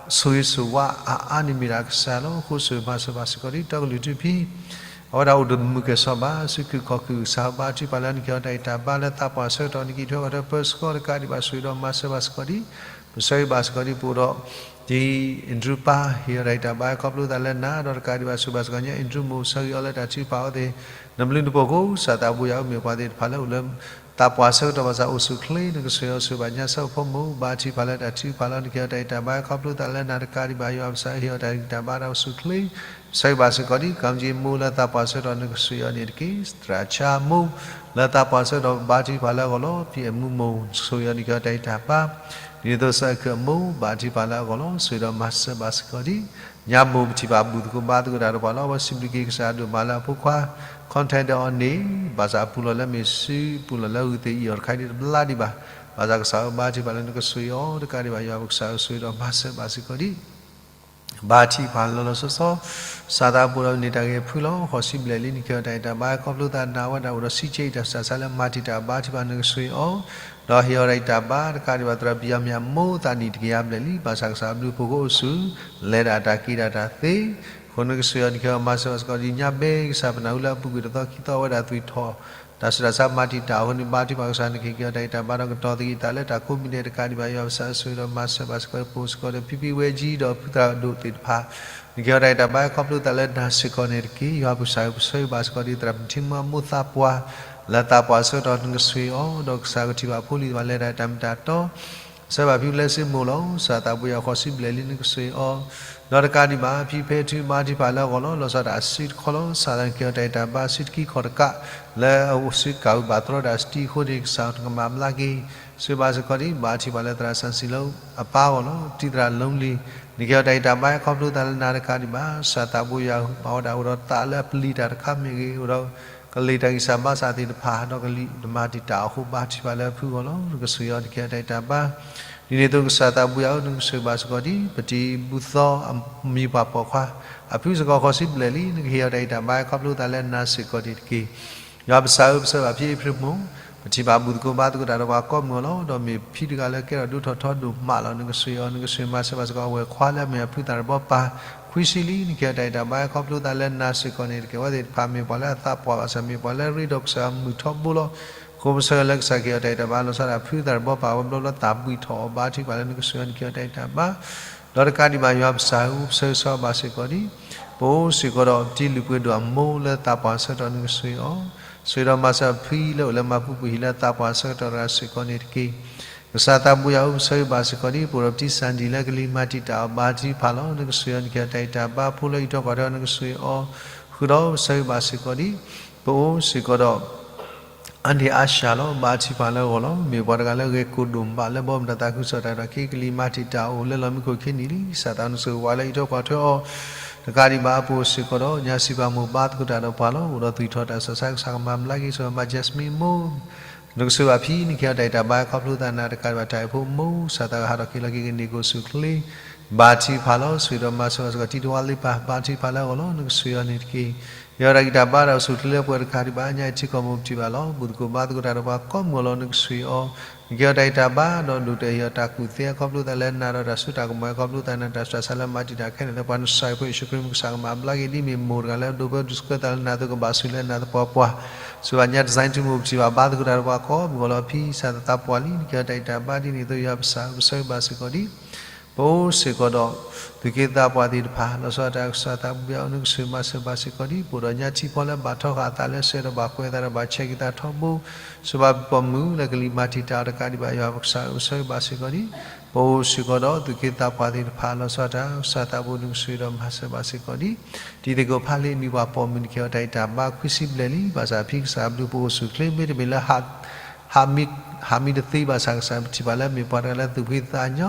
်ဆိၣ်ဂ့ၤဆိၣ်ဝါအါအါန့ၣ်မ့ၢ်ဒၣ်ကစၢ်လီၤ. အဃိဆိၣ်ဂ့ၤမၤစၢၤဘၣ်စ့ၢ်ကီးဒံး တီကလုၢ်ထူဖံ အဝဲဒၣ်အိၣ်တမုာ်ကဲၣ်ဆိးဘၣ် စုခုၣ်ခီၣ်ခုၣ် ကစၢ်ဘါထုကဖၣ်လၢနကဟ့ၣ်အီၤတၢ်ဂံၢ်တၢ်ဘါလၢသးပှၢ်ဆၢကတီၢ် နကံးထွဲကွၢ်ထွဲပၢဆှၢတကးဒံးဘၣ် ဆိၣ်ဂ့ၤဒီးမၤစၢၤဘၣ်စ့ၢ်ကီးဒံး ပဆၢဂ့ၤဘၣ်စ့ၢ်ကီးဒံး ပအိၣ်ဒီး တံၤအ့ၣ်ဒြူပၢ် ဟ့ၣ်အီၤတၢ်ဂံၢ်တၢ်ဘါခီဖျိသးလၢနၤ ဒီးတကးဒံးဘၣ်ဆိၣ်ဂ့ၤဘၣ်စ့ၢ်ကီးညါ အ့ၣ်ဒြူမိၢ် ဆၢဂ့ၤအီၤလၢတၢ်ထုကဖၣ်အဝဲသ့ၣ် နဘျုးနဖှိၣ်အဃိ ကစၢ်သးဘိယွၤဧၢ မ့ၢ်ပှၤသ့ၣ်တဖၣ်လၢအိၣ်လၢ သးပှၢ်ဆၢကတီၢ်ဘၣ်ဆၣ်အိၣ်ဆူၣ်ချ့ နကဆိၣ်ဂ့ၤအီၤဆိၣ်ဂ့ၤဘၣ်ညါဆၢဖှိၣ်မိၢ် ဘါထုကဖၣ်လၢတၢ်ထုကဖၣ်လီၤ နကဟ့ၣ်အီၤတၢ်ဂံၢ်တၢ်ဘါ ခီဖျိသးလၢနၤတကးဒံးဘၣ် ယွၤပကစၢ်ဧၢ ဟ့ၣ်အီၤတၢ်ဂံၢ်တၢ်ဘါတၢ်အိၣ်ဆူၣ်ချ့ ဆၢဂ့ၤဘၣ်စ့ၢ်ကီးဒံး ကၠီမကၠ့မိၢ်လၢသးပှၢ်ဆၢကတီၢ် နကဆိၣ်ဂ့ၤအီၤန့ၣ်တက့ၢ်. သရၣ်ဆါမိၢ် လၢသးပှၢ်ဆၢကတီၢ် ဘါထုကဖၣ်လၢအဂီၢ်လီၤ ဖံးအမူမိၢ် ဆိၣ်ဂ့ၤအီၤ နကဟ့ၣ်အီၤတၢ်ဂံၢ်တၢ်ဘါ ဒ်န့ၣ်အသိး စၢ်အုၣ်ခုၣ်အမိၢ် ဘါထုကဖၣ်လၢအဂီၢ်လီၤ ဆိၣ်ဂ့ၤဒီးမၤစၢၤဘၣ်စ့ၢ်ကီးဒံး ညါမိၢ် ပထံၣ်ဘၣ်ဘူၣ်သကိးဘါသကိးတၢ်ဒီးပှၤလီၤ ပစံးဘျုးက့ၤကစၢ်ဒိၣ်မးလၢအဖိခွါ contact ဒီးအီၤန့ၣ် ဘၣ်ဆၣ်အပူၤလီၢ်လၢမ့ၢ်စုပူၤလီၢ်လၢဂုာ်သ့ၣ်အံၤအီၤတခါဒံးတဘျါဒံးဘၣ်. ဘၣ်ဆၣ်ကစၢ်ဧၢ ဘါထုကဖၣ်လၢနကဆိၣ်ဂ့ၤအီၤတကးဒံးဘၣ် ယွၤပကစၢ်ဧၢ ဆိၣ်ဂ့ၤဒီးမၤစၢၤဘၣ်စ့ၢ်ကီးဒံး ဘါထုကဖၣ်လီၤလီၤဆီဆီ စၢ်သးပူၤဒီးန့ၢ်တၢ်ဂဲၤဖုလီၤ ဃိးဆံဘျဲၣ်လံ နကဟ့ၣ်အီၤတၢ်ဂံၢ်တၢ်ဘါ ခီဖျိသးနၤဝဲဒၣ်အိၣ်ဒီးစံးဆၢအံၤတၢ်စူၢ်တၢ်စါလၢမၤတံာ်တာ်အီၤ ဘါထုကဖၣ်နကဆိၣ်ဂ့ၤအီၤ ဒီးဟ့ၣ်အီၤတၢ်ဂံၢ်တၢ်ဘါတကးဒံးဘၣ် သရၣ်ဘံၣ်ယၤမံၣ်အမိၢ် သးနံၣ်တကယၤဘျဲၣ်လံ ဘၣ်ဆၣ်ကစၢ်အဘျုးအဖှိၣ်ကအိၣ်ဆူၣ် လဲၤဒၣ်တၢ်က့ၤဒၣ်တၢ်သ့ အဃိနကဆိၣ်ဂ့ၤအီၤ နကဟ့ၣ်အီၤမၤစၢၤဘၣ်စ့ၢ်ကီးဒံး ညါဘဲကစၢ်ပနၢ်ဟူလၢအပူၤကွံာ်တသီခံသီအဝဲဒၣ်သွံၣ်ထီၣ် တၢ်စူၢ်တၢ်စါမၤတံာ်တာ်အဃိန့ၣ် ဘါထုကဖၣ်ကစၢ် နကဟ့ၣ်က့ၤအီၤတၢ်ဂံၢ်တၢ်ဘါဒီးကတီၤသကိးတၢ်လၢတၢ်ကိးမံၤဒဲးတကးဒံးဘၣ် ယွၤပကစၢ်ဧၢ ဆိၣ်ဂ့ၤဒီးမၤစၢၤဘၣ်စ့ၢ်ကီး ပအိၣ်စ့ၢ်ကီးဒီး ဖံဖံဝဲကၠံဒီးဖုသရၣ်ဒိၣ်သ့ၣ်တဖၣ် နကဟ့ၣ်အီၤတၢ်ဂံၢ်တၢ်ဘါ ခီဖျိသးလၢနၤစ့ၢ်ကီးန့ၣ်တက့ၢ်. ယွၤပကစၢ်ဧၢ ပဆိၣ်ဂ့ၤဘၣ်စ့ၢ်ကီးဒံး သရၣ်မုၣ်ထံမုၢ်အမိၢ်သးပှၢ် လၢသးပှၢ်ဆၢကတီၢ် နကဆိၣ်ဂ့ၤအီၤ ဒီးကစၢ်ကထံၣ်ဘၣ်ဖိလံၤတဖၣ်လဲၤတၢ်တၢ်မ့ၢ်တၢ်တီ ဆၢဘၣ်ဖံးဘျဲးစ့မိၢ်လီၤ. စၢ်သးပူၤယၤဃိးဆံဘျဲၣ်လံ နကဆိၣ်ဂ့ၤအီၤ ဒီးတကးဒံးဘၣ် ဖံဖဲထုမၤတံာ်ဖးလၢအဂီၢ်လီၤ. လီၤဆီဒၣ်တၢ်အစုတခီလီၤ. စၢ်သးနကဟ့ၣ်အီၤတၢ်ဂံၢ်တၢ်ဘါ အစုတကံခီၣ်တကး လၢအအိၣ်စုကၣ်အုးဘၣ်သရီတၢ်စတံအဃိန့ၣ် ကစၢ်နကမၤဘျါက့ၤ ဆိၣ်ဂ့ၤဘၣ်စ့ၢ်ကီးဒံး ဘါထုကဖၣ်လၢသရၣ်စၣ်စံၤလၢအပၢ်အဂီၢ်လီၤ. တံၤသရၣ်လီလံၤ နကဟ့ၣ်အီၤတၢ်ဂံၢ်တၢ်ဘါ ခီဖျိသးလၢနၤတကးဒံးဘၣ် စၢ်သးပူၤယၤဘၣ်ဝဲဒၣ်အိၣ်ဒီးသးလၢအပျံၤတၢ်တခါမ့ၢ်ဂ့ၤ အိၣ်ဒီး ကလံၤတၢ်ဂံၢ်စၢ်ဘါစၢ်သ့ၣ်တဖၣ် ဒီးကလံၤတမၤတံာ်တာ်အဃိ ဘါထုကဖၣ်လၢအဖုအဂီၢ်လီၤ. နကဆိၣ်ဂ့ၤအီၤ နကဟ့ၣ်အီၤတၢ်ဂံၢ်တၢ်ဘါ ဒ်န့ၣ်အသိးကစၢ်သးပူၤယၤဧၢ နကဆိၣ်ဂ့ၤဘၣ်စ့ၢ်ကီးဒံး ပတံၤဘူၣ်သီအမံၤပှၢ်ပိာ်ခွါ အဖုစ့ၢ်ကီးဃိးဆံဘျဲၣ်လံ နကဟ့ၣ်အီၤတၢ်ဂံၢ်တၢ်ဘါ ခီဖျိသးလၢနၤစ့ၢ်ကီးန့ၣ်တက့ၢ်. ယွၤပကစၢ်ဧၢ ပဆၢဘၣ်ဖံအ့ဖြ့မိၢ် ပထံၣ်ဘၣ်ဘူၣ်သကိးဘါသကိးတၢ်ဒီးပှၤကိးမုၢ်အဂီၢ်လီၤ. ဒီးမ့ၢ်ဖံတဂၤလၢကဲထီၣ်ဒိၣ်ထီၣ်ထီဒိၣ်မးလီၤ. နကဆိၣ်ဂ့ၤအီၤ နကဆိၣ်ဂ့ၤမၤစၢၤဘၣ်စ့ၢ်ကီးအဝဲၢ်ခွါလၢအမ့ၢ်အဖုသၣ်တဘီပၤ ခွံဆံလံ နကဟ့ၣ်အီၤတၢ်ဂံၢ်တၢ်ဘါ ခီဖျိသးလၢနၤစ့ၢ်ကီးန့ၣ်တက့ၢ်. အဝဲသ့ၣ်တဖၣ်မ့ၢ်ပှၤလၢအသးပှၢ်ဘၣ်ဆၣ် မ့ၢ်ပှၤလၢအရ့ဒီးကစၢ်အမုာ်ထီဘိလီၤ. အဃိပဆၢလၢကစၢ်ကဟ့ၣ်အီၤတၢ်ဂံၢ်တၢ်ဘါ လီၤဆီဒၣ်ဖုသၣ်တဘီပၤ အဝဲဘျီဘျီသးဘှံးထီၣ်အီၤ ဘါထုကဖၣ်လၢနကဆိၣ်ဂ့ၤအီၤ နကဟ့ၣ်အီၤတၢ်ဂံၢ်တၢ်ဘါ ဒီးတကးဒံးဘၣ် ယွၤပကစၢ်ဧၢ ပဆၢဂ့ၤဆၢဝါဘၣ်စ့ၢ်ကီးဒံး ပအိၣ်စ့ၢ်ကီးဒီးတံၤလုၢ်ပှ့ၤဒိၣ်အမိၢ်လၢသးပှၢ်ဆၢကတီၢ် နကဆိၣ်ဂ့ၤအီၤ ဆိၣ်ဂ့ၤဒီးမၤစၢၤဖံလၢအိၣ်လၢမၤပူၤကွံာ်ဟံၣ်လၢသးပှၢ်ဆၢကတီၢ်တဂၤစ့ၢ်ကီးန့ၣ်တက့ၢ်. ကစၢ်သးပူၤယၤဧၢ ပဆၢဂ့ၤဘၣ်စ့ၢ်ကီးဒံး ပအိၣ်ဒီးပတံၤစၢ်ဒံၣ်လၢကလံၤမၤတံာ်တာ်အီၤ ဘါထုကဖၣ်လီၤ. နကဆိၣ်ဂ့ၤအီၤ နကဟ့ၣ်အီၤတၢ်ဂံၢ်တၢ်ဘါ ဖိလၢအံးထွဲကွၢ်ထွဲအီၤ နကဆိၣ်ဂ့ၤအီၤ ဃုာ်ဒီးပဆၢဂ့ၤဘၣ်စ့ၢ်ကီးဒံး ပအိၣ်စ့ၢ်ကီးဒီး အါန့ၢ်အါစှၤလီၤ ဘါထုကဖၣ်လၢအဂီၢ်လီၤ. မ့ၢ်ပှၤတဂၤလၢအဂ့ၤကိၢ်ဒိၣ်မး လၢဘီမုၢ်တၢ်သးခုကစီၣ်တၢ်အဲၣ်တၢ်ကွံ ကလံၤမၤတံာ်တာ်အီၤ အိၣ်လၢလီၢ်မံခိၣ်ခံနံၣ်လံ. ကစၢ်သးနကဆိၣ်ဂ့ၤပှၤလၢအံးထွဲကွၢ်ထွဲအီၤ တကးဒံးဘၣ် ပအိၣ်စ့ၢ်ကီးဒီး ညါစံးပာ်မိၢ်ဘါသကိးတၢ်ဒီးပှၤလီၤ. အိၣ်ဒီးသွံၣ်ထီၣ်တၢ်စူၢ်တၢ်စါ ကစၢ်ကမၤဘျါက့ၤ ဆိၣ်ဂ့ၤဘၣ် Jasmine မိၢ် နကဆိၣ်ဂ့ၤဘၣ်ဖံ နကဟ့ၣ်အီၤတၢ်ဂံၢ်တၢ်ဘါ ခီဖျိသးနၤတကးဒံးဘၣ် တၢ်အဲၣ်ဖိမိၢ် ကစၢ်သးဟးထီၣ်က့ၤလီၤက့ၤကန့ၢ်ကအိၣ်ဆူၣ်ချ့ ဘါထုကဖၣ်လီၤ. ဆိၣ်ဂ့ၤဒီးမၤစၢၤဘၣ်စ့ၢ်ကီး တံၤတဝါလ့ပၢ် ဘါထုကဖၣ်လၢအဂီၢ်လီၤ. နကဆိၣ်ဂ့ၤအီၤန့ၣ်တက့ၢ်. ဟ့ၣ်အီၤတၢ်ဂံၢ်တၢ်ဘါဒီးအိၣ်ဆူၣ်ချ့လၢပှဲၤတခါဒံးဘၣ် ညါအံၤထံကီၢ်မိၢ်ပထံၣ်ဘၣ်လီၤ. ဘူၣ်သကိးဘါသကိးတၢ်ဒီးပှၤကိးမုၢ်အဂီၢ်လီၤ. နကဆိၣ်ဂ့ၤအီၤ နကဟ့ၣ်အီၤတၢ်ဂံၢ်တၢ်ဘါ ဒီးဒိၣ်တဲာ်ဟ့ၣ်အီၤတၢ်ကူၣ်သ့ ခီဖျိသးလၢနၤဒီးတၢ်စိတၢ်ကမီၤ ခီဖျိသးနၤတၢ်စူၢ်တၢ်စါလၢမၤတံာ်တာ်ခဲလၢာ်လၢပှၤနစၢ်အံၤဖိယ့ၣ်ၡူးခရံာ်မုၢ် ကစၢ်ကမၤဘျါက့ၤဒ်မ့ၢ်မိၢ်တဂၤလၢအဒိးပၢဒိးဆှၢသးလၢနၤအသိး ကဘၣ်ဆိၣ်လၢနၤသပှၢ်ပှၢ် ဆိၣ်ဂ့ၤဘၣ်ညါ design ထူမိၢ်ပထံၣ်ဘၣ်ဘါသကိးတၢ်ဒီးပှၤကိးမုၢ်အဂီၢ်လီၤ. ဖံကစၢ်သးပှၢ်လံ နကဟ့ၣ်အီၤတၢ်ဂံၢ်တၢ်ဘါဒ်န့ၣ်အသိး ယွၤပကစၢ်ဧၢ ပဆၢဂ့ၤဘၣ်စ့ၢ်ကီးဒံး ပအိၣ်စ့ၢ်ကီးဒီး သူၣ်က့သးပှၢ်သ့ၣ်တဖၣ် လီၤဆီဒၣ်တၢ်ကစၢ်သးပူၤယၤ နကဆိၣ်ဂ့ၤမၤစၢၤဘၣ်စ့ၢ်ကီးဒံး ပအိၣ်ဒီးညါထံဖီလၢဘၣ်ထီဃာ်အသးလၢစဲးဒီးဘၣ်ကွဲးအသးဒီးဘၣ်ဆဲးက့ၤသးထီဘိ ဆိၣ်ဂ့ၤဘၣ်ပိာ်မုၣ်လၢကလံၤမၤတံာ်တာ်အီၤတကးဒံးဘၣ် ယွၤပကစၢ်ဧၢ ပဆၢဂ့ၤဘၣ်စ့ၢ်ကီးဒံး ပအိၣ်စ့ၢ်ကီးဒီးသူၣ်က့သးပှၢ်သ့ၣ်တဖၣ် လီၤဆီဒၣ်တၢ်ကစၢ်သးပူၤ နကဆိၣ်ဂ့ၤဒီးမၤစၢၤဘၣ်စ့ၢ်ကီးဒံး တံၤသကိးဖးလံအမံၤပှၢ်ပိာ်မုၣ် နကဟ့ၣ်အီၤတၢ်ဂံၢ်တၢ်ဘါ ခွံဆံဘျဲၣ်လံ ဘၣ်ဆၣ်ဖံကစၢ်အဘျုးပအိၣ်ဆူၣ်ချ့ မ့တမ့ၢ်လၢ ဟးမံတသ့ဘၣ်ဆၣ် ကစၢ်ပထံၣ်ဘၣ်လၢမ့ၢ်ပှၤတဂၤလၢသူၣ်ဖှံသးညီ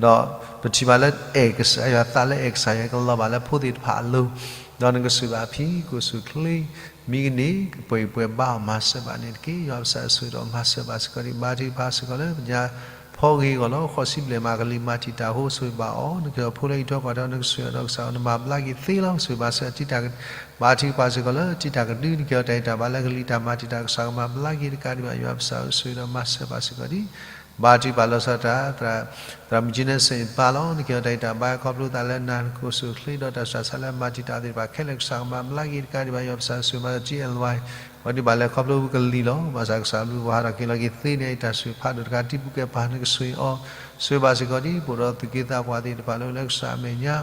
ဒီးပထံၣ်ဘၣ်လၢအဲၣ်ကစၢ်ယွၤ သးလၢအဲၣ်ကစၢ်ယွၤ ကလီၤဘၣ်လၢဖိသ့ၣ်တဖၣ်အလိၤ ဒီးနကဆိၣ်ဂ့ၤဘၣ်ဖံ ကအိၣ်ဆူၣ်ချ့ မံကန့ၢ် ကပှဲၤပှဲၤဘါအီၤမၤစၢၤဘၣ်န့ၣ်တက့ၢ်. ယွၤပကစၢ်ဆိၣ်ဂ့ၤဒီးမၤစၢၤဘၣ်စ့ၢ်ကီးဒံး ဘါထုကဖၣ်စ့ၢ်ကီးလၢပညါဖီဂ့ၤအဂီၢ်လီၤ. ဃိးဆံဘျဲၣ်မး ကလံၤမၤတံာ်တာ်အဃိ ဆိၣ်ဂ့ၤဘၣ်အီၤ နကဟ့ၣ်အီၤဖိလၢအံးထွဲကွၢ်ထွဲ နကဆိၣ်ဂ့ၤအီၤဒီးကစၢ်အီၤ နမၤဘျါက့ၤသ့လီၤ. ဆိၣ်ဂ့ၤဘၣ်စ့ၢ်ကီးတံၤတၢ်က ဘါထုကဖၣ်စ့ၢ်ကီးလၢတံၤတၢ်ကဒု နကဟ့ၣ်အီၤတၢ်ဂံၢ်တၢ်ဘါလၢကလံၤတၢ်မၤတံာ်တာ် ကစၢ်ကမၤဘျါက့ၤတကးဒံးဘၣ် ယွၤပကစၢ်ဧၢ ဆိၣ်ဂ့ၤဒီးမၤစၢၤဘၣ်စ့ၢ်ကီးဒံး ဘါထုကဖၣ်လီၤဆီဒၣ်တၢ် သရၣ်မုၣ်ကၠံန့စ့ၣ်ပၢ်လီၤ နကဟ့ၣ်အီၤတၢ်ဂံၢ်တၢ်ဘါ ခီဖျိသးလၢနၤ နကအိၣ်ဆူၣ်ချ့ဒီးတၢ်စူၢ်တၢ်စါလၢမၤတံာ်တာ်သ့ၣ်တဖၣ်ခဲလၢာ် ကစၢ်ကမၤဘျါက့ၤတကးဒံးဘၣ် ယွၤပကစၢ်ဆိၣ်ဂ့ၤဘၣ်စ့ၢ်ကီး ကၠံအဲၣ်ဝါ ဝဲဒံးဘၣ်လဲၤခီဖျိကလံၤလီၤ. ဘၣ်ဆၣ်ကစၢ်အဘျုးပှၤဟးထီၣ်က့ၤလီၤက့ၤသ့န့ၣ် အတၢ်ဆိၣ်ဖးဒိၣ်တခါ တံၤပူၤကဲပၤ နကဆိၣ်ဂ့ၤအီၤ ဆိၣ်ဂ့ၤဘၣ်စ့ၢ်ကီးဒံး ပအိၣ်ဒီးသူၣ်က့သးပှၢ်သ့ၣ်တဖၣ်လၢ လၢကစၢ်အမဲာ်ညါ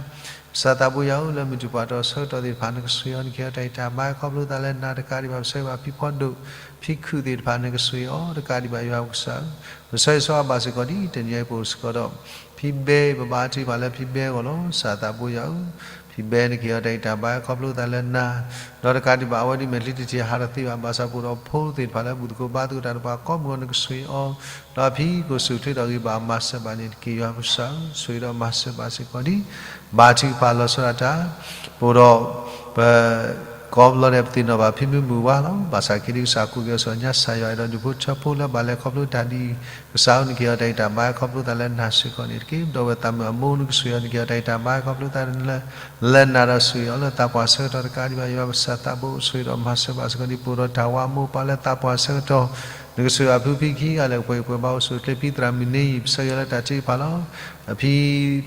ကစၢ်သးဘိယွၤဧၢ, လၢမုၢ်တူာ်ပှၤတီဆၢကတီၢ်သ့ၣ်တဖၣ် နကဆိၣ်ဂ့ၤအီၤ နကဟ့ၣ်အီၤတၢ်ဂံၢ်တၢ်ဘါ ခီဖျိသးလၢနၤတကးဒံးဘၣ် ပဆၢဂ့ၤဘၣ်ဖံဖီဒိၣ် ဖံခုၣ်သ့ၣ်တဖၣ် နကဆိၣ်ဂ့ၤအီၤတကးဒံးဘၣ် ယွၤပကစၢ်ဧၢ, ပဆၢဂ့ၤဆၢဝါဘၣ်စ့ၢ်ကီးဒ်တနံၤအံၤပအိၣ်စ့ၢ်ကီးဒီး ဖံဘဲ ပဘါထုကဖၣ်လၢဖံဘဲအဂီၢ်လီၤ. ကစၢ်သးဘိယွၤဧၢ, ဖံဘဲ နကဟ့ၣ်အီၤတၢ်ဂံၢ်တၢ်ဘါ ခီဖျိသးလၢနၤ ဒီးတကးဒံးဘၣ်အဝဲဒၣ်မ့ၢ်လံတထံၣ်ဟးထီၣ်သ့ဘၣ် ဘၣ်ဆၣ်ပအိၣ်ဒီးဖိသ့ၣ်တဖၣ်လၢဘူၣ်သကိးဘါသကိးတၢ်ဒီးပှၤကိးမုၢ်ဂီၤ နကဆိၣ်ဂ့ၤအီၤ ဒီးအဖံကအိၣ်ဆူၣ်အိၣ်ချ့ဒီးဂံၢ်ဘါမၤစၢၤဘၣ်န့ၣ်တက့ၢ်. ယွၤပကစၢ်ဧၢ, ဆိၣ်ဂ့ၤဒီးမၤစၢၤဘၣ်စ့ၢ်ကီးဒ် ဘါထုကဖၣ်လီၤဆီဒၣ်တၢ် ပအိၣ်ဒီး ပ ကိးဘျီဒဲး ပသ့ၣ်နီၣ်ဘၣ်ဖံမုၢ်မုၢ်ဝါလီၤ. ဘၣ်ဆၣ်ခဲဒံးကစၢ်ကိးက့ၤအီၤ စီၤညါစၢ်ယွၤ အဲၣ်ဒိးဒူၣ်ဖိထၢဖိလၢဘၣ်လဲၤခီဖျိတၢ်ဒ်အံၤ, ကစၢ်ဧၢ နကဟ့ၣ်အီၤတၢ်ဂံၢ်တၢ်ဘါ ခီဖျိသးလၢနၤစ့ၢ်ကီးန့ၣ်တက့ၢ်. ဒီပုၢ်ဝဲၢ်သးမုၢ်အမိၢ် နကဆိၣ်ဂ့ၤအီၤ နကဟ့ၣ်အီၤတၢ်ဂံၢ်တၢ်ဘါ ခီဖျိသးလၢ လၢနၤဒီးဆိၣ်ဂ့ၤအီၤလၢသးပှၢ်ဆၢကတီၢ်တကးဒံးဘၣ် ယွၤပကစၢ်သးဘိ ဆိၣ်ဂ့ၤဒီးမၤစၢၤဘၣ်စ့ၢ်ကီးဒ် ပအိၣ်ဒီးတၢ်ဝးမိၢ်ပၢ်လၢသးပှၢ်ဆၢကတီၢ် နကဆိၣ်ဂ့ၤအဖုဖံခံဂၤလၢကပှဲၤဂံၢ်ပှဲၤဘါအိၣ်ဆူၣ်အိၣ်ချ့ ဖံသရၣ်မုၢ်နံၤ ပဆၢဂ့ၤအီၤလၢတၢ်ထုကဖၣ်လီၤ. အဖံ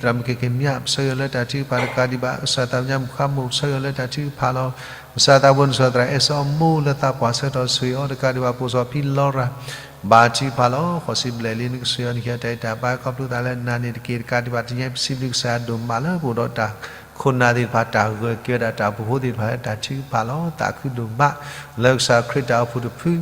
သရၣ်မုၢ်ကဲကဲမၠး ပဆၢဂ့ၤအီၤလၢတၢ်ထုကဖၣ်တကးဒံးဘၣ် ကစၢ်သးပညါမုၣ်ဃါမိၢ် ပဆၢဂ့ၤအီၤလၢတၢ်ထုကဖၣ်လီၤ. ကစၢ်သးဘိ နဆိၣ်ဂ့ၤသရၣ်အဲၣ်စီအမိၢ်လၢသးပှၢ်ဆၢကတီၢ် ဆိၣ်ဂ့ၤအီၤတကးဒံးဘၣ် ပအိၣ်စီၤဖံလီရၤ ဘါထုကဖၣ်လီၤ. ဃိးဆံဘျဲၣ်လံ နကဆိၣ်ဂ့ၤအီၤ နကဟ့ၣ်အီၤတၢ်ဂံၢ်တၢ်ဘါ ခီဖျိသးလၢနၤန့ၣ်တက့ၢ်. တကးဒံးဘၣ် တနံၤအံၤ ပစံးဘျုးကစၢ်ယွၤဒိၣ်မးလၢပအိၣ်ဒီးတၢ်ခိၣ်နၢ်သ့ၣ်တဖၣ် တၢ်ဂၢၢ်က့ၤဝဲဒၣ်တၢ်အိၣ်ဖှိၣ်ဖိသ့ၣ်တဖၣ်လၢတၢ်ထုကဖၣ်လီၤ. သးခုဒိၣ်မး လၢကစၢ်ခရံာ်တၢ်အိၣ်ဖှိၣ်တဖု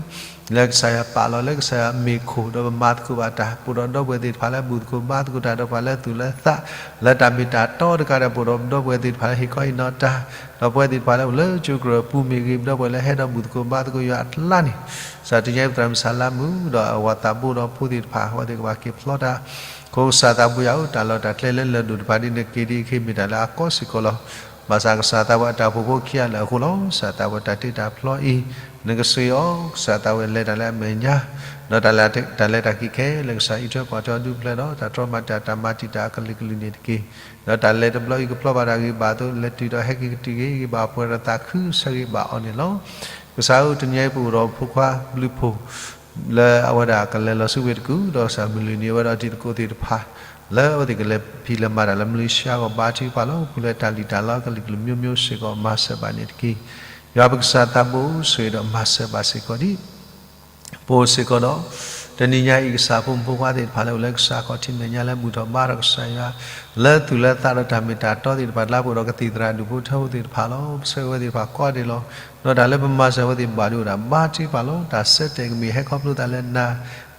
လၢကစၢ်ယွၤပာ်လီၤ လၢကစၢ်ယွၤမ့ၢ်ခိၣ် ဒီးပမၤသကိးဘၣ်တၢ် ပအိၣ်ဒီးဒီပုၢ်ဝဲၢ်သ့ၣ်တဖၣ်လၢဘူၣ်သကိးဘါသကိးတၢ်ဒီးပှၤလၢသူၣ်လၢသး လၢတၢ်မ့ၢ်တၢ်တီတကးဒံး ပအိၣ်ဒီးဒီပုၢ်ဝဲၢ်သ့ၣ်တဖၣ်လၢဟ့ၣ်ခီဟ့ၣ်နီၤတၢ် ဒီးပဝဲသ့ၣ်တဖၣ်လၢအိၣ်လၢကၠိကရၢၢ်ပူၤမ့ၢ်ဂ့ၤ ဒီပုၢ်ဝဲၢ်လၢဟဲဒီးဘူၣ်သကိးဘါသကိးယွၤအကျါန့ၣ် ကစၢ်တနံၤအံၤ ပသရၣ်မုၣ်ဆၣ်လါမုၣ် ဒီးအဝၤသးဘိဒီးဖိသ့ၣ်တဖၣ် အဝဲသ့ၣ်ကဘၣ်က့ၤဖျီတၢ် အဃိကစၢ်သးဘိယွၤဧၢ, တၢ်လီၢ်တၢ်ကျဲလၢလၢၢ်ဒိၣ်တဖၣ်ဒ်နက့ၤဒ်အံၤ ကမ့ၢ်တၢ်လၢအကီစ့ၢ်ကီးလီၤ. ဘၣ်ဆၣ်ကစၢ်သးဘိ အတၢ်အိၣ်ဖှိၣ်ဖိခံဂၤလၢာ်အဃိလီၤ. ကစၢ်သးဘိတၢ်တ့တၢ်ဖျီအံၤ နကဆိၣ်ဂ့ၤအီၤ, ကစၢ်သးဘိလဲၤတၢ်လၢအမဲာ်ညါ ဒီးတၢ်လဲၤတၢ်က့ၤခဲလၢာ် ကစၢ်အံးထွဲကွၢ်ထွဲအီၤဒူပျဲၢ်ဒီး တၢ်တြီမၤတၢ်တၢ်မၤတံာ်တာ်အကလုာ်ကလုာ်န့ၣ်တက့ၢ်. ဒီးတၢ်လဲၤတဘျီအံၤကဖျီဘၣ်တၢ်ဂ့ၤဘၣ်အသိး လဲၤတုၤဒီးဟဲက့ၤကတုၤဂ့ၤဂ့ၤဘၣ်ပှဲၤဒီးသးခုဆၢဂ့ၤဘၣ်အီၤန့ၣ်လီၤ. ကစၢ်ဧၢ, တနံၤအံၤပအိၣ်ဒီးဖိခွါဘျုးဖှိၣ် လၢအဝဲဒၣ်ကလဲၤလီၤဆူဝ့ၢ်တကူၣ် ဒီးကစၢ်မုၢ်လွံၢ်နံၤအဝဲဒီးတံၤသကိးသ့ၣ်တဖၣ် လၢအဝဲသ့ၣ်ကလဲၤဖံးလဲၤမၤတၢ်လၢ Malaysia အဂီၢ် ဘါထုကဖၣ်လီၤ. ပူၤလၢတၢ်လံၣ်တၢ်လီကလုာ်ကလုာ် မျိုးမျိုး စ့ၢ်ကီးမၤစၢၤဘၣ်န့ၣ်တက့ၢ်. ယွၤပကစၢ်သးဘိ ဆိၣ်ဂ့ၤဒီးမၤစၢၤဘၣ်စ့ၢ်ကီးဒ် ပအိၣ်စ့ၢ်ကီးဒီး တနံၤညါအံၤ ကစၢ်ဖိမုၣ်ဖိခွါသ့ၣ်တဖၣ်လၢအိၣ်လၢကစၢ်ခီၣ်ထံးမဲာ်ညါလၢဘူၣ်ထီၣ်ဘါထီၣ်ကစၢ်ယွၤ လၢသူၣ်လၢသးဒီးတၢ်မ့ၢ်တၢ်တီသ့ၣ်တဖၣ် လၢပအိၣ်ဒီးကသံၣ်သရၣ်ဒူၣ်ဖိထၢဖိသ့ၣ်တဖၣ်လီၤ. ပဆၢဂ့ၤဝဲသ့ၣ်တဖၣ်ကိးဂၤဒဲးလီၤ. ဒီးတၢ်လၢပမၤစၢၤဝဲသ့ၣ်ဘၣ်ဒံးအိၣ်ဒၣ် ဘါထုကဖၣ်လီၤ. တၢ်ဆၢတဲာ်ကမ့ၢ်ဟဲခီဖျိသးလၢနၤ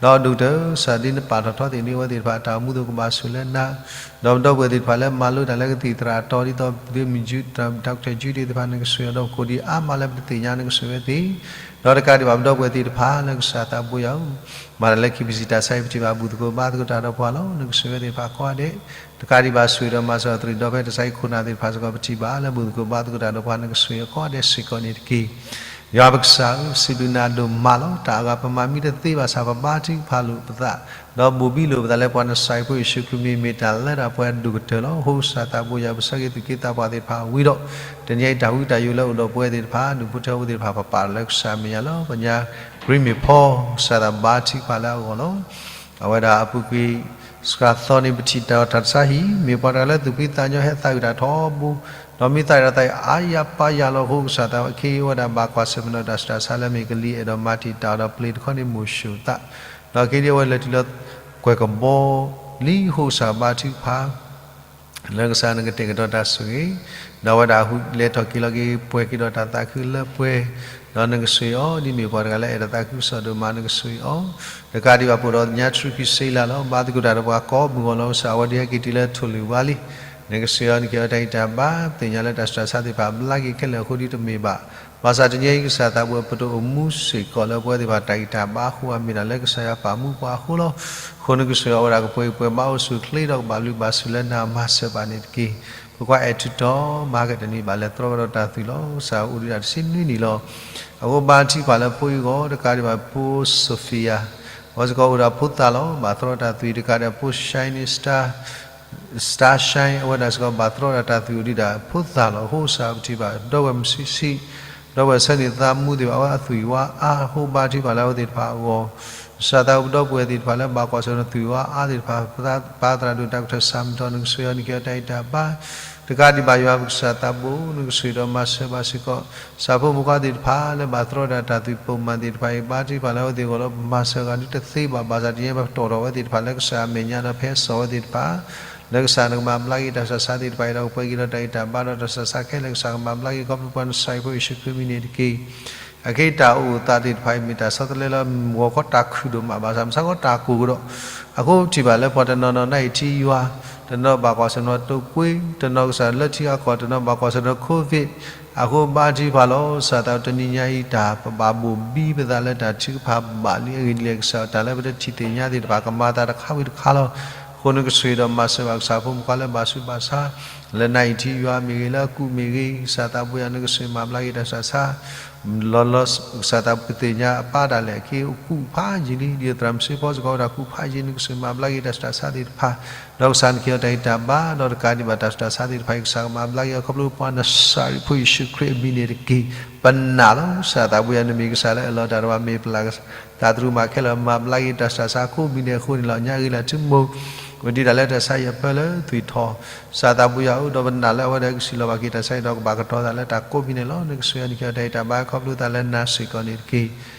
ဒီးဒိၣ်ကတၢၢ် ကစၢ်ဒ်နပာ်ထီၣ်ထီသ့ၣ်န့ၢ်ဝဲသ့ၣ်တဖၣ် တၢ်အိၣ်မူသ့ၣ်ကဘၣ်ဆိၣ်လၢနၤ ဒီးပဒီပုၢ်ဝဲၢ်သ့ၣ်တဖၣ်လၢမၤလိတၢ်လၢကသံၣ်သရၣ်အတီၤ ဒ်သိးပသုးမုၢ် Jude တၢ် Doctor Jude သ့ၣ်တဖၣ် နကဆိၣ်ဂ့ၤအီၤ ဒီးပကိးဒံးအါမးလၢပတသ့ၣ်ညါ နကဆိၣ်ဂ့ၤဝဲသ့ၣ် ဒီးတကးဒံးဘၣ်ပဒီပုၢ်ဝဲၢ်သ့ၣ်တဖၣ်လၢကစၢ်သးဘိယွၤဧၢ, မၤတၢ်လၢ KBC တၢ်ဆါဟံၣ်ပထံၣ်ဘၣ် ဘူၣ်သကိးဘါသကိးတၢ်ဒီးပှၤလီၤ. နကဆိၣ်ဂ့ၤဝဲသ့ၣ်တဖၣ်ကိးဂၤဒဲး, တကးဒံးဘၣ်ဆိၣ်ဂ့ၤဒီးမၤစၢၤအီၤ သရံးဒီဖဲတၢ်ဆါဟံၣ်ခိၣ်နၢ်သ့ၣ်တဖၣ်စ့ၢ်ကီး ပထံၣ်ဘၣ်လၢဘူၣ်သကိးဘါသကိးတၢ်ဒီးပှၤ နကဆိၣ်ဂ့ၤအီၤကိးဂၤဒဲးစ့ၢ်ကီးန့ၣ်တက့ၢ်. ယွၤပကစၢ်ဧၢ, ပစံးဘျုးနၤဒိၣ်မးလီၤ. တၢ်အဂၤပမၤမံတသ့ဘၣ်ဆၣ် ပဘါထုကဖၣ်လိာ်ပသး ဒီးဘိၣ်ဘံလိာ်ပသးလၢပှၤနစၢ်ဖိယ့ၣ်ၡူးခရံာ်မံၤ မ့ၢ်တၢ်လၢတၢ်ပှဲၤဒိၣ်ကတၢၢ်လီၤ. အဃိကစၢ်သးဘိယွၤ ပဆၢဂ့ၤသူၣ်က့သးပှၢ်သ့ၣ်တဖၣ်ဝံၤဒီး တနံၤအံၤတၢ်ဝံတၢ်ယိးလၢအိၣ်ဒီးပဝဲသ့ၣ်တဖၣ် ဒူၣ်ဖိထၢဖိသ့ၣ်တဖၣ် ပပာ်လီၤလၢကစၢ်အမဲာ်ညါလီၤ. ပညါ Green May Paul ကစၢ်သးဘါထုကဖၣ်လၢအဂီၢ်လီၤ. အဝဲဒၣ်အပူၤကွံာ် စှၤသီန့ၣ် ပထံၣ်တၢ်အီၣ်တၢ်တဆါဟံၣ် မ့ၢ်ပှၤတဂၤလၢသူၣ်ဖှံသးညီဟဲသးအုးတၢ်ထီဘိ ဒီးမ့ၢ်သးအုးတၢ်သးအုးအါယၤပာ်ယၤလီၤ. အဃိကစၢ်သးဘိ အခဲအံၤအဝဲဒၣ်ဘၣ်ကွၢ်ဆၢၣ်မဲာ်ဒီးတၢ်ဆူးတၢ်ဆါလၢအမ့ၢ်ကလံၤအဲၣ်ဒိးမၤတံာ်တာ်အီၤဒီးပျ့ၤတခီန့ၣ်မိၣ်ၡိၣ်သး ဒီးခဲအံၤအဝဲလဲၤတုၤလၢ ကွဲၢ်ကဘီလံ အဃိကစၢ်ဘါထုကဖၣ် လၢကစၢ်နကတဲာ်ကတီၤတၢ်ဆိၣ်ဂ့ၤ ဒီးအဝဲဒၣ်လဲၤထီၣ်က့ၤလီၤက့ၤ ပှဲၤက့ၤဒီးတၢ်သးခုလၢပှဲၤ ဒီးနကဆိၣ်ဂ့ၤအီၤ ဒ်မ့ၢ်ပှၤတဂၤလၢအဲၣ်ဒိးသးခုကစီၣ်ဒိၣ်မး နကဆိၣ်ဂ့ၤအီၤ တကးဒံးဘၣ်ပအိၣ်ဒီးညါ Truckee Sailor လီၤ. ဘါသကိးတၢ်ဒီးပှၤကိးမုၢ်ဂီၤလီၤ. ကစၢ်အဝဲဒၣ်ဟဲက့ၤတုၤလၢထိၣ်လွံၢ်ဝါလံ နကဆိၣ်ဂ့ၤအီၤ နကဟ့ၣ်အီၤတၢ်ဂံၢ်တၢ်ဘါ ပသ့ၣ်ညါလၢတၢ်ဆူးတၢ်ဆါသ့ၣ်တဖၣ် ဘျါက့ၤခဲလၢာ်အဃိဒ်တမ့ၢ်ဘၣ် ဘၣ်ဆၣ်တနံၤအံၤ ကစၢ်သးဘိ ပတအိၣ်မူစ့ၢ်ကီးလၢပဝဲသ့ၣ်တဖၣ်တၢ်ဂံၢ်တၢ်ဘါအဃိ အမ့ၢ်ဒၣ်လၢကစၢ်ယွၤပာ်မူပှၤအဃိလီၤ. အဃိနကဆိၣ်ဂ့ၤအဝဲဒၣ်ကပှဲၤဂံၢ်ပှဲၤဘါအိၣ်ဆူၣ်အိၣ်ချ့ဒီးကဘၣ်ဘျုးဘၣ်ဆိၣ်လၢနၤမၤစၢၤဘၣ်န့ၣ်တက့ၢ်. ဖိခွါအဲၣ်ထူးတီၤ မၤကတနံၤဘၣ်လဲၤတြီကဒီးတၢ်သွံၣ်လီၤ. ကစၢ်အိၣ်ဒံးဒၣ်တဆံနွံနံၣ်လီၤ. အဃိဘါထုကဖၣ်လၢဖိအံၤအဂီၢ် တကးဒံးဘၣ်ဖိ Sophia အဝဲစ့ၢ်ကီးအိၣ်ဒီးဖိသၣ်လီၤ. ဘၣ်တြီတၢ်သွံၣ်တကးဒံး ဖိ Shining Star Starshine အဝဲဒၣ်စ့ၢ်ကီးဘၣ်တြီဒၣ်တၢ်သွံၣ်အိၣ်ဒံးဒၣ်ဖိသၣ်လီၤ. အဃိကစၢ်ပထံၣ်ဘၣ် ဒီပုၢ်ဝဲၢ်မုၢ်ဆံးဆံး ဒီပုၢ်ဝဲၢ်ဆၢန့ၢ်သးမူသ့ၣ်တဖၣ် အဝဲအသွံၣ်ဝါအါ အဃိဘါထုကဖၣ်လၢအဝဲသ့ၣ်တဖၣ်အဂီၢ် ကစၢ်သးဘိဒီပုၢ်ဝဲၢ်သ့ၣ်တဖၣ်လၢဘၣ်ကွၢ်ဆၢၣ်ဒီးသွံၣ်ဝါအါသ့ၣ်တဖၣ် ပၢ်သရၣ်ဒိၣ် Doctor စၢ်မုၢ်ထီၣ် နကဆိၣ်ဂ့ၤအီၤ နကဟ့ၣ်အီၤတၢ်ဂံၢ်တၢ်ဘါ တကးဒံးဘၣ်ယွၤပကစၢ်သးဘိ နကဆိၣ်ဂ့ၤဒီးမၤစၢၤဘၣ်စ့ၢ်ကီး ကစၢ်ဖိမုၣ်ဖိခွါသ့ၣ်တဖၣ်လၢဘၣ်တြီဒၣ်တၢ်သွံၣ်ပိာ်မုၣ်သ့ၣ်တဖၣ်အံၤ ဘါထုကဖၣ်လၢအဝဲသ့ၣ်အဂီၢ်လီၤ. ပမၤစၢၤဂၤဒုတသ့ဘၣ် ဘၣ်ဆၣ်တနံၤအံၤပတီၢ်ထီၣ်ဝဲသ့ၣ်တဖၣ်လၢကစၢ်အမဲာ်ညါဒီးဖဲစီၤဝဲသ့ၣ်တဖၣ် လၢကစၢ်နကမၤဘျါက့ၤတၢ်ဆူးတၢ်ဆါသ့ၣ်တဖၣ်အံၤဒီး ကပှဲၤက့ၤဒီးတၢ်ဂံၢ်တၢ်ဘါဒီးတၢ်ဆူးတၢ်ဆါခဲလၢာ် ကစၢ်ကမၤဘျါက့ၤခီဖျိပှၤနစၤရံဖိယ့ၣ်ၡူးခရံာ်အမံၤန့ၣ်တက့ၢ်. အခဲအံၤတၢ်အိၣ်သးသ့ၣ်တဖၣ်အံၤ မ့ၢ်တၢ်ဆီတလဲလၢဂီၤခီတၢ်ခုၣ်ဒိၣ်မး ဘၣ်ဆၣ်မဆါခီတၢ်ကိၢ်ကဒီး, အဃိထံၣ်ဘၣ်လၢပှၤတနီၤနီၤနၢ်အံၤထံယွၤ, တနီၤဘၣ်ကွၢ်ဆၢၣ်နီၤတိာ်ကွ့, တနီၤကစၢ်လၢထံအကီၢ်, တနီၤဘၣ်ကွၢ်ဆၢၣ်နီၤ COVID, အဃိဘါထုကဖၣ်လီၤ. ကစၢ်သးဝဲတနံၤညါအံၤ တၢ်ပဘၣ်ဘိၣ်ဘံပသးလၢတၢ်ထုကဖၣ်ဘၣ်လံ အဂ့ၢ်ဒ်လဲၣ် ကစၢ်တၢ်လၢပတထံၣ်သ့ၣ်ညါသ့ၣ်တဖၣ် ကမၤသးတခါဝံၤတခါလီၤ. အဃိနကဆိၣ်ဂ့ၤဒီးမၤစၢၤဘၣ်ကစၢ်ဖိမုၣ်ဖိခွါလၢဘၣ်ဆူးဘၣ်ဆါ လၢနၢ်အံၤထံယွၤမ့ၢ်ဂ့ၤ လၢအကူးမ့ၢ်ဂ့ၤ, ကစၢ်သးဘိယွၤနကဆိၣ်ဂ့ၤမၤဘျါက့ၤတၢ်ဆူးတၢ်ဆါ လီၤလီၤ ကစၢ်သးပကသ့ၣ်ညါအပၢ်ဒၣ်လဲာ် အက့ၢ်အကူးဖးယံာ်လံ ဒ်သိးသရၣ်မုၣ်စ့ဖီစ့ၢ်ကီးဝဲဒၣ်ကူးဖးယံာ် နကဆိၣ်ဂ့ၤမၤဘျါက့ၤတၢ်ဆူးတၢ်ဆါသ့ၣ်တဖၣ်, ဒီးကစၢ်နကဟ့ၣ်အီၤတၢ်ဂံၢ်တၢ်ဘါ ဒီးတကးဒံးဘၣ်တၢ်ဆူးတၢ်ဆါသ့ၣ်တဖၣ်အံၤ ကစၢ်ကမၤဘျါက့ၤအီၤခီဖျိပှၤနစၤရံဖိယ့ၣ်ၡူးခရံာ်အမံၤန့ၣ်တက့ၢ်. ပနာ်လီၤ ကစၢ်သးဘိယွၤနမ့ၢ်ကစၢ်လၢအလီၤတၢ်တဖၣ် မ့ၢ်ပျၢ်သးတရူးမးခဲလၢာ် မၤဘျါက့ၤတၢ်ဆူးတၢ်ဆါကိးမံၤဒဲးအဃိန့ၣ်လီၤ. ညါဂ့ၤလၢအထူမိၢ် အိၣ်ဒံးဒၣ်လၢတၢ်ဆါဟံၣ်အဖၢလၢသွံၣ်ထီၣ်, ကစၢ်သးဘိယွၤဧၢ ဒီးပနာ်လၢအဝဲဒၣ်ကစံးလီၤဘၣ်က့ၤတၢ်ဆါဟံၣ်ဒီးကဘၣ်ကတီၤသးလၢတၢ်ကိးမံၤန့ၣ်လီၤ. နကဆိၣ်ဂ့ၤနကဟ့ၣ်အီၤတၢ်ဂံၢ်တၢ်ဘါခီဖျိသးလၢနၤစ့ၢ်ကီးန့ၣ်တက့ၢ်.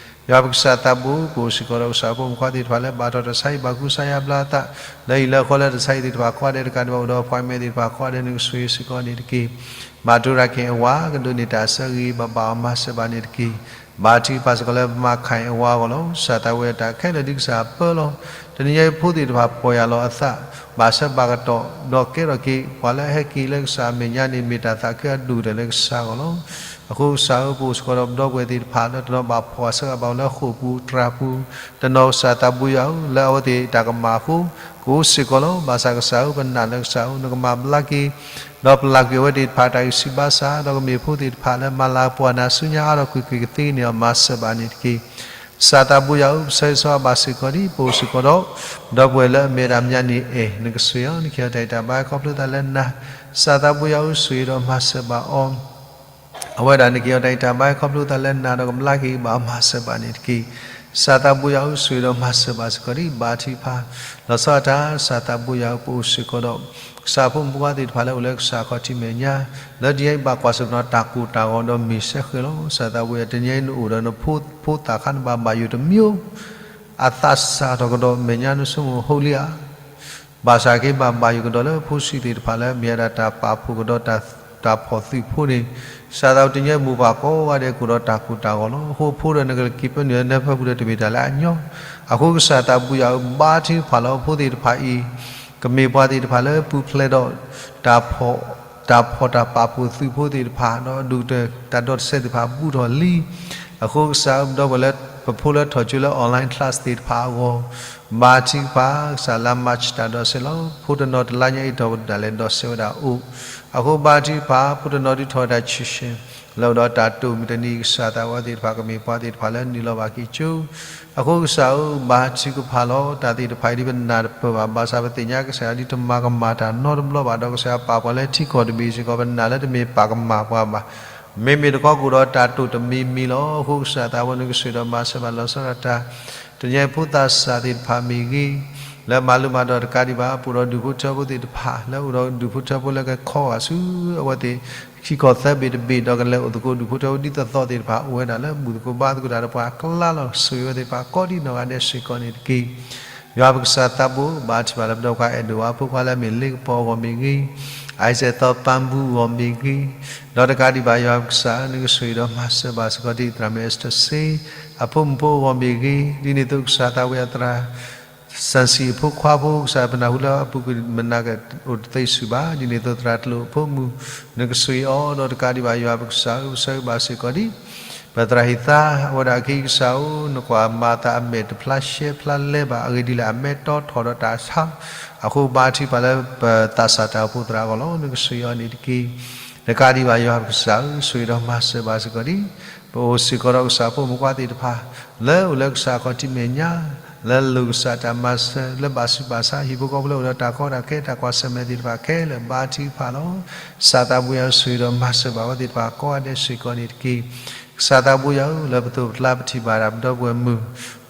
ယွၤပကစၢ်သးဘိ ပအိၣ်စ့ၢ်ကီးဒီးကစၢ်ဖိမုၣ်ဖိခွါသ့ၣ်တဖၣ်လၢဘၣ်ထီၣ်တၢ်ဆါဟံၣ် ဘၣ်ကူစါယါဘျါအသး လၢအံၤလၢဃီလၢတၢ်ဆါဟံၣ်သ့ၣ်တဖၣ်ကိးဂၤဒဲး တကးဒံးဘၣ်အိၣ်ဒီး appointment သ့ၣ်တဖၣ်ကိးဂၤဒဲး နကဆိၣ်ဂ့ၤစ့ၢ်ကီးန့ၣ်တက့ၢ်. မၤတိရၤခဲအဝၤ ကဒိးန့ၢ်တၢ်ဆၢဂ့ၤဘၣ်ဘၣ်အီၤ မၤစၢၤဘၣ်န့ၣ်တက့ၢ်. ဘါထုကဖၣ်စ့ၢ်ကီးလၢမၤခၢၣ်အဝၤအဂီၢ်လီၤ. ကစၢ်သးဘိယွၤ တၢ်ခဲလၢာ်ဒ်ကစၢ်အပၢလီၤ. တနံၤညါအံၤဖိသ့ၣ်တဖၣ်ပီၢ်ယၢ်လီၤအသး ဘၣ်ဆၢဘၣ်ကတီၢ် ဒီးကဲထီၣ်က့ၤ ပှၤလၢအဟဲက့ၤလၢကစၢ်အမဲာ်ညါန့ၣ် မ့ၢ်တၢ်သးခုအဒိၣ်ကတၢၢ်လၢကစၢ်အဂီၢ်လီၤ. အဃိကစၢ်ဧၢ ပအိၣ်စ့ၢ်ကီးဒီးပဒီပုၢ်ဝဲၢ်သ့ၣ်တဖၣ် လၢတနီၤဘၣ်ဖှီၣ်အဆၢကဘၣ်အိၣ်လၢဃိာ်ပူၤ တြၢ်ပူၤ, တနီၤကစၢ်သးဘိယွၤဧၢ လၢအဝဲသ့ၣ်တၢ်ကမၣ်အဃိ ကအိၣ်စ့ၢ်ကီးလီၤ. ဘၣ်ဆၣ်ကစၢ်ဧၢ ပနာ်လၢကစၢ်ဧၢ နကမၤဘျါက့ၤ ဒီးပလၢ်ကွံာ်အဝဲသ့ၣ်တဖၣ်တၢ်ဂံၢ်ဆူၣ်ဘါဆၣ် ဒီးကမ့ၢ်ဖိသ့ၣ်တဖၣ်လၢမၤလၤပှီၢ်နၤဆူညါအါထီၣ်ကွ့ၢ်ကွ့ၢ်ကသ့န့ၢ်အီၤ မၤစၢၤဘၣ်န့ၣ်တက့ၢ်. ကစၢ်သးဘိယွၤဧၢ ပဆၢဂ့ၤဆၢဝါဘၣ်စ့ၢ်ကီးဒံး ပအိၣ်စ့ၢ်ကီးဒီး ဒီပုၢ်ဝဲၢ်လၢအမဲာ်တၢ်မဲာ်ညါန့ၣ်အဲၣ် နကဆိၣ်ဂ့ၤအီၤ နကဟ့ၣ်အီၤတၢ်ဂံၢ်တၢ်ဘါခီဖျိသးလၢနၤ, ကစၢ်သးဘိယွၤဧၢ ဆိၣ်ဂ့ၤဒီးမၤစၢၤဘၣ်အီၤ အဝဲဒၣ်နကဟ့ၣ်အီၤတၢ်ဂံၢ်တၢ်ဘါခီဖျိသးလၢနၤဒီးကဘျါက့ၤဘၣ်အီၤ မၤစၢၤဘၣ်န့ၣ်တက့ၢ်. ကစၢ်သးဘိယွၤဧၢ ဆိၣ်ဂ့ၤဒီးမၤစၢၤဘၣ်စ့ၢ်ကီးဒံး ဘါထုကဖၣ် လီၤဆီဒၣ်တၢ် ကစၢ်သးဘိယွၤဧၢ ပအိၣ်စ့ၢ်ကီးဒီး ကစၢ်ဖိမုၣ်ဖိခွါသ့ၣ်တဖၣ်လၢအိၣ်လၢကစၢ်ခီၣ်ထံးမဲာ်ညါ လၢတနံၤညါအံၤဘၣ်ကွၢ်ဆၢၣ်နီၤတၢ်ကိၢ်တၢ်ဂီၤဒီးမ့ၢ်စဲဃဲၤလီၤ. ကစၢ်သးဘိယွၤ တနံၤညါအံၤနအိၣ်ဒီးနဖိသၣ်ခါ နဘၣ်ဘၣ်ယိၣ်တမံၤဧိၤ အသးစၢ်ထီၣ်ကဒီး မဲာ်ညါနဆိကမိၣ် ဟိလံဧါ ဘၣ်ဆၣ်က့ၤဘၣ်ဘၣ်ယိၣ်ကဒီးလၢဖိဆံးသ့ၣ်တဖၣ်လၢ မ့ၢ်ဝဲဒၣ်တၢ်ပာ်ဖှိၣ်ကဒီးတၢ်ဖီၣ်သုးဖိန့ၣ်, ကစၢ်သးဘိ တနံၤညါအံၤမိၢ်ပၢ်ကိးဂၤဒဲးကအိၣ်ဒီးတၢ်ကိၢ်တၢ်ဂီၤလီၤ. အဃိဖိဒီးနကလဲၤက့ၤပၢနုာ်လၢနၢ်ပၢၢ်ပူၤဒီး တမ့ၢ်တၢ်လၢအညီ, အဃိကစၢ်သးဘိယွၤဧၢ ဘါထုကဖၣ်လီၤ ဖိသ့ၣ်တဖၣ်အံၤ ကမ့ၢ်ပှၤသ့ၣ်တဖၣ်လၢပူၤဖျဲးဒီး တၢ်ဖီၣ် တၢ်ဖီၣ်တၢ်ပာ်ဖှိၣ်သုးဖိသ့ၣ်တဖၣ် ဒီးဒိၣ်ကတၢၢ်တၢ်ဒီးတဆဲးသ့ၣ်တဖၣ်ဘူးထီၣ်လံ. အဃိကစၢ်ဧၢ ပဒီပုၢ်ဝဲၢ်လၢပဖိလၢထီၣ်ကၠိလၢ online class သ့ၣ်တဖၣ်အဂီၢ် ဘါထုကဖၣ် ကစၢ်လၢမၤဆူၣ်တၢ်ဒီးတဆဲးလီၤ. ဖိတနီၤတလါညါအံၤထီၣ်ကဒီးဒၣ်လဲာ်ဒီးတဆဲးဝဲဒၣ်အိၣ်, အဃိဘါထုကဖၣ် ဖိတနီၤဒုးထီၣ်ဝဲဒၣ် tuition လၢအိၣ်ဒီးတၢ်တိာ်မုၢ်တနံၤ ကစၢ်သးဘိယွၤသ့ၣ်တဖၣ် ကမ့ၢ်ပှၤသ့ၣ်တဖၣ်လၢနုာ်လီၤဘၣ်က့ၤကၠိ အဃိကစၢ်ဧၢ ဘါထုကဖၣ်လီၤ. တၢ်သ့ၣ်တဖၣ်အံၤဒ်ပနာ်တပၢၢ်ဘၣ် ဘၣ်ဆၣ်ပသ့ၣ်ညါကစၢ်ယွၤဒ်တမၤကမၣ်တၢ်နီတဘျီဘၣ် ဒီးကစၢ်ယွၤပာ်ပှၤလၢထံကီၢ်တဘ့ၣ်စ့ၢ်ကီး ပနာ်လၢတမ့ၢ်ပာ်ကမၣ်ပှၤဘၣ်. မ့မ့ၢ်တခီကအိၣ်ဒီးတၢ်တိာ်တမံၤမံၤလီၤ. အဃိကစၢ်သးဘိယွၤ နကဆိၣ်ဂ့ၤဒီးမၤစၢၤဘၣ်လီၤဆီဒၣ်တၢ် တနံၤညါအံၤဖိသးစၢ်သ့ၣ်တဖၣ်မ့ၢ်ဂ့ၤ, လၢမၤလိမၤဒိးတကးဒံးဘၣ် ပအိၣ်ဒီးဒူၣ်ဖိထၢဖိသ့ၣ်တဖၣ် လၢအိၣ်ဒီးဒူၣ်ဖိထၢဖိလၢကခီဂာ်ဆူအဝဲသ့ၣ် ထံကီၢ်သၢဘ့ၣ်တဘ့ၣ် ဒီးကလဲၤအိၣ်သကိးဒူၣ်ဖိထၢဖိဒ်သိးသိးသ့ၣ်တဖၣ် အိၣ်ဝဲဒၣ်လၢဘူၣ်သကိးဘါသကိးတၢ်ဒီးပှၤအကျါလီၤ. ဆိၣ်ဂ့ၤဝဲသ့ၣ်တဖၣ်ကိးဒ်နီၢ်ဂၤဒဲးစ့ၢ်ကီးန့ၣ်တက့ၢ်. ယွၤပကစၢ်သးဘိ ဘါထုကဖၣ်လၢပဒီပုၢ်ဝဲၢ်ခွါအဲၣ်ဒိးဝါဖိခွါလၢအမ့ၢ်လ့ကပီၤအဂီၢ်မ့ၢ်ဂ့ၤ, အံၤစဲးသီပၣ်ဘူအဂီၢ်မ့ၢ်ဂ့ၤ, ဒီးတကးဒံးဘၣ် ယွၤပကစၢ်ဧၢ နကဆိၣ်ဂ့ၤဒီးမၤစၢၤဘၣ်စ့ၢ်ကီးဒံး သရၣ်မုၣ်အ့စတၢၢ်စ့ အဖိမုၣ်ဖိအဂီၢ်မ့ၢ်ဂ့ၤ, ဒ်န့ၣ်အသိးကစၢ်သးဘိယွၤသရၣ် စၣ်စံၣ်အဖိခွါဖိ ကစၢ်ပနၢ်ဟူလၢအပူၤကွံာ်မနၤကအိၣ်တသ့ဆူၣ်ဘၣ်, ဒ်န့ၣ်အသိးသရၣ်တလိာ်အဖိမုၣ် နကဆိၣ်ဂ့ၤအီၤ ဒီးတကးဒံးဘၣ် ယွၤပကစၢ်ဧၢ ပဆၢဂ့ၤဘၣ်စ့ၢ်ကီးဒံး ပသရၣ်ဟံသါ အဝဲဒၣ်အခံကစၢ်ဧၢ နကွၢ်မၤသးအမဲာ်တဖျါရှဲဖျါလဲဘၣ် အဂ့ၢ်ဒ်လဲၣ် အမဲာ်တီထီၣ်ဒီးတၢ်ဆါ, အဃိဘါထုကဖၣ်လၢပသးစၢ်တၢ်အိၣ်ဖှိၣ်သရၣ်အဂီၢ်လီၤ. နကဆိၣ်ဂ့ၤအီၤန့ၣ်တက့ၢ်. တကးဒံးဘၣ် ယွၤပကစၢ်ဧၢ ဆိၣ်ဂ့ၤဒီးမၤစၢၤဘၣ်စ့ၢ်ကီးဒံး ပအိၣ်စ့ၢ်ကီးဒီးကစၢ်ဖိမုၣ်ဖိခွါသ့ၣ်တဖၣ် လၢအိၣ်လၢကစၢ်ခီၣ်ထံးမဲာ်ညါ လၢလိၣ်ကစၢ်တၢ်မၤစၢၤ လၢဘၣ်ဆူးဘၣ်ဆါ ဟံၣ်ဖိဃီဖိလၢအိၣ်ဒီးတၢ်ကီတၢ်ခဲ တၢ်ကွၢ်ဆၢၣ်မဲာ်သ့ၣ်တဖၣ်ခဲလၢာ် ဘါထုကဖၣ်လီၤ. ကစၢ်သးဘိယွၤ ဆိၣ်ဂ့ၤဒီးမၤစၢၤဘၣ်ဝဲသ့ၣ်တဖၣ်ကိးဂၤဒဲးစ့ၢ်ကီးန့ၣ်တက့ၢ်. ကစၢ်သးဘိယွၤဧၢ လၢပသိးပကျါပထံၣ်ဘၣ်ဒၣ်ပဒီပုၢ်ဝဲၢ်မုၣ်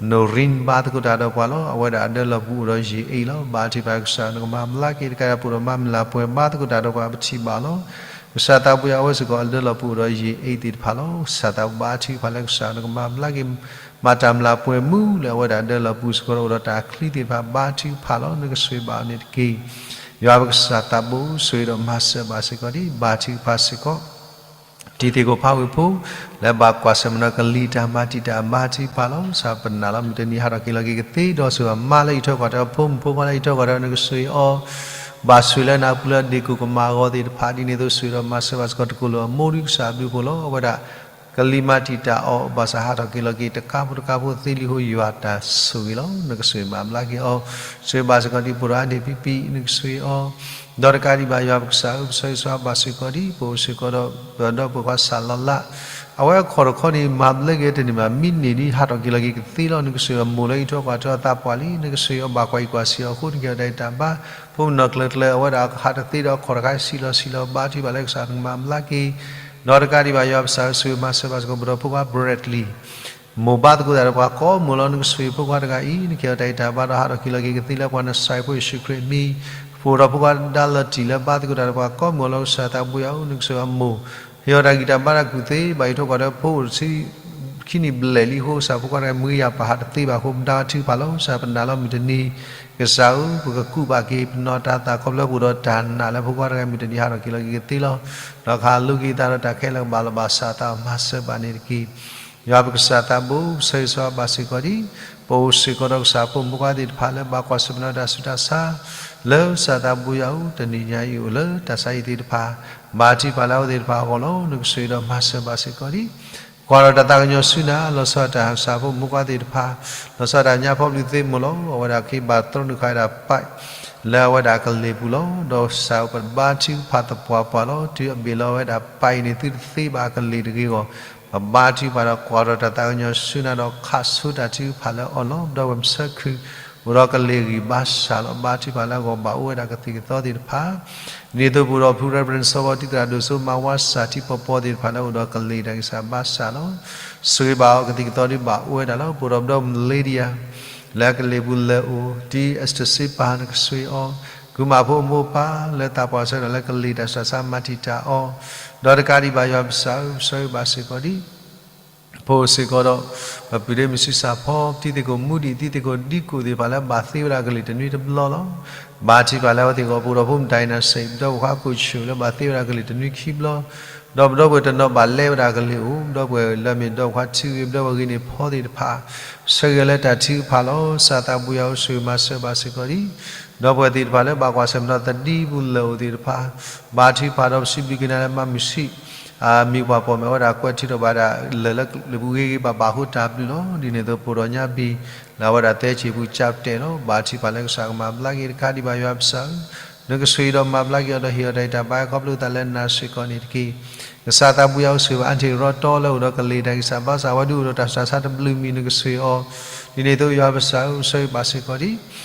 နိၣ်ရံဘါသကိးတၢ်ဒီးပှၤလီၤ. အဝဲဒၣ်အဒၢလီၢ်ပူၤအိၣ်ဒီးယံာ်အ့ၣ်လီၤ. ဘါထုကဖၣ်ကစၢ် နကမၤဘျါက့ၤတကးဒီးပအိၣ်ဒီးမၤမုၢ်လၢ်ပှဲၤဘါသကိးတၢ်ဒီးပှၤပထံၣ်ဘၣ်လီၤ. ကစၢ်သးဘိယွၤ အဝဲစ့ၢ်ကီးအဒၢလီၢ်ပူၤအိၣ်ဒီးယံာ်အ့ၣ်သ့ၣ်တဖၣ်လီၤ. ကစၢ်သးဘိဘါထုကဖၣ်လၢကစၢ် နကမၤဘျါက့ၤ မၤတၢ်မုၢ်လၢ်ပှဲၤမုၢ်လၢအဝဲဒၣ်အဒၢလီၢ်ပူၤစ့ၢ်ကီးဒီးအိၣ်ဒီးတၢ်ချံသ့ၣ်တဖၣ် ဘါထုကဖၣ်လီၤ. နကဆိၣ်ဂ့ၤဘၣ်အီၤန့ၣ်တက့ၢ်. ယွၤပကစၢ်သးဘိ ဆိၣ်ဂ့ၤဒီးမၤစၢၤဘၣ်စ့ၢ်ကီးဒံး ဘါထုကဖၣ်စ့ၢ်ကီး တံၤသကိးဖးဝ့ၢ်ဖိ လၢဘၣ်ကွၢ်ဆၢၣ်မဲာ်ဒီးကလံၤတၢ်မၤတံာ်တာ်ဘါထုကဖၣ်လီၤ. ကစၢ်ပနာ်လီၤ မုၢ်တနံၤဟးထီၣ်က့ၤလီၤက့ၤကသ့ဒီး ဆိၣ်ဂ့ၤမၤလၢအံးထွဲကွၢ်ထွဲအဖိမုၣ်ဖိခွါလၢအံးထွဲကွၢ်ထွဲ နကဆိၣ်ဂ့ၤအီၤ ဘၣ်ဆိၣ်ဂ့ၤလၢနပူၤလၢဒ့ၣ်ကိၣ်ကမၣ်အဂီၢ်သ့ၣ်တဖၣ် ဒ်န့ၣ်အသိး ဆိၣ်ဂ့ၤဒီးမၤစၢၤဘၣ်စ့ၢ်ကီး တကိၢ်လိာ်အမိၢ်ဒုကစၢ်အဘျုးအဖှိၣ်လီၤ. အဝဲဒၣ် ကလံၤမၤတံာ်တာ်အီၤ ဘၣ်ဆၣ်ဟးထီၣ်က့ၤလီၤက့ၤ တကါဖိတကါဖိသ့လံအဃိ ယွၤတၢ်ဆိၣ်ဂ့ၤလီၤ. နကဆိၣ်ဂ့ၤမၤဘျါက့ၤအီၤ ဆိၣ်ဂ့ၤဘၣ်စ့ၢ်ကီးဒံး ပိၢ်ဒီးအါဒ့ၣ်ဖံဖံ နကဆိၣ်ဂ့ၤအီၤ ဒီးတကးဒံးဘၣ် ယွၤပကစၢ်ဧၢ ပဆၢဂ့ၤဆၢဝါဘၣ်စ့ၢ်ကီးဒံး ပအိၣ်စ့ၢ်ကီးဒီး ပဒီပုၢ်ဝဲၢ်ခွါစၢ်လီၤလး အဝဲအခီၣ်တခီန့ၣ် မၤဘျါက့ၤတန့ၢ်ဘၣ် မံးနံးဒ်ဟးထီၣ်က့ၤလီၤက့ၤကသ့လီၤ. နကဆိၣ်ဂ့ၤအမိၢ်လၢအံးထွဲကွၢ်ထွဲအသးပှၢ်လံ နကဆိၣ်ဂ့ၤအီၤဘၣ်ကွၢ်အံၤကွၢ်ဆံးအီၤအဃိ နကဟ့ၣ်အီၤတၢ်ဂံၢ်တၢ်ဘါ ဖိမုၣ်နီၢ်ကျၢၤကျၢၤ အဝဲဒၣ်ဟးတသ့ဒီးအခီၣ်တခါ ဆံးလီၤဆံးလီၤ ဘါထုကဖၣ်လၢကစၢ်ကမၤဘျါက့ၤ ဒီးတကးဒံးဘၣ် ယွၤပကစၢ်ဧၢ ဆိၣ်ဂ့ၤမၤစၢၤဘၣ်စ့ၢ်ကီး ပဒီပုၢ်ဝဲၢ်ခွါ Bradley မိၢ်ဘါသကိးတၢ်ဒီးပှၤကိးမုၢ်လီၤ. နကဆိၣ်ဂ့ၤဖိခွါတဂၤအံၤ နကဟ့ၣ်အီၤတၢ်ဂံၢ်တၢ်ဘါဒီးဟးထီၣ်က့ၤလီၤက့ၤကသ့လၢပှၤနစၢ်ဖိယ့ၣ်ၡူးခရံာ်အမံၤ ပအိၣ်ဒီးဖိခွါဒါလီၤတံၢ်လၢဘါသကိးတၢ်ဒီးပှၤကိးမုၢ်လီၤ. ကစၢ်သးဘိယွၤဧၢ နကဆိၣ်ဂ့ၤအမိၢ် ဟ့ၣ်အီၤတၢ်ဂံၢ်တၢ်ဘါတၢ်ကူၣ်သ့ ဘၣ်အံးထွဲကွၢ်ထွဲဖိအိၣ်တဆံခံနံၣ်ဘျဲၣ်လံအဃိ ကစၢ်ဖိခွါတဂၤ မုၢ်ဂံၢ်ယၤပာ်ဟးတသ့ဘၣ်အဃိ ပဒါထုကဖၣ်လီၤ. ကစၢ်ပနာ်လီၤ မုၢ်တနံၤ ကစၢ်ဧၢ ပကကူးဘၣ်က့ၤ ပနီၢ်တၢ်သးခီဖျိပအိၣ်ဒီးတၢ်နာ်လၢဖိခွါတဂၤ မုၢ်တနံၤဟးထီၣ်က့ၤလီၤက့ၤကသ့လီၤ. ဒီးကဟးလိၤက့ၤသးဒီးတၢ်ခဲလၢာ်ကဘၣ်လီၤဘၣ်စးသး မၤစၢၤဘၣ်န့ၣ်တက့ၢ်. ယွၤပကစၢ်သးဘိ ပဆၢဂ့ၤဆၢဝါဘၣ်စ့ၢ်ကီးဒံး ပအိၣ်စ့ၢ်ကီးဒီးကစၢ်ဖိမုၣ်ဖိခွါသ့ၣ်တဖၣ်လၢဘၣ်ကွၢ်ဆၢၣ်မဲာ်ဒီးတၢ်ဆူးတၢ်ဆါ လၢကစၢ်သးဘိယွၤဧၢ တနံၤညါအံၤအိၣ်လၢတၢ်ဆါဟံၣ်သ့ၣ်တဖၣ် ဘါထုကဖၣ်လၢအဝဲသ့ၣ်တဖၣ်အဂီၢ်လီၤ. နကဆိၣ်ဂ့ၤဒီးမၤစၢၤဘၣ်စ့ၢ်ကီးဒံး ကွၢ်ဒီးတၢ်သးကညီၤဆူနၤ လီၤဆီဒၣ်တၢ်ကစၢ်ဖိမုၣ်ဖိခွါသ့ၣ်တဖၣ် လီၤဆီဒၣ်တၢ်ညါဖီပျုၢ်သ့ၣ်မုၢ်လီၤ. အဝဲဒၣ်က့ၤဘၣ်သြီနုာ်ဃာ်ဝဲဒၣ် pipe လၢအဝဲဒၣ်ကလ့ၢ်ပူၤလီၤ. ဒီးကစၢ်ဧၢ ပဘါထုကဖၣ်သပှၢ်ပှၢ်လီၤ. တုၤအဘ့ၣ်လီၤဝဲဒၣ် pipe အံၤန့ၣ် သုတသ့ဘၣ်အကလ့ၢ်တဂ့ၤအဂီၢ် ပဘါထုကဖၣ်ဒီးကွၢ်ဒီးတၢ်သးကညီၤဆူနၤဒီးခးဆိတၢ်ထုကဖၣ်လၢအီၤလီၤ. ပဒီပုၢ်ဝဲၢ်ပဆၢခုး အိၣ်ဒီးကလ့ၢ်ဂံၢ်ဘါစၢ်လီၤ. ဘါထုကဖၣ်လၢအဂီၢ်ဘၣ်အိၣ်ဝဲဒၣ်ကသံၣ်ကသီသ့ၣ်တဖၣ် ဒ်န့ၣ်အသိးပအိၣ်ဒီးဖု Reverend စီၤဘီတံၢ်သရၣ်ဒိၣ်စိ မၤဝါစၢ်ထံပီၤပီၤသ့ၣ်တဖၣ်လၢအအိၣ်ဒီးကလ့ၢ်တၢ်ဂံၢ်စၢ်ဘါစၢ်လီၤ. ဆိၣ်ဂ့ၤဘၣ်အီၤ ကသံၣ်ကသီဒ်ဘၣ်အိၣ်ဝဲဒၣ်လီၤ. ပအိၣ်ဒီးပဒီပုၢ်ဝဲၢ် Lydia လၢအကလ့ၢ်ပူၤလၢအိၣ် ဒ် Esther စ့ပၤ နကဆိၣ်ဂ့ၤအီၤ ကုမၢ်ဖိအမိၢ်ပၢ်လၢသးပှၢ်ဆၢဒီးလၢကလ့ၢ်တၢ်ဆူးတၢ်ဆါမၤတံာ်တာ်အီၤ ဒီးတကးဒံးဘၣ် ယွၤပကစၢ်ဧၢ ပဆၢဂ့ၤဘၣ်စ့ၢ်ကီးဒံး ပအိၣ်စ့ၢ်ကီးဒီး ပပုၢ်ဒ့မုၣ်ဆံးစၢ်ဖီ တံၤသကိးမူဒံး တံၤသကိးဒံကိၣ်သ့ၣ်တဖၣ်လၢဘၣ်သ့ဝဲဒၣ်ကလ့ၢ်တနွံတဘျီလီၤ. ဘါထုကဖၣ်လၢအဝဲသ့ၣ်အဂီၢ် ပအိၣ်ဒီးဖိမုၣ် Dynasty ပဒီပုၢ်ဝဲၢ်ခွါကိၣ်ဆူၣ်လၢဘၣ်သ့ဝဲဒၣ်ကလ့ၢ်တနွံခံဘျီ ဒီးပဒီပုၢ်ဝဲၢ်တနီၤဘၣ်လဲဝဲဒၣ်ကလ့ၢ်အိၣ် ပဒီပုၢ်ဝဲၢ်လၢအမ့ၢ်ဒီပုၢ်ဝဲၢ်ခွါထံဂ့ၤ ပဒီပုၢ်ဝဲၢ်ဂ့ၤန့ၣ်ဖီသ့ၣ်တဖၣ် ဆၢဂ့ၤလၢတၢ်ထုကဖၣ်လီၤ. ကစၢ်သးဘိယွၤဧၢ ဆိၣ်ဂ့ၤမၤစၢၤဘၣ်စ့ၢ်ကီးဒံး ဒီပုၢ်ဝဲၢ်သ့ၣ်တဖၣ်လၢဘၣ်ကွၢ်ဆၢၣ်မဲာ်ဒီးသဒံပူၤလၢအိၣ်သ့ၣ်တဖၣ် ဘါထုကဖၣ်ဒီးပစံးဘျုးက့ၤနၤလၢမၤမုာ်ဆံး အမံၤပှၢ်ပိာ်မုၣ်ဝဲဒၣ်ကွဲးထုးထီၣ်ဘၣ်ဒၣ်လၢာ်လၢပူၤဂ့ၤဂ့ၤဘၣ်ဘၣ်အဃိတၢ်ဘျုးလီၤ. ဒ်န့ၣ်အသိးပအိၣ်ဒီးညါဘံၣ် လၢအဝဲဒၣ်သၢဆံပူၤကၠးပတဲာ်လီၤ. ဘါထုကဖၣ်လၢကစၢ်ကမၤဘျါက့ၤတကးဒံးဘၣ် ယွၤပကစၢ်ဧၢ နကဆိၣ်ဂ့ၤဒီးမၤဘျါက့ၤအီၤဒီးဟ့ၣ်အီၤတၢ်ဂံၢ်တၢ်ဘါခီဖျိသးလၢနၤစ့ၢ်ကီးန့ၣ်တက့ၢ်. ကစၢ်သးဘိယွၤဧၢ ဆိၣ်ဂ့ၤဘၣ် Auntie ရီတီလၢအိၣ်ဒီးကလ့ၢ်တၢ်ဂံၢ်စၢ်ဘါစၢ် အဝဲဒုးအိၣ်ဒီးတၢ်ဆူးတၢ်ဆါတဘျုးမံၤ နကဆိၣ်ဂ့ၤအီၤ ဒ်န့ၣ်အသိးယွၤပကစၢ်ဧၢ ပဆၢဂ့ၤဘၣ်စ့ၢ်ကီး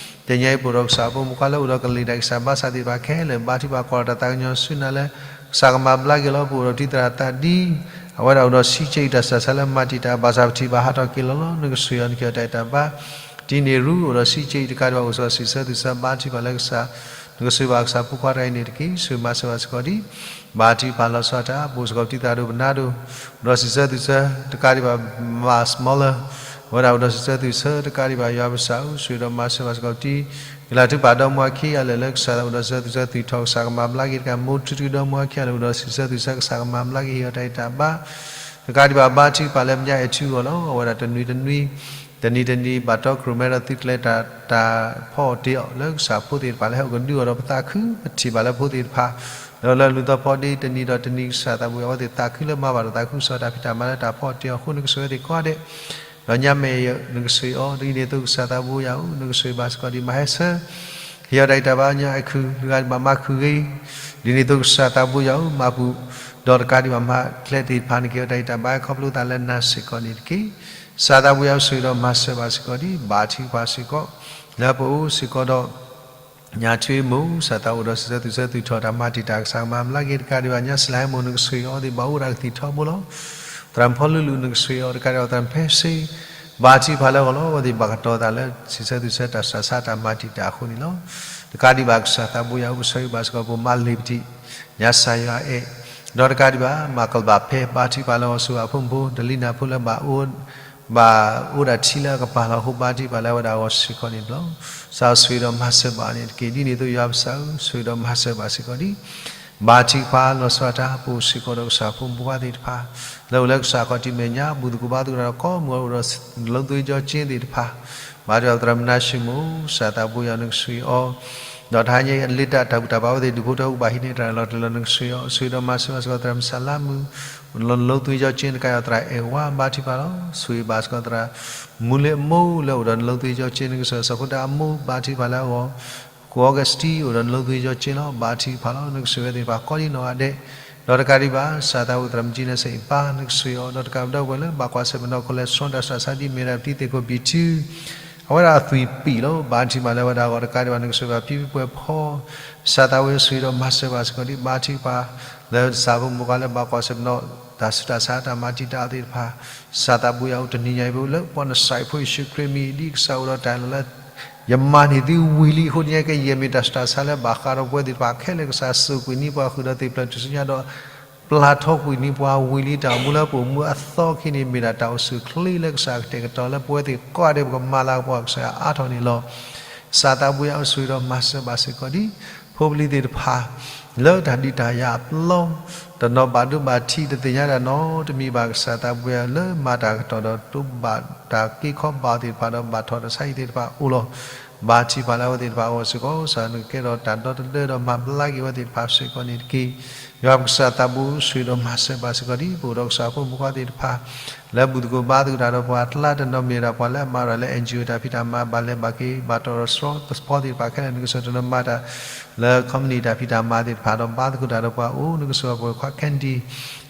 ဒံး တနံၤအံၤပအိၣ်ဒီးကစၢ်ဖိမုၣ်ဖိခွါလၢအိၣ်ဒီးကလ့ၢ်တၢ်ဂံၢ်စၢ်ဘါစၢ်သ့ၣ်တဖၣ်ခဲလၢာ် ဘါထုကဖၣ်ကွၢ်ဒီးတၢ်သးကညီၤဆူနၤလၢ ကစၢ်ကမၤဘျါက့ၤလီၤ. ပအိၣ်ဒီးတံၤသရၣ်သးဒံ အဝဲဒၣ်အိၣ်ဒီးဆံးက့အံၤတၢ်ဆူးတၢ်ဆါလၢမၤတံာ်တာ် ဘၣ်ဆၣ်ပထံၣ်ဘၣ်ဟးထီၣ်က့ၤလီၤလီၤ. နကဆိၣ်ဂ့ၤအီၤ နကဟ့ၣ်အီၤတၢ်ဂံၢ်တၢ်ဘါ တံၤန့ၣ်ရူ အိၣ်ဒီးဆံးက့အံၤတကးဒံးဘၣ် အိၣ်စ့ၢ်ကီးစံးဆၢသူၣ်ဆၢဘါထုကဖၣ်လၢကစၢ် နကဆိၣ်ဂ့ၤဘၣ်ကစၢ်ဖိခွါတဂၤအံၤန့ၣ်တက့ၢ်. ဆိၣ်ဂ့ၤမၤစၢၤဘၣ်စ့ၢ်ကီးဒံး ဘါထုကဖၣ်လီၤဆီဒၣ်တၢ် ပအိၣ်စ့ၢ်ကီးတံၤသရၣ်ဒိၣ်ပနါဒိၣ် အိၣ်ဒီးစံးဆၢသူၣ်ဆၢတကးဒံးဘၣ် မၤစမီလၢ အဝဲဒၣ်အိၣ်ဒီးစံးဆၢသူၣ်ဆၢတကးဒံးဘၣ် ယွၤပကစၢ်ဧၢ ဆိၣ်ဂ့ၤဒီးမၤစၢၤဘၣ်စ့ၢ်ကီးတံၤ ကလၤထုကဖၣ်ဒီမါဝၤခံဂၤလၢာ်လၢကစၢ်သးအိၣ်ဒီးစံးဆၢသူၣ်ဆၢသူၣ်ထီၣ် ကစၢ်ကမၤဘျါက့ၤတကး မိၢ်ထူထူဒီမါဝၤခံဂၤလၢာ်အိၣ်ဒီးစံးဆၢသူၣ်ဆၢ ကစၢ်ကမၤဘျါက့ၤဟ့ၣ်အီၤတၢ်ဂံၢ်တၢ်ဘါ တကးဒံးဘၣ် ဘါထုကဖၣ်လၢပညါအဲၣ်ထူအဂီၢ်လီၤ. အဝဲဒၣ်တနွံတနွံ တနံၤတနံၤ ဘၣ်တီခိၣ်ရိၣ်မဲဒီးသုးကျဲၤတၢ် တၢ်ဖီအီၣ်တ့ၤအီၣ် လၢကစၢ်ဖိသ့ၣ်တဖၣ်လၢဟဲအိၣ်ကဒုအီၤဒီးပသးခု ပထံၣ်ဘၣ်လၢဖိသ့ၣ်တဖၣ် ဒီးလၢလူၤသီဖီဒ့တနံၤဒီးတနံၤ ကစၢ်သးဘိယွၤအဝဲသ့ၣ်သးခုလၢမၤဘၣ်ဒီးသးခုကစီၣ်တၢ်ဖံးတၢ်မၤလၢတၢ်ဖီအီၣ်တ့ၤအီၣ်အဃိ နကဆိၣ်ဂ့ၤအဝဲသ့ၣ်ကိးဂၤဒဲး ဒီးညါမဲာ်ယဲ နကဆိၣ်ဂ့ၤအီၤ ဒ်န့ၣ်အသိးကစၢ်သးဘိယွၤဧၢ နကဆိၣ်ဂ့ၤဘၣ်စ့ၢ်ကီးဒံး မၤဟဲဆၢ ဟ့ၣ်အီၤတၢ်ဂံၢ်တၢ်ဘါညါအဲၣ်ခုၣ် တဂၤဒံးဘၣ်မၤခုၣ်ဂ့ၤ ဒ်န့ၣ်အသိးကစၢ်သးဘိယွၤဧၢ မၤပူၤ ဒီးတကးဒံးဘၣ်မၤကျဲသ့ၣ်တဖၣ်န့ၣ် ကဟ့ၣ်အီၤတၢ်ဂံၢ်တၢ်ဘါခီဖျိသးလၢနၤစ့ၢ်ကီးန့ၣ်တက့ၢ်. ကစၢ်သးဘိယွၤဆိၣ်ဂ့ၤဒီးမၤစၢၤဘၣ်စ့ၢ်ကီးဒံး ဘါထုကဖၣ်စ့ၢ်ကီး လၢပအိၣ်စ့ၢ်ကီးဒီး ညါထွ့မိၢ် ကစၢ်သးအိၣ်ဒီးစံးဆၢသူၣ်ဆၢသူၣ်ထီၣ်တၢ်မၤတံာ်တာ် ကစၢ်ကမၤဘျါက့ၤတကးဒံးဘၣ် ညါစံလၤဟဲမိၢ် နကဆိၣ်ဂ့ၤအီၤသ့ၣ်ဘၣ်အိၣ်ဝဲဒၣ်ကသံၣ်ထီဘိလီၤ. သရၣ်ဖီလူလူ နကဆိၣ်ဂ့ၤအီၤတကးဒံးဘၣ် သရၣ်ဖဲစ့ ဘါထုကဖၣ်လၢအဂီၢ်လီၤ အဝဲသ့ၣ်ဘၣ်ကတီၤသးလၢ စံးဆၢသူၣ်ဆၢတၢ်ဆူးတၢ်ဆါတၢ်မၤတံာ်တာ်အဃိန့ၣ်လီၤ. တကးဒံးဘၣ်ကစၢ်သးဘိယွၤဧၢ ပဆၢဂ့ၤဘၣ်စ့ၢ်ကီး ပမၤလ့ၤပတံၢ် ညါစၢ်ယွၤအဲၣ် ဒီးတကးဒံးဘၣ် မၤကလၤဘၣ်ဖဲ ဘါထုကဖၣ်လၢအဂီၢ် ဆိၣ်ဂ့ၤအဖိမုၣ်ဖိ ဒလံနၢ်ဖိလၢဘၣ်အိၣ် ဘၣ်အိၣ်ဒၣ်ထံလၢအကပၤလီၤ. အဃိဘါထုကဖၣ်လၢအဝဲဒၣ်အဂီၢ်စ့ၢ်ကီးန့ၣ်တဘျီ, ကစၢ်ဆိၣ်ဂ့ၤဒီးမၤစၢၤဘၣ်န့ၣ်တက့ၢ်. ဒ်န့ၣ်အသိးယွၤပကစၢ်ဧၢ, ဆိၣ်ဂ့ၤဒီးမၤစၢၤဘၣ်စ့ၢ်ကီးဒံး. ဘါထုကဖၣ်လီၤဆီဒၣ်တၢ် ပအိၣ်စ့ၢ်ကီးဒီးကစၢ်ဖိမုၣ်ဖိခွါသ့ၣ်တဖၣ် လၢအိၣ်လၢကစၢ်ခီၣ်ထံးမဲာ်ညါ ဘူၣ်သကိးဘါသကိးတၢ်ဒီးကိးမုၢ်အိၣ်ဒီး တလိသ့ကၠီကၠ့သ့ၣ်တဖၣ်, ဘါထုကဖၣ်သရၣ်မနၤၡ့မိၢ် ကစၢ်သးဘိယွၤနကဆိၣ်ဂ့ၤအီၤ ဒီးတဟါညါအံၤအလ့တၢ်တၢ်ဘူၣ်တၢ်ဘါအဝဲသ့ၣ်ဒုးဖိထၢအူဘၣ်ဟံးန့ၢ်တၢ်လီၤတၢ်လီၤနကဆိၣ်ဂ့ၤအီၤ, ဆိၣ်ဂ့ၤဒီးမၤစၢၤဘၣ်စ့ၢ်ကီးသရၣ်မုၣ်စၢ်လါမုၣ် လီၤလိသဝံကၠီကၠ့တကးယီၤသရၣ်အဲၣ်ဝါဘါထုကဖၣ်လီၤ. ဆိၣ်ဂ့ၤဘၣ်စ့ၢ်ကီးသရၣ်မူလ့အမိၢ်လၢအိၣ်ဒီးနလိသဝံကၠီကၠ့ နကဆိၣ်ဂ့ၤစီၤဖိတၢ်အမိၢ်ဘါထုကဖၣ်လၢအဂီၢ်, ကိးအီကစတံအိၣ်ဒီးနလိသဝံကၠီကၠ့လီၤ. ဘါထုကဖၣ်လီၤ နကဆိၣ်ဂ့ၤဝဲသ့ၣ်တဖၣ်ကိးဒံနီၢ်ဂၤဒဲး, ဒီးတကးဒံးဘၣ် ကစၢ်သးဘိသရၣ်မုၣ်ကၠံနစံးဘါ နကဆိၣ်ဂ့ၤအီၤ ဒီးတကးပဒီပုၢ်ဝဲၢ်လၢဘၣ်ကွၢ်ဆၢၣ်မဲာ်နီၢ်ခိလၢ strong တၢ်စှၤဆါဒ်မ့ၢ်ဒၣ်ပတံသ့ၣ်ခိၣ်ဘံၣ်ထု အဝဲဒၣ်အသွံၣ်ပံာ်လီၤ. ဘါထုကဖၣ်လၢဝဲဒၣ်အဂီၢ်တကးဒံးဘၣ် နကဆိၣ်ဂ့ၤဘၣ်ဖံဖုပှဲၤဖီ ကစၢ်သးဘိယွၤဆိၣ်ဂ့ၤဒီးမၤစၢၤဘၣ်စ့ၢ်ကီးဒံး. ဘါထုကဖၣ်လၢကစၢ်ဖိမုၣ်ဖိခွါလၢဘၣ်ကွၢ်ဆၢၣ်မဲာ်နီၢ် တၢ်ဆူးတၢ်ဆါတၢ်မၤတံာ်တာ်အီၤသ့ၣ်တဖၣ်, ကစၢ်သးဘိယွၤအိၣ်တနံၤညါအံၤ ပအိၣ်လၢပှၤနစၤရ့းဖိယ့ၣ်ၡူးခရံာ်မံၤ ဒ်ကစၢ်အိၣ်ဒီးတၢ်လၢ ယမၤန့ၢ်သုဝံၤလံအဃိ တနံၤညါကယဲၢ်မ့ၢ်တၢ်ဆူးတၢ်ဆါလၢဘၣ်ဃးဒီးပဝဲသ့ၣ်တဖၣ်ခဲလၢာ် ကစၢ်စူၢ်ကွံာ်န့ၢ်ပှၤ ဃုာ်ဒီးသ့ၣ်ဖျၢၣ်ထူၣ်စုညါဒီး ပျၢ်ထီကွံာ်န့ၢ်ပှၤဝံၤလံ. တၢ်အိၣ်မူလၢပအိၣ်မူအသီခံန့ၣ် မ့ၢ်ဒၣ်တၢ်အိၣ်ဆူၣ်အိၣ်ချ့လၢကစၢ်ကတဲာ်ကတီၤလၢပဝဲသ့ၣ်ကိးဂၤဒဲး ပကမၤလၤကပီၤကစၢ်ယွၤအါထီၣ်န့ၣ်လီၤ. ကစၢ်သးဘိယွၤဆိၣ်ဂ့ၤဒီးမၤစၢၤဘၣ်စ့ၢ်ကီးဒံး ဖိပလံၤသ့ၣ်တဖၣ် လၢတၢ်ဒုးတၢ်ယၤအပျီ တနီၤဘၣ်ဒိဘၣ်ထံး တသ့ၣ်ညါတၢ်နီတမံၤဘၣ် ကစၢ်သးဘိယွၤလၢမၤတၢ်ကတီၢ်ဒီး တိဘၣ်တၢ်က့ခီဘၣ်အီၤသ့ၣ်တဖၣ်ဒီး ဘၣ်ထီၣ်တၢ်ဆါဟံၣ်သ့ၣ်တဖၣ်အိၣ်လီၤ. ဘါထုကဖၣ်လၢအဝဲသ့ၣ်တဖၣ်အဂီၢ်စ့ၢ်ကီး ကစၢ်နကကဲထီၣ်တၢ်ဒီတဒၢဒီးမၤဘျါက့ၤအဝဲသ့ၣ်တဖၣ်စ့ၢ်ကီးန့ၣ်တက့ၢ်. ယွၤပကစၢ်သးဘိဆိၣ်ဂ့ၤဒီးမၤစၢၤဘၣ်စ့ၢ်ကီးဒံး ပအိၣ်ဒီးကစၢ်ဖိမုၣ်ဖိခွါသ့ၣ်တဖၣ် လၢဘူၣ်သကိးဘါသကိးတၢ်ဒီးပှၤ တလါတနီၤမ့ၢ်ဒၣ်ပှၤလၢအမၤဒီးလၢ NGO တၢ်ဖံးတၢ်မၤ ဘၣ်လဲၤဘၣ်က့ၤ ဘၣ်တီၢ်ဒီးစရီသဖီသ့ၣ်တဖၣ်ခဲလၢာ် နကဆိၣ်ဂ့ၤတနီၤမၤတၢ် လၢ company တၢ်ဖံးတၢ်မၤသ့ၣ်တဖၣ်ဒီး ဘါသကိးတၢ်ဒီးပှၤအိၣ် နကဆိၣ်ဂ့ၤပှၤခွါ Candy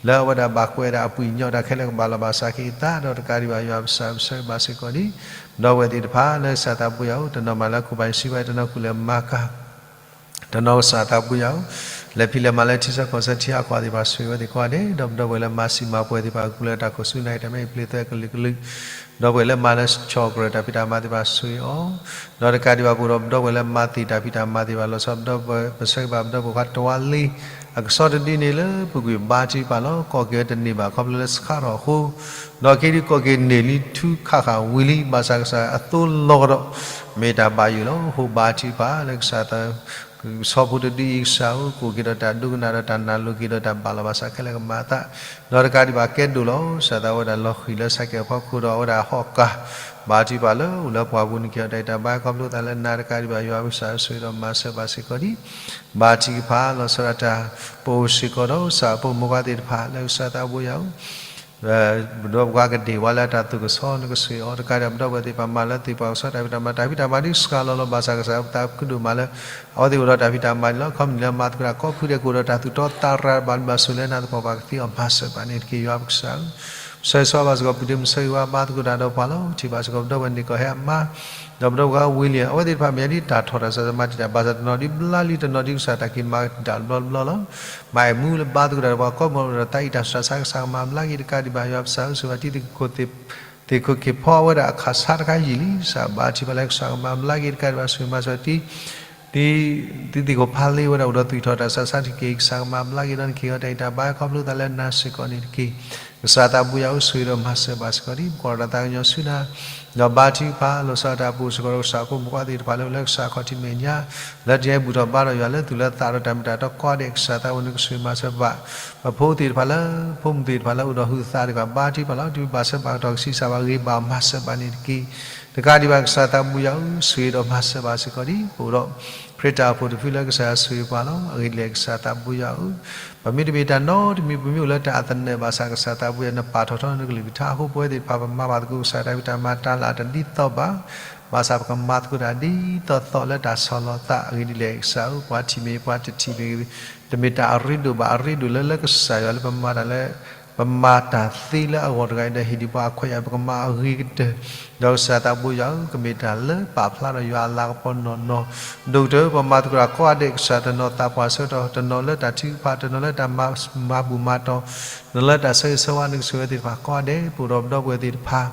လၢအဝဲဒၣ်ဘၣ်ကွဲးဒၣ်အပှ့ၤကညီတၢ်ခဲလၢာ် ကဘၣ်လီၤဘၣ်စးက့ၤအသး ဒီးတကးဒံးဘၣ် ယွၤပကစၢ်ဆိၣ်ဂ့ၤဘၣ်စ့ၢ်ကီးဒံး ဒီပုၢ်ဝဲၢ်သ့ၣ်တဖၣ်လၢကစၢ်သးဘိယွၤအိၣ် တနီၤမၤလၢကူၣ်ဘၣ်စံးဘၣ် တနီၤကူၣ်လဲၤမၤကၤ တနီၤကစၢ်သးဘိယွၤအိၣ် လဲၤဖံးလဲၤမၤလၢထံဆၢကီၢ်ဆၢထံဟးကွၢ်သ့ၣ်တဖၣ်ဆိၣ်ဂ့ၤဝဲသ့ၣ်ကိးဂၤဒဲး ဒီးပဒီပုၢ်ဝဲၢ်လၢမၤစံးမၤပှဲၤသ့ၣ်တဖၣ် ကူၣ်လၢတၢ်ခိၣ်ဆူနၢ်တၢ်မဲအံၤပျ့ၤသွဲကလုာ်ကလုာ် ဒီပုၢ်ဝဲၢ်လၢမၤလၢဆီၣ်ကြၢးတၢ်ဖံးတၢ်မၤသ့ၣ်တဖၣ်ဆိၣ်ဂ့ၤအီၤ ဒီးတကးဒံးဘၣ်ပအိၣ်ဒီး ပဒီပုၢ်ဝဲၢ်လၢမၤသ့ၣ်တၢ်ဖံးတၢ်မၤသ့ၣ်တဖၣ် လီၤဆီပဒီပုၢ်ဝဲၢ် ပဆၢဂ့ၤဘၣ်ပဒီပုၢ်ဝဲၢ်ခွါတဝါလ့ အကဆီတဒုန့ၣ်လၢပူၤကွံာ်ဘါထုကဖၣ်လီၤ ကိးက့ၤဝဲတန့ၢ်ဘၣ်ခီဖျိလၢဆှးထီၣ်အဃိ ဒီးက့ၤဒုးကိးက့ၤန့ၢ်လံထူခးဃာ်ဝံၤလံ ဘၣ်ဆၣ်ကစၢ်အသိလီၤကဒီး မ့ၢ်တၢ်ဘၣ်ယိၣ်လီၤ အဃိဘါထုကဖၣ်လၢကစၢ်သး ဆီဖိတဒုအံၤကစၢ်ဧၢ ကိးက့ၤဒီးတၢ်ဒိကနၣ်ဒီးတၢ်နာ်လိာ်က့ၤဒီးတၢ်ဘၣ်လီၤဘၣ်စးခဲလၢာ်ကမၤအသး ဒီးတကးဒံးဘၣ်ကဲဒိၣ်လီၤ ကစၢ်သးဝဲဒၣ်လီၤဃံၤလၢဆၢက့ၤအဖီခိၣ်ဒီးအဝဲဒၣ်ဟီၣ်ကၢ် ဘါထုကဖၣ်လၢအိၣ်လၢပှၢ်ပူၤန့ၣ် က့ၤအီၤတၢ်အံးတၢ်ဘါခီဖျိသးလၢနၤ တကးဒံးဘၣ်ယွၤပကစၢ်ဆိၣ်ဂ့ၤဒီးမၤစၢၤဘၣ်စ့ၢ်ကီးဒံး ဘါထုကဖၣ်လီၤဆီဒၣ်တၢ် ပအိၣ်စ့ၢ်ကီးဒီးကစၢ်ဖိမုၣ်ဖိခွါသ့ၣ်တဖၣ်လၢကစၢ်သးဘိယွၤဧၢ ပဒီပုၢ်ဝဲၢ်ကဒ့ၣ်ဝါလၢတၢ်သူၣ်ကစီၣ် နကဆိၣ်ဂ့ၤအီၤ တကးဒံးဘၣ်ပဒီပုၢ်ဝဲၢ်သ့ၣ်တဖၣ်မၤလၢသ့ၣ်ပှၤကစီၣ်တၢ်ဖံးတၢ်မၤ တၢ်ဖံးတၢ်မၤဒ်စှၤလီၤလီၤ ဘၣ်ဆၣ်ကစၢ်ပသးခုဒိၣ်မးလၢ အဝဲသ့ၣ်အိၣ်ဒီးတၢ်ဖံးတၢ်မၤန့ၣ်လီၤ. ခီမ့ၢ်န့ၣ်လၢမၤသကိးတၢ်ကိးဖုဒဲး ကအိၣ်ဒီးတၢ်သူၣ်တီသးရၤဘၣ်ဘၣ်ဆိၣ်လၢနၤသပှၢ်ပှၢ်ကသ့အီၤ မၤစၢၤဘၣ်န့ၣ်တက့ၢ် ယွၤပကစၢ်ဧၢ ဆၢဂ့ၤဆၢဝါဘၣ်စ့ၢ်ကီး ပူၤဒ့မုၣ်ဆၢဂ့ၤဝါဘါသကိးတၢ်ဒီးပှၤလီၤ. ထံၣ်ဘၣ်စ့ၢ်ကီးပဒီပုၢ်ဝဲၢ်န့ၣ်ကီၢ်ဟဲအမါ ဒီးပဒီပုၢ်ဝဲၢ်ခွါဝံၤလံ အဝဲသ့ၣ်တဖၣ်မ့ၢ်ဒ်တၢ်ထီၣ်တၢ်စှၤမၤတံာ်တာ် ဘၣ်ဆၣ်တနီၤဒ်ဘျါလံ တနီၤဒ်ကစၢ်တၢ်က့ၤမၤတံာ်တာ်တဘျီတဘျီလီၤ. မၤအဲၣ်မူလၢဘါသကိးတၢ်ဒီးပှၤကိးမုၢ်ဒီးသးအံၤ တၢ်ဆူးတၢ်ဆါကစၢ်ကမၤဘျါက့ၤ တကးဒံးဘၣ်ယွၤပကစၢ်ဧၢ ဆိၣ်ဂ့ၤဘၣ်တံၤသကိး သ့ၣ်ခိၣ်ခ့ၣ်ဖီအဝဲဒၣ်အခးဆါတခါယံာ်လံ ကစၢ်ဘါထုကဖၣ်လၢကစၢ်ကမၤဘျါက့ၤ တကးဒံးဘၣ်ဆိၣ်ဂ့ၤမၤစၢၤတံၤ တံၤသကိးဖးလ့ဝဲဒၣ်အိၣ်ဒီးသွံၣ်ထီၣ်တၢ်ဆူးတၢ်ဆါတက့ၢ် ကစၢ်ကမၤဘျါက့ၤ ဒီးနက့ၤအီၤတၢ်အံးတၢ်ဘါခီဖျိသးလၢနၤစ့ၢ်ကီးန့ၣ်တက့ၢ်. ကစၢ်သးဘိယွၤဧၢ ဆိၣ်ဂ့ၤဒီးမၤစၢၤဘၣ်စ့ၢ်ကီးဒံး ပကိးဒီးတၢ်သးကညီၤဆူနၤ ဒီးဘါထုကဖၣ်လီၤဆီဒၣ်တၢ် ပအိၣ်စ့ၢ်ကီးဒီးကစၢ်ဖိမုၣ်ဖိခွါသ့ၣ်တဖၣ်လၢ လၢကစၢ်ခီၣ်ထံးမဲာ်ညါ လၢတယဲဘူၣ်ထီၣ်ဘါထီၣ်ယွၤလၢသူၣ်လၢသးဒီးတၢ်မ့ၢ်တၢ်တီကိးဂၤဒဲး ကစၢ်သးဝဲနကဆိၣ်ဂ့ၤမၤစၢၤဘၣ် ပဖိသ့ၣ်တဖၣ်လၢ ဖိမုၣ်သ့ၣ်တဖၣ်လၢအိၣ်ဒီးဟုးသးတဖၣ် ဘါထုကဖၣ်လီၤ တုၤဘၣ်ဆၢဘၣ်ကတီၢ်ကဆံးစၢ်ဘၣ်ဂ့ၤဘၣ်မၤစၢၤဘၣ်န့ၣ်တက့ၢ်. တကးဒံးဘၣ်ကစၢ်သးဘိယွၤဧၢ ဆိၣ်ဂ့ၤဒီးမၤစၢၤဘၣ်စ့ၢ်ကီးဒံး ပအိၣ်ဒီး ခရံာ်တၢ်အိၣ်ဖှိၣ်တဖုလၢကစၢ်ယွၤဆိၣ်ဂ့ၤပှၤလီၤ. အဂ့ၢ်ဒ်လဲၣ်ကစၢ်သးဘိယွၤဧၢ ပမ့တမ့ၢ်တၢ်နီတမံၤ ပမ့ၢ်အိၣ်လၢတၢ်အသနၢၣ်ဘၣ်ဆၣ် ကစၢ်သးဘိယွၤ နပာ်ထီၣ်ထီနကလုၢ်ကထါအဃိ ပဝဲသ့ၣ်တဖၣ်ပမၤဘၣ်သကိးကစၢ်တၢ်ဖံးတၢ်မၤတၢ်လၢအတဒ်သိးဘၣ် ဘၣ်ဆၣ်ပကမၤသကိးတၢ်ဒ်သိးသိးလၢတၢ်ဆီၣ်လီၤသး အဂ့ၢ်ဒ်လဲၣ်ကစၢ်ဧၢ ပှၤထံၣ်မ့ၢ်ပှၤတထံၣ်မ့ၢ်ဂ့ၤ တမ့ၢ်တၢ်အရ့ဒိၣ်ဘၣ် အရ့ဒိၣ်လၢလၢကစၢ်ယွၤလၢပမၤတၢ်လၢ ပမၤတၢ်သ့လၢအဂီၢ်တဂၤအံၤဒီး ဟ့ၣ်ဒံးပှၤအခွဲးယာ် ပကမၤအဂ့ၤကတၢၢ် ဒီးကစၢ်သးဘိယွၤဧၢ ကမ့ၢ်တၢ်လၢပာ်ဖျါဒီးယွၤအလၤကပီၤနီၢ်နီၢ် ဒိၣ်ကတၢၢ် ပမၤသကိးတၢ်ကိးဂၤဒဲး ကစၢ်တနီၤသးပှၢ်ဆၢကတီၢ် တနီၤလၢတၢ်ထုကဖၣ် တနီၤလၢတၢ်မၤဘူၣ်မၤတီၤ တနီၤလၢတၢ်ဆၢဂ့ၤဆၢဝါ နကဆိၣ်ဂ့ၤသ့ၣ်တဖၣ်ကိးဂၤဒဲး ပအိၣ်ဒီးပဒီပုၢ်ဝဲၢ်သ့ၣ်တဖၣ်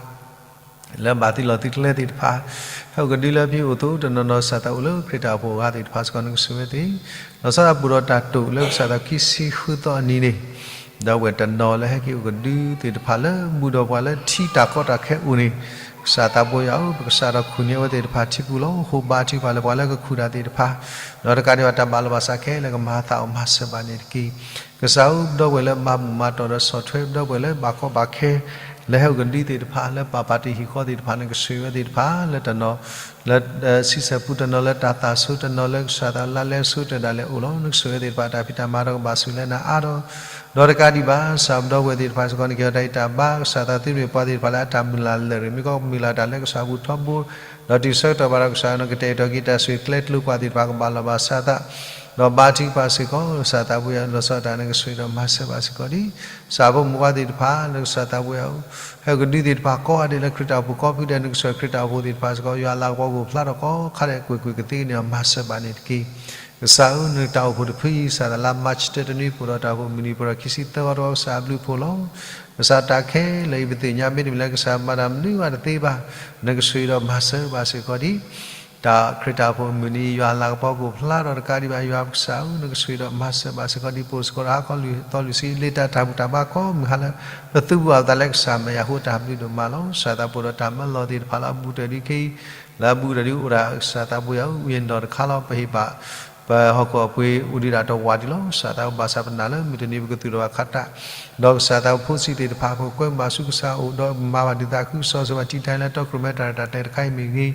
လၢဘၣ်သုးလီၢ်သုးကျဲသ့ၣ်တဖၣ် ဟဲအိၣ်ကဒုလၢဖံအိၣ်သိ တနီၤနီၤ ကစၢ်သးအိၣ်လၢခရံာ်တၢ်အိၣ်ဖှိၣ်အဂၤသ့ၣ်တဖၣ်စ့ၢ်ကီး နကဆိၣ်ဂ့ၤဝဲသ့ၣ် လီၤဆီဒၣ်တၢ်ပူၤဒီးတၢ်တိာ်လၢကစၢ်သးခံဆံဃုသီအနံၤန့ၣ် ဒီပုၢ်ဝဲၢ်တနီၤလၢဟဲက့ၤအိၣ်ကဒုသ့ၣ်တဖၣ်လၢမူဒီးပှၤလၢထံတၢ်ကီတၢ်ခဲအိၣ်န့ၣ်, ကစၢ်သးပှၢ်ယွၤဧၢ, ပကစၢ်ဒီးခူၣ်န့ၢ်အဝဲသ့ၣ်တဖၣ်ထံပူၤလီၤ. ဟိဘါထုကဖၣ်လၢပှၤလၢကခူၣ်တၢ်သ့ၣ်တဖၣ်, ဒီးတကးဒံးဘၣ်တၢ်ဘၣ်လိာ်ဘၣ်စးခဲလၢာ်ကမၤအသးအိၣ်မၤစၢၤဘၣ်န့ၣ်တက့ၢ်. ကစၢ်ဧၢ, ပဒီပုၢ်ဝဲၢ်လၢဘၣ်မူးမၤတီၢ်ဒီးဆီၣ်ထွဲ, ပဒီပုၢ်ဝဲၢ်လၢဘၣ်ကီဘၣ်ခဲ လၢဟဲအိၣ်ကဒုသ့ၣ်တဖၣ်, လၢပာ်ပာ်တ့ၢ်ဟံၣ်ဃီသ့ၣ်တဖၣ်, နကဆိၣ်ဂ့ၤဝဲသ့ၣ်တဖၣ်လၢတနီၤ လၢဆံဆဲၣ်ပူၤ, တနီၤလၢတၢ်သၣ်ဆိ, တနီၤလၢကစၢ်သးလါလဲဆိတၢ်ဒၣ်လဲာ်အိၣ်လီၤ. နကဆိၣ်ဂ့ၤသ့ၣ်တဖၣ်တၢ်ဖံးတၢ်မၤဒီးကဘၣ်ဆိၣ်ဂ့ၤလၢနၤအါထီၣ်, ဒီးတကးဒံးဘၣ် ကစၢ်ပဒီပုၢ်ဝဲၢ်သ့ၣ်တဖၣ်စ့ၢ်ကီး နကဟ့ၣ်အီၤတၢ်ဂံၢ်တၢ်ဘါ, ကစၢ်သးသုမ့ၢ်ပှၤသ့ၣ်တဖၣ်လၢအတၢ်မုၢ်လၢ်လၢာ်ရ့ၣ်, မ့ၢ်ကီးမုၢ်လၢ်တၢ်လၢကစၢ်အပူၤထီဘိ, ဒီးတုၤဆၢကတီၢ်ဘၣ်ဒီးကစၢ်နကတဲာ်ကတီၤက့ၤ တၢ်ဆိၣ်ဂ့ၤကျဲကျိၤပှၤသ့ၣ်တဖၣ်ကဘၣ်လီၤဘၣ်စးအသး, ဒီးဘါထုကဖၣ်စ့ၢ်ကီး ကစၢ်သးပှၢ်ယွၤ လီၤဆီဒၣ်တၢ်နကဆိၣ်ဂ့ၤဒီးမၤစၢၤဘၣ်စ့ၢ်ကီးဒံး ကစၢ်ဖိမုၣ်ဖိခွါသ့ၣ်တဖၣ်လၢကစၢ်သးပှၢ်ယွၤဧၢ, ဟဲကဒုသ့ၣ်တဖၣ်ကိးဂၤဒဲးလၢခရံာ်တၢ်အိၣ်ဖှိၣ်ကိးဖုဒဲး နကဆိၣ်ဂ့ၤခရံာ်တၢ်အိၣ်ဖှိၣ်သ့ၣ်တဖၣ်စ့ၢ်ကီး ယွၤအလၤကပီၤကအိၣ်ဖျါထီၣ်ကိးခါဒဲး ကွ့ၢ်ကွ့ၢ်ကသ့ကန့ၢ်အီၤမၤစၢၤဘၣ်န့ၣ်တက့ၢ်. ကစၢ်ဧၢ, နတၢ်အိၣ်ဖှိၣ်တဖုအံၤ ကစၢ်သးလါ March တၢတနွံ ပအိၣ်ဒီးတၢ်အိၣ်ဖှိၣ်မုၢ်နံၤပှဲၤဒီးခံဆံသၢသီတဝီကစၢ်အဘျုးအဖှိၣ်လီၤ. ကစၢ်တၢ်ခဲလၢာ်အံၤပသ့ၣ်ညါ မ့တမ့ၢ်လၢကစၢ်မၤတၢ်မနုၤဘၣ်တသ့ဘၣ်, နကဆိၣ်ဂ့ၤဒီးမၤစၢၤဘၣ်စ့ၢ်ကီးဒံး တၢ်ခရံာ်တၢ်အိၣ်ဖှိၣ်မုၢ်နံၤ ယွၤအလၤကပီၤကအိၣ်ဖျါထီၣ်တကးဒံးဘၣ် ယွၤပကစၢ်ဧၢ, နကဆိၣ်ဂ့ၤဒီးမၤစၢၤဘၣ်စ့ၢ်ကီးဒံး ပအိၣ်စ့ၢ်ကီးဒီးဟါခီလွံၢ်သီလွံၢ်ဆံ လၢတၢ်တၢ်ဘူၣ်တၢ်ဘါကိးမုၢ်ဟါလၢ ပသုးဘူးအသးလၢကစၢ်မဲာ်ညါအဃိ တၢ်ဘျုးဒိၣ်မးလီၤ. ကစၢ်သးပှၢ်ဒီးတၢ်မၢလီၤသ့ၣ်တဖၣ်လၢအဘူးတၢ်ဒုးခဲအံၤ လၢအဘူးတၢ်ဒုးအိၣ်ဒၣ် ကစၢ်သးပှၢ်ယွၤဧၢ, ဝံၤအနီၢ်တခါလီၤ ပဟ့ၣ်ဘၣ် ပဟီၣ်ခိၣ်အပှ့ၤအိၣ်ဒံးဒၣ်တဝာ်ဒံးလီၤ. ကစၢ်သးပှၢ် ဘၣ်ဆၣ်ပနာ်လၢမုၢ်တနံၤပကသူၣ်ထီၣ်ဘၣ်ခါတၢ်, ဒီးကစၢ်သးပှၢ်ဖိဆံးသ့ၣ်တဖၣ် ပကကွဲမုာ်ဘၣ်ဆူကစၢ်အအိၣ် ဒီးမၤဘၣ်ဒုးသးခုကစီၣ်စၢၤဘၣ် တံာ်တာ်လၢတီခိၣ်ရိၣ်မဲတၢ်ရဲၣ်တၢ်ကျဲၤတခါအံၤမ့ၢ်ဂ့ၤ,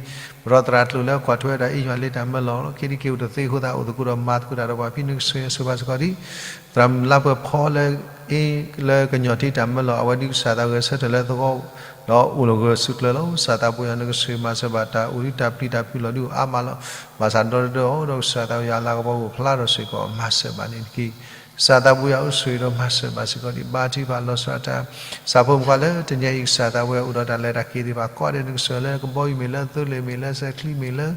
ပဒီးသရၣ်ကျိၤလၢကွၢ်ထွဲဝဲဒၣ်အ့ၣ်ယွၤလၢတၢ်မၢလီၤလီၤ ခဲဒံးက့ၤအိၣ်တသ့အဃိသတး အိၣ်သကိးဒီးမၤသကိးတၢ်ဒီးပှၤဖံး နကဆိၣ်ဂ့ၤဆိၣ်ဘၣ်စ့ၢ်ကီးဒံး သရၣ်မုၣ်လါပှဲၤဖီလၢ အ့ လၢကညီၤထံးတၢ်မၢလီၤ အဝဲဒုးကစၢ်သးဂဲၤဆၢထၢၣ်လၢသဝီ ဒီးအိၣ်လီၤဂၢၢ်ဆူၣ်ကျၢၤလီၤ. ကစၢ်သးပှၢ်ယွၤ နကဆိၣ်ဂ့ၤမၤစၢၤဘၣ်တၢ်အိၣ်ဒံးတၢ်ပျံၤတၢ်ဖုးလီၤဒုးအိၣ်အါမးလီၤ. ဘၣ်ဆၣ်ဒီတဒၢအီၤဒီးကစၢ်သးပှၢ်ယွၤအလၤကပီၤကအိၣ်ဖျါထီၣ်စ့ၢ်ကီး မၤစၢၤဘၣ်န့ၣ်တက့ၢ်. ကစၢ်သးပှၢ်ယွၤဧၢ ဆိၣ်ဂ့ၤဒီးမၤစၢၤဘၣ်စ့ၢ်ကီးဒံး ဘါထုကဖၣ်လီၤဆီဒၣ်တၢ် ကစၢ်ဖိမုၣ်ဖိခွါလၢတနံၤအံၤ ကစၢ်သးပှၢ်ယွၤအိၣ်ဒီးတၢ်လဲၤတၢ်က့ၤသ့ၣ်တဖၣ်ကိးဂၤဒဲး နကဆိၣ်ဂ့ၤလၢကဘီယူၤမ့ၢ်လၢသိလ့ၣ်မ့ၢ်လၢစဲးချံမ့ၢ်လၢ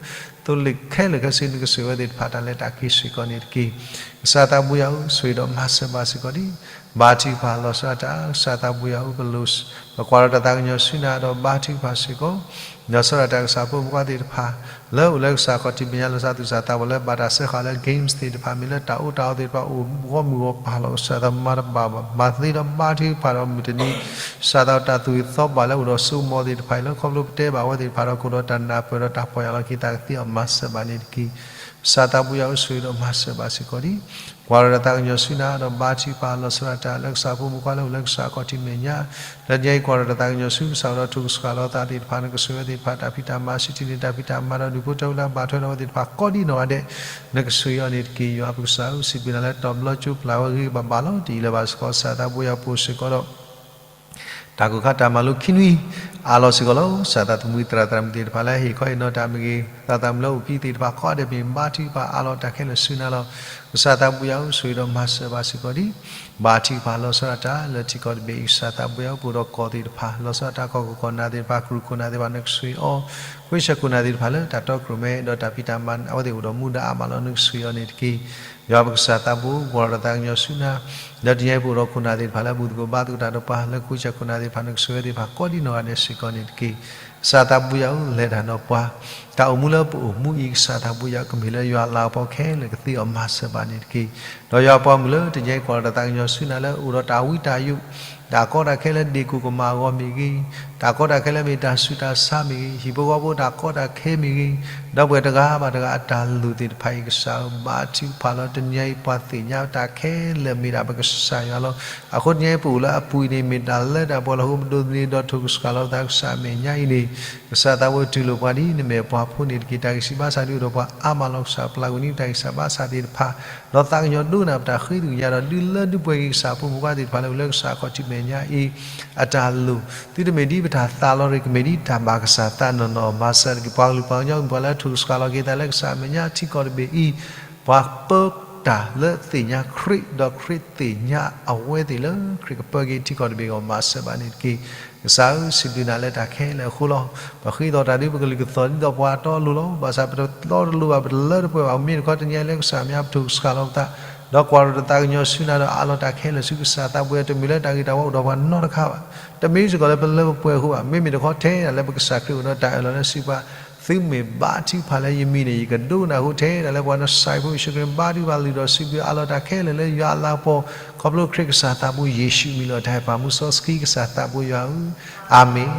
သိလ့ၣ်ခဲလၢာ်ခဲဆ့ နကဆိၣ်ဂ့ၤဝဲသ့ၣ်တဖၣ်တၢ်လဲၤတၢ်က့ၤစ့ၢ်ကီးန့ၣ်တက့ၢ်. ကစၢ်သးပှၢ်ယွၤဧၢ ဆိၣ်ဂ့ၤဒီးမၤစၢၤဘၣ်စ့ၢ်ကီးဒံး ဘါထုကဖၣ်လီၤဆီဒၣ်တၢ် ကစၢ်သးပှၢ်ယွၤဧၢ ပလိၤ ပကွၢ်ဒီးတၢ်သးကညီၤဆူနၤဒီးဘါထုကဖၣ်စ့ၢ်ကီး လီၤဆီဒၣ်တၢ်ကစၢ်ဖိမုၣ်ဖိခွါသ့ၣ်တဖၣ် လၢအိၣ်လၢကစၢ်ခီၣ်ထံးမဲာ်ညါ လီၤဆီဒၣ်သူၣ်စၢ်သးဘီၣ်လၢဘၣ်တၢ်စၢဃာ်လၢ games သ့ၣ်တဖၣ်မ့ၢ်လၢတၢ်အီၣ်တၢ်အီသ့ၣ်တဖၣ်အိၣ်ဂီၢ်မုၢ်ဂီၢ်ပၤလီၤ ကစၢ်သးမၤတဘၣ်ဘၣ် မၤသ့ဒီးဘါထုကဖၣ်ဒီးမုၢ်တနံၤ ကစၢ်သးတၢ်သူၣ်ဂ့ၤသီဘၣ်လၢအိၣ်ဒီးစိကမီၤသ့ၣ်တဖၣ်အံၤလၢခီဖျိပတဲဘၣ်ဝဲသ့ၣ်တဖၣ်ဒီးကအိၣ်ဒီးတၢ်နၢ်ပၢၢ်ဒီးတၢ်ပီၢ်ယၢ်လီၤက့ၤသးကသ့အီၤမၤစၢၤဘၣ်န့ၣ်တက့ၢ်. ကစၢ်သးပှၢ်ယွၤဧၢ ဆိၣ်ဂ့ၤဒီးမၤစၢၤဘၣ်စ့ၢ်ကီးဒံး ကွၢ်ဒီးတၢ်သးကညီၤဆူနၤဒီးဘါထုကဖၣ်လီၤဆီဒၣ်တၢ်လၢကစၢ်ဖိမုၣ်ဖိခွါလၢအိၣ်လၢကစၢ်ခီၣ်ထံးမဲာ်ညါ လၢညါအံၤကွၢ်ဒီးတၢ်သးကညီၤဆူ ကစၢ်အိၣ်ဒီးထိၣ်ကစှၤလီၤသးသ့ၣ်တဖၣ် နကဆိၣ်ဂ့ၤဝဲသ့ၣ်တဖၣ်တၢ်ဖံးတၢ်မၤ စံးထံၣ်န့ၢ်တၢ်ဖံးတၢ်မၤဒီးဒူၣ်ဖိထၢဖိလၢအဘၣ်ထွဲဒီးအဝဲသ့ၣ်တဖၣ်ကိးဒံးနီၢ်ဂၤဒဲး နကဆိၣ်ဂ့ၤအီၤန့ၣ်တက့ၢ်. ယွၤပကစၢ်ဧၢ စံးဘျုးနၤလၢတၢ်ဘျီကၠိပျၢ်ဝဲဂ့ၤဂ့ၤဘၣ်ဘၣ်လီၤ. တယံာ်လၢၤဘၣ်စ့ၢ်ကီး ကစၢ်သးပှၢ်ယွၤပအိၣ်စ့ၢ်ကီးဒီး တၢ်ကိၢ်ခါတၢ်မၤလိခံနွံ အါလီၤစ့ၢ်ကီးလီၤ. ကစၢ်သးသမူသရၣ်သရၣ်မုၣ်သ့ၣ်တဖၣ်လၢဟ့ၣ်ခီဟ့ၣ်နီၤတၢ်မ့ၢ်ဂ့ၤ, သရၣ်သရၣ်မုၣ်လၢအိၣ်ဖဲသ့ၣ်တဖၣ်ကိးဂၤဒဲးမ့ၢ်ဂ့ၤ ဘါထုကဖၣ်အါလီၤတၢ်ခဲလၢာ်ဆူနၤလီၤ. ကစၢ်သးပှၢ်ယွၤဧၢ ဆိၣ်ဂ့ၤဒီးမၤစၢၤဘၣ်စ့ၢ်ကီးဒံး ဘါထုကဖၣ်လီၤဆီဒၣ်တၢ်လၢထံကီၢ်တဘ့ၣ်အံၤ ကစၢ်သးပှၢ်ယွၤပအိၣ်ဒီးကီၢ်သ့ၣ်တဖၣ် လီၤဆီဒၣ်တၢ်ကီၢ်ခိၣ်ကီၢ်နၢ်သ့ၣ်တဖၣ် ကရူၢ်ခိၣ်နၢ်သ့ၣ်တဖၣ် နကဆိၣ်ဂ့ၤအီၤ, ခွံဆၢခိၣ်နၢ်သ့ၣ်တဖၣ်လၢတၢ်တီခိၣ်ရိၣ်မဲဒီးတၢ်ဖံးတၢ်မၤအဝဲသ့ၣ်အိၣ်ဒီးမူဒါအါမးလီၤ နကဆိၣ်ဂ့ၤအီၤန့ၣ်တက့ၢ်. ယွၤပကစၢ်သးဘိ ကွၢ်ဒီးတၢ်သးကညီၤဆူနၤ လၢတနံၤအံၤပအိၣ်ဒီးခိၣ်နၢ်သ့ၣ်တဖၣ်လၢအဘူၣ်သကိးဘါသကိးတၢ်ဒီးပှၤ လၢခွံဆၢခိၣ်နၢ်သ့ၣ်တဖၣ် နကဆိၣ်ဂ့ၤသ့ၣ်တဖၣ်ကိးဒံးနီၢ်ဂၤဒဲးစ့ၢ်ကီးန့ၣ်တက့ၢ်. ကစၢ်သးပှၢ်ယွၤဧၢ လဲၤတၢ်ဒီးပှၤ တၢ်အိၣ်မူလၢပအိၣ်မူအံၤ ကစၢ်သးပှၢ်ယွၤ ကမ့ၢ်လၢယွၤအလၤကပီၤခဲလၢာ်ကသ့အီၤမၤစၢၤဘၣ်န့ၣ်တက့ၢ်. ဒီးယွၤပှၤမုၣ်လၢတနံၤအံၤကွၢ်ဒီးတၢ်သးကညီၤဆူနၤလၢအိၣ်ဒီးတၢ်ဝံတၢ်ယိး တၢ်ကီတၢ်ခဲလၢဒ့ၣ်ကိၢ်ကမၣ်အဂီၢ်မ့ၢ်ဂ့ၤ, တၢ်ကီတၢ်ခဲလၢမ့ၢ်တၢ်ဆူးတၢ်ဆါမ့ၢ်ဂ့ၤ, ဟံၣ်ဖိဃီဖိတၢ်ကီတၢ်ခဲမ့ၢ်ဂ့ၤ, ဒီပုၢ်ဝဲၢ်တဂၤဘၣ်တဂၤအတၢ်လိၣ်သ့ၣ်တဖၣ်အံၤ ကစၢ်ဧၢ ဘါထုကဖၣ်လီၤ တနံၤအံၤပှၤသ့ၣ်ညါတၢ်ခဲလၢာ်မ့ၢ်ဒၣ်ပကစၢ်ယွၤလီၤ. အဃိတနံၤအံၤပအိၣ်လၢအပူၤအံၤန့ၣ် မ့ၢ်တၢ်လၢတၢ်ပှဲၤလီၤ ဟိပဒိးသန့ၤဒီးထိၣ်ကစှၤလီၤသးကစၢ်အမဲာ်ညါအံၤန့ၣ် ကစၢ်သးဝဲတူၢ်လိာ်ပှၤဒ်နမဲာ်ပှၤဖိန့ၣ်တက့ၢ်. တၢ်ဂံၢ်စၢ်ဘါစၢ်ဒုးအိၣ်ဒီးပှၤအါမးလီၤ ကစၢ်ပျၢ်ကွံာ်န့ၢ်တၢ်ဂံၢ်စၢ်ဘါစၢ်သ့ၣ်တဖၣ် ဒီးသးကညီၤဒိကနၣ်ပတၢ်ဃ့ကညးဒီး ဒုးလၢဒုးပှဲၤက့ၤကစၢ်ဖိမုၣ်ဖိခွါသ့ၣ်တဖၣ်လၢအိၣ်လၢကစၢ်ခီၣ်ထံးမဲာ်ညါအံၤ အတၢ်လိၣ် သုတမ့ၢ်ဒ်ပတၢ်သးလီၤရ့ၣ် ကမ့ၢ်ဒ်တၢ်ဘၣ်ကစၢ်သးနီၢ်နီၢ် မၤစၢၤတက့ၢ်. ပှၤကလုာ်ပှၤကညီ ပှၤလၢထိၣ်ကစှၤလီၤက့ၤသးလၢကစၢ်အမဲာ်ညါထံကီၢ်တဘ့ၣ်အံၤ ပှၤပၢတၢ်လၢသ့ၣ်ညါခရံာ် ဒီးခရံာ်သ့ၣ်ညါအဝဲသ့ၣ်လၢခရံာ်ကပၢက့ၤထံကီၢ်တဘ့ၣ်အဂီၢ် မၤစၢၤဘၣ်န့ၣ်တက့ၢ်. ကစၢ်ဧၢ စံးဘျုးနၤလၢတၢ်ခဲလၢာ်အဃိလီၤ. ပဃ့သီၣ်တၢ်ဒုး ပကလုၢ်ကသီၣ်ဒ်သိးပှၤအတီအလိၤလီၤ. ဘၣ်ဆၣ်ပတတီတလိၤဘၣ် ပတလၢတပှဲၤဘၣ်. မ့မ့ၢ်တခီတနံၤအံၤလၢကစၢ်အမဲာ်ညါ ပထိၣ်ကစှၤလီၤပသး ဒီးကွၢ်ထီၣ်တၢ်သးကညီၤဆူနၤဒီးအးလီၤတၢ်ခဲလၢာ်ဆူကစၢ်သးပှၢ် တမ့ၢ်လၢတၢ်ဂ့ၤတၢ်ဝါအိၣ်ဒီးပှၤနီတခါဘၣ်. တမ့ၢ်စ့ၢ်ကီးလၢပလၢပပှဲၤအဃိဘၣ်. မ့မ့ၢ်တခီထဲဒၣ်လၢပကစၢ်ခရံာ်အိၣ်ဒီးတၢ်အၢၣ်လီၤလၢစုပှၤ သုမ့ၢ်ဘါထုကဖၣ်လၢယမံၤန့ၣ် ယကဒိကနၣ်ဃုာ်ထဲဒၣ်လၢပှၤကညီကစၢ်ယွၤဖိယ့ၣ်ၡူးခရံာ် ဘါထုကဖၣ်လုၢ်ထီၣ်စံးဘျုးအးလီၤတၢ်ခဲလၢာ်လၢယွၤအလၤကပီၤ ခီဖျိခရံာ်ကစၢ်သးဘိယ့ၣ်ၡူးအမံၤလီၤ. တၢ်ဟ့ၣ်ပှၤမူစီဆှံကစၢ်သးဘိယွၤဧၢ, အၤမ့ၣ်.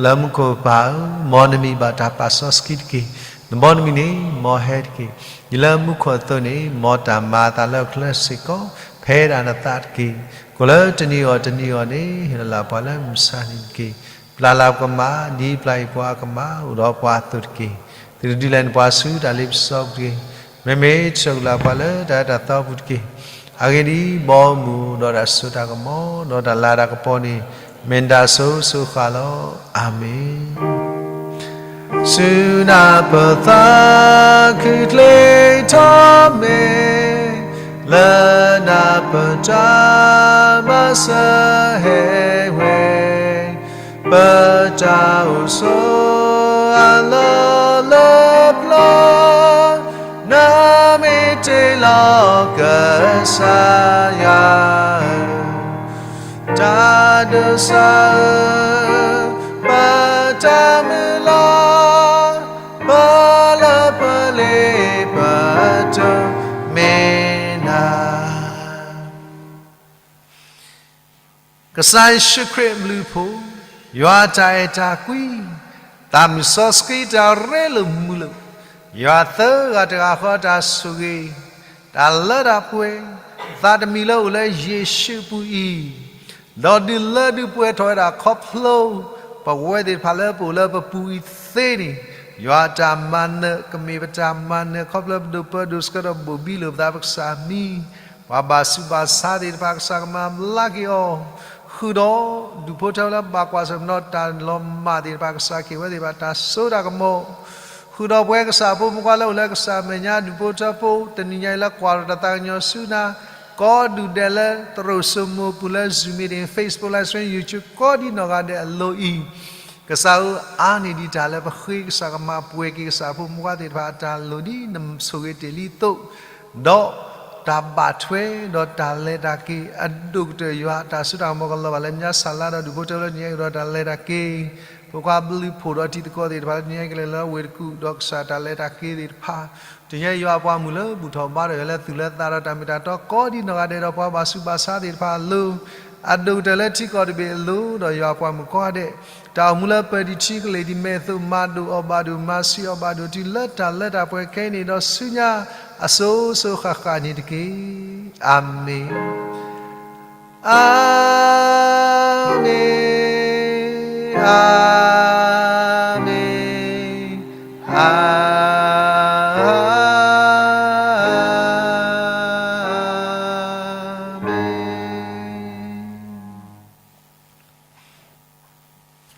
လၢမူခိၣ်ပၢ်ဧၢ, မ်နမံၤဘၣ်တၢ်ပာ်စီဆှံတက့ၢ်. နဘီနမံၤန့ၣ် မ်ဟဲတက့ၢ်. ဒ်လၢမူခိၣ်အသိးန့ၣ် မ်တၢ်မၤအသးလၢပချၢစ့ၢ်ကီး ဖဲဒၣ်နသးတက့ၢ်. ကိၣ်လၢတနံၤအီၤတနံၤအီၤန့ၣ် ဟ့ၣ်လီၤလၢပှၤလၢမုၢ်ဆါနံၤတက့ၢ်. ပျၢ်လၢပကမၢ် ဒ်ပျၢ်အံၤပှၤအကမၢ် အိၣ်ဒီးပှၤအသိးတက့ၢ်. သုတဒုးလဲၤနပှၤဆူတၢ်လ့ပစီပူၤတဂ့ၤ. မ့မ့ၢ်ဆှၢက့ၤလၢပှၤလၢတၢ်အၢတၢ်သီပူၤတက့ၢ်. အဂ့ၢ်ဒ်အံၤ, ဘီမုၢ်ဒီးတၢ်စိတၢ်ကမီၤ ဒီးတၢ်လၤတၢ်ကပီၤန့ၣ် မ့ၢ်နတၢ်အစိၤစိၤဃၣ်ဃၣ်လီၤ. အၤမ့ၣ်. ဆူနၢ်ပၢၢ်သးခုချ့ထီၣ်မ့ၢ် လၢနၢ်ပၢၢ်တၢ်မၤစၢၤဟဲဝဲ ပတၢ်အိၣ်ဆိးအလီၢ်လၢပျၢၤ နမ့ၢ်တ့ၢ်လီၤကစၢ်ယွၤဧၢ, တၢ်ဒိးစးဧၢ, ပတၢ်မုၢ်လၢ်, ပလၢပလ့ပတိၢ် မ့ၢ်နၤ ကစၢ်ယ့ၣ်ၡူးခရံာ်အဘျုးအဖှိၣ်, ယွၤအတၢ်အဲၣ်တၢ်ကွံ, သးမုၢ်စီဆှံတၢ်ရ့လိာ်မုာ်လိာ်, ယွၤသၢဂၤတဂၤဃီတၢ်ဆိၣ်ဂ့ၤ, တၢ်လၢတၢ်ပှဲၤ, သးတမံၤလၢအိၣ်လၢယ့ၣ်ၡူးအပူၤအံၤ, ဒီးဒုးလၢဒုးပှဲၤထီၣ်ဝဲဒၣ်ခီဖျိ ပဝဲသ့ၣ်တဖၣ်လၢပအိၣ်လၢပပူၤအံၤသ့န့ၣ်, ယွၤအတၢ်မၤနၢၤ ကမ့ၢ်ပတၢ်မၤနၢၤ ခီဖျိပဒိၣ်ပၢဒိၣ်ဆှၢဒီး ဘိၣ်ဘံလိာ်ပသးပကစၢ်မံၤ, ပှၤဘၣ်ဆူးဘၣ်ဆါသ့ၣ်တဖၣ် ကစၢ်ကမၤဘျါက့ၤအီၤ, ဃုာ်ဒီးဒူၣ်ဖိထၢဖိလၢဘၣ်ကွၢ်ဆၢၣ်မဲာ်ဒီးတၢ်လီၤမၢ်သ့ၣ်တဖၣ် ကစၢ်ကဟ့ၣ်ဝဲသ့ၣ်တဖၣ်တၢ်စိတၢ်ကမီၤ, ဃုာ်ဒီးပဝဲကစၢ်ဖိမုၣ်ဖိခွါလၢအိၣ်လၢကစၢ်မဲာ်ညါ ဒူၣ်ဖိထၢဖိ တနံၤညါအံၤလၢကွၢ်ထီၣ်တၢ်သးကညီၤဆူနၤ, ကိးဒူၣ်ဒဲးလၢသရိာ်စိမိၤပူၤလၢ Zoom meeting, Facebook live stream, YouTube ကိးဒံနီၢ်ဂၤဒဲးအလိၤအံၤ, ကစၢ်ဧၢ, အါန့ၢ်ဒံးတၢ်လၢပဃ့ ကစၢ်ကမၤပှဲၤက့ၤကစၢ်ဖိမုၣ်ဖိခွါသ့ၣ်တဖၣ်အတၢ်လိၣ်ဒ်နဆိၣ်ဂ့ၤတ့ၢ်လံအသိး, ဒီးတၢ်ဘၣ်ထွဲဒီးတၢ်လဲၤတၢ်က့ၤ အဒိၣ်ကတၢၢ်ယွၤအတၢ်စိတၢ်ကမီၤကလီၤဘၣ်လၢညါ စၢ်လါဒီးဒူၣ်ဖိထၢဖိလၢတနံၤညါအံၤဒီးတၢ်လဲၤတၢ်က့ၤ, ဖိခွါဘျုးဖှိၣ်ဒီးတံၤသကိးသ့ၣ်တဖၣ်လၢတနံၤညါအံၤ ကလဲၤလၢဝ့ၢ်တကူၣ်ဒီးကစၢ်တၢ်လဲၤတၢ်က့ၤသ့ၣ်တဖၣ်, တနံၤညါအံၤယွၤအပှၤမုၣ်လၢဘူၣ်ထီၣ်ဘါထီၣ်ယွၤလၢသူၣ်လၢသးဒီးတၢ်မ့ၢ်တၢ်တီ ကိးဒံနီၢ်ဂၤဒဲးဒီးပှၤဘၣ်ဆူးဘၣ်ဆါသ့ၣ်တဖၣ်အလိၤ, အဒိၣ်ကတၢၢ်လၢထံကီၢ်တဘ့ၣ်အလိၤ ဒီးယွၤအပှၤမုၣ်ကိးဂၤဒဲး, တၢ်အိၣ်မူလၢပၢၤဒံးထံကလ့ၢ်ဒံးမဲာ်အသိး မၤဒိၣ်အီၣ်ဘၣ်ဒိၣ် မၤဆံးအီၣ်ဘၣ်ဒိၣ်တုၤလၢတၢ်လၢတၢ်ပှဲၤခဲအံၤန့ၣ်ဒီးဆူညါ အစိၤစိၤဃၣ်ဃၣ်န့ၣ်တက့ၢ်. အၤမ့ၣ်, အၤမ့ၣ်, အၤ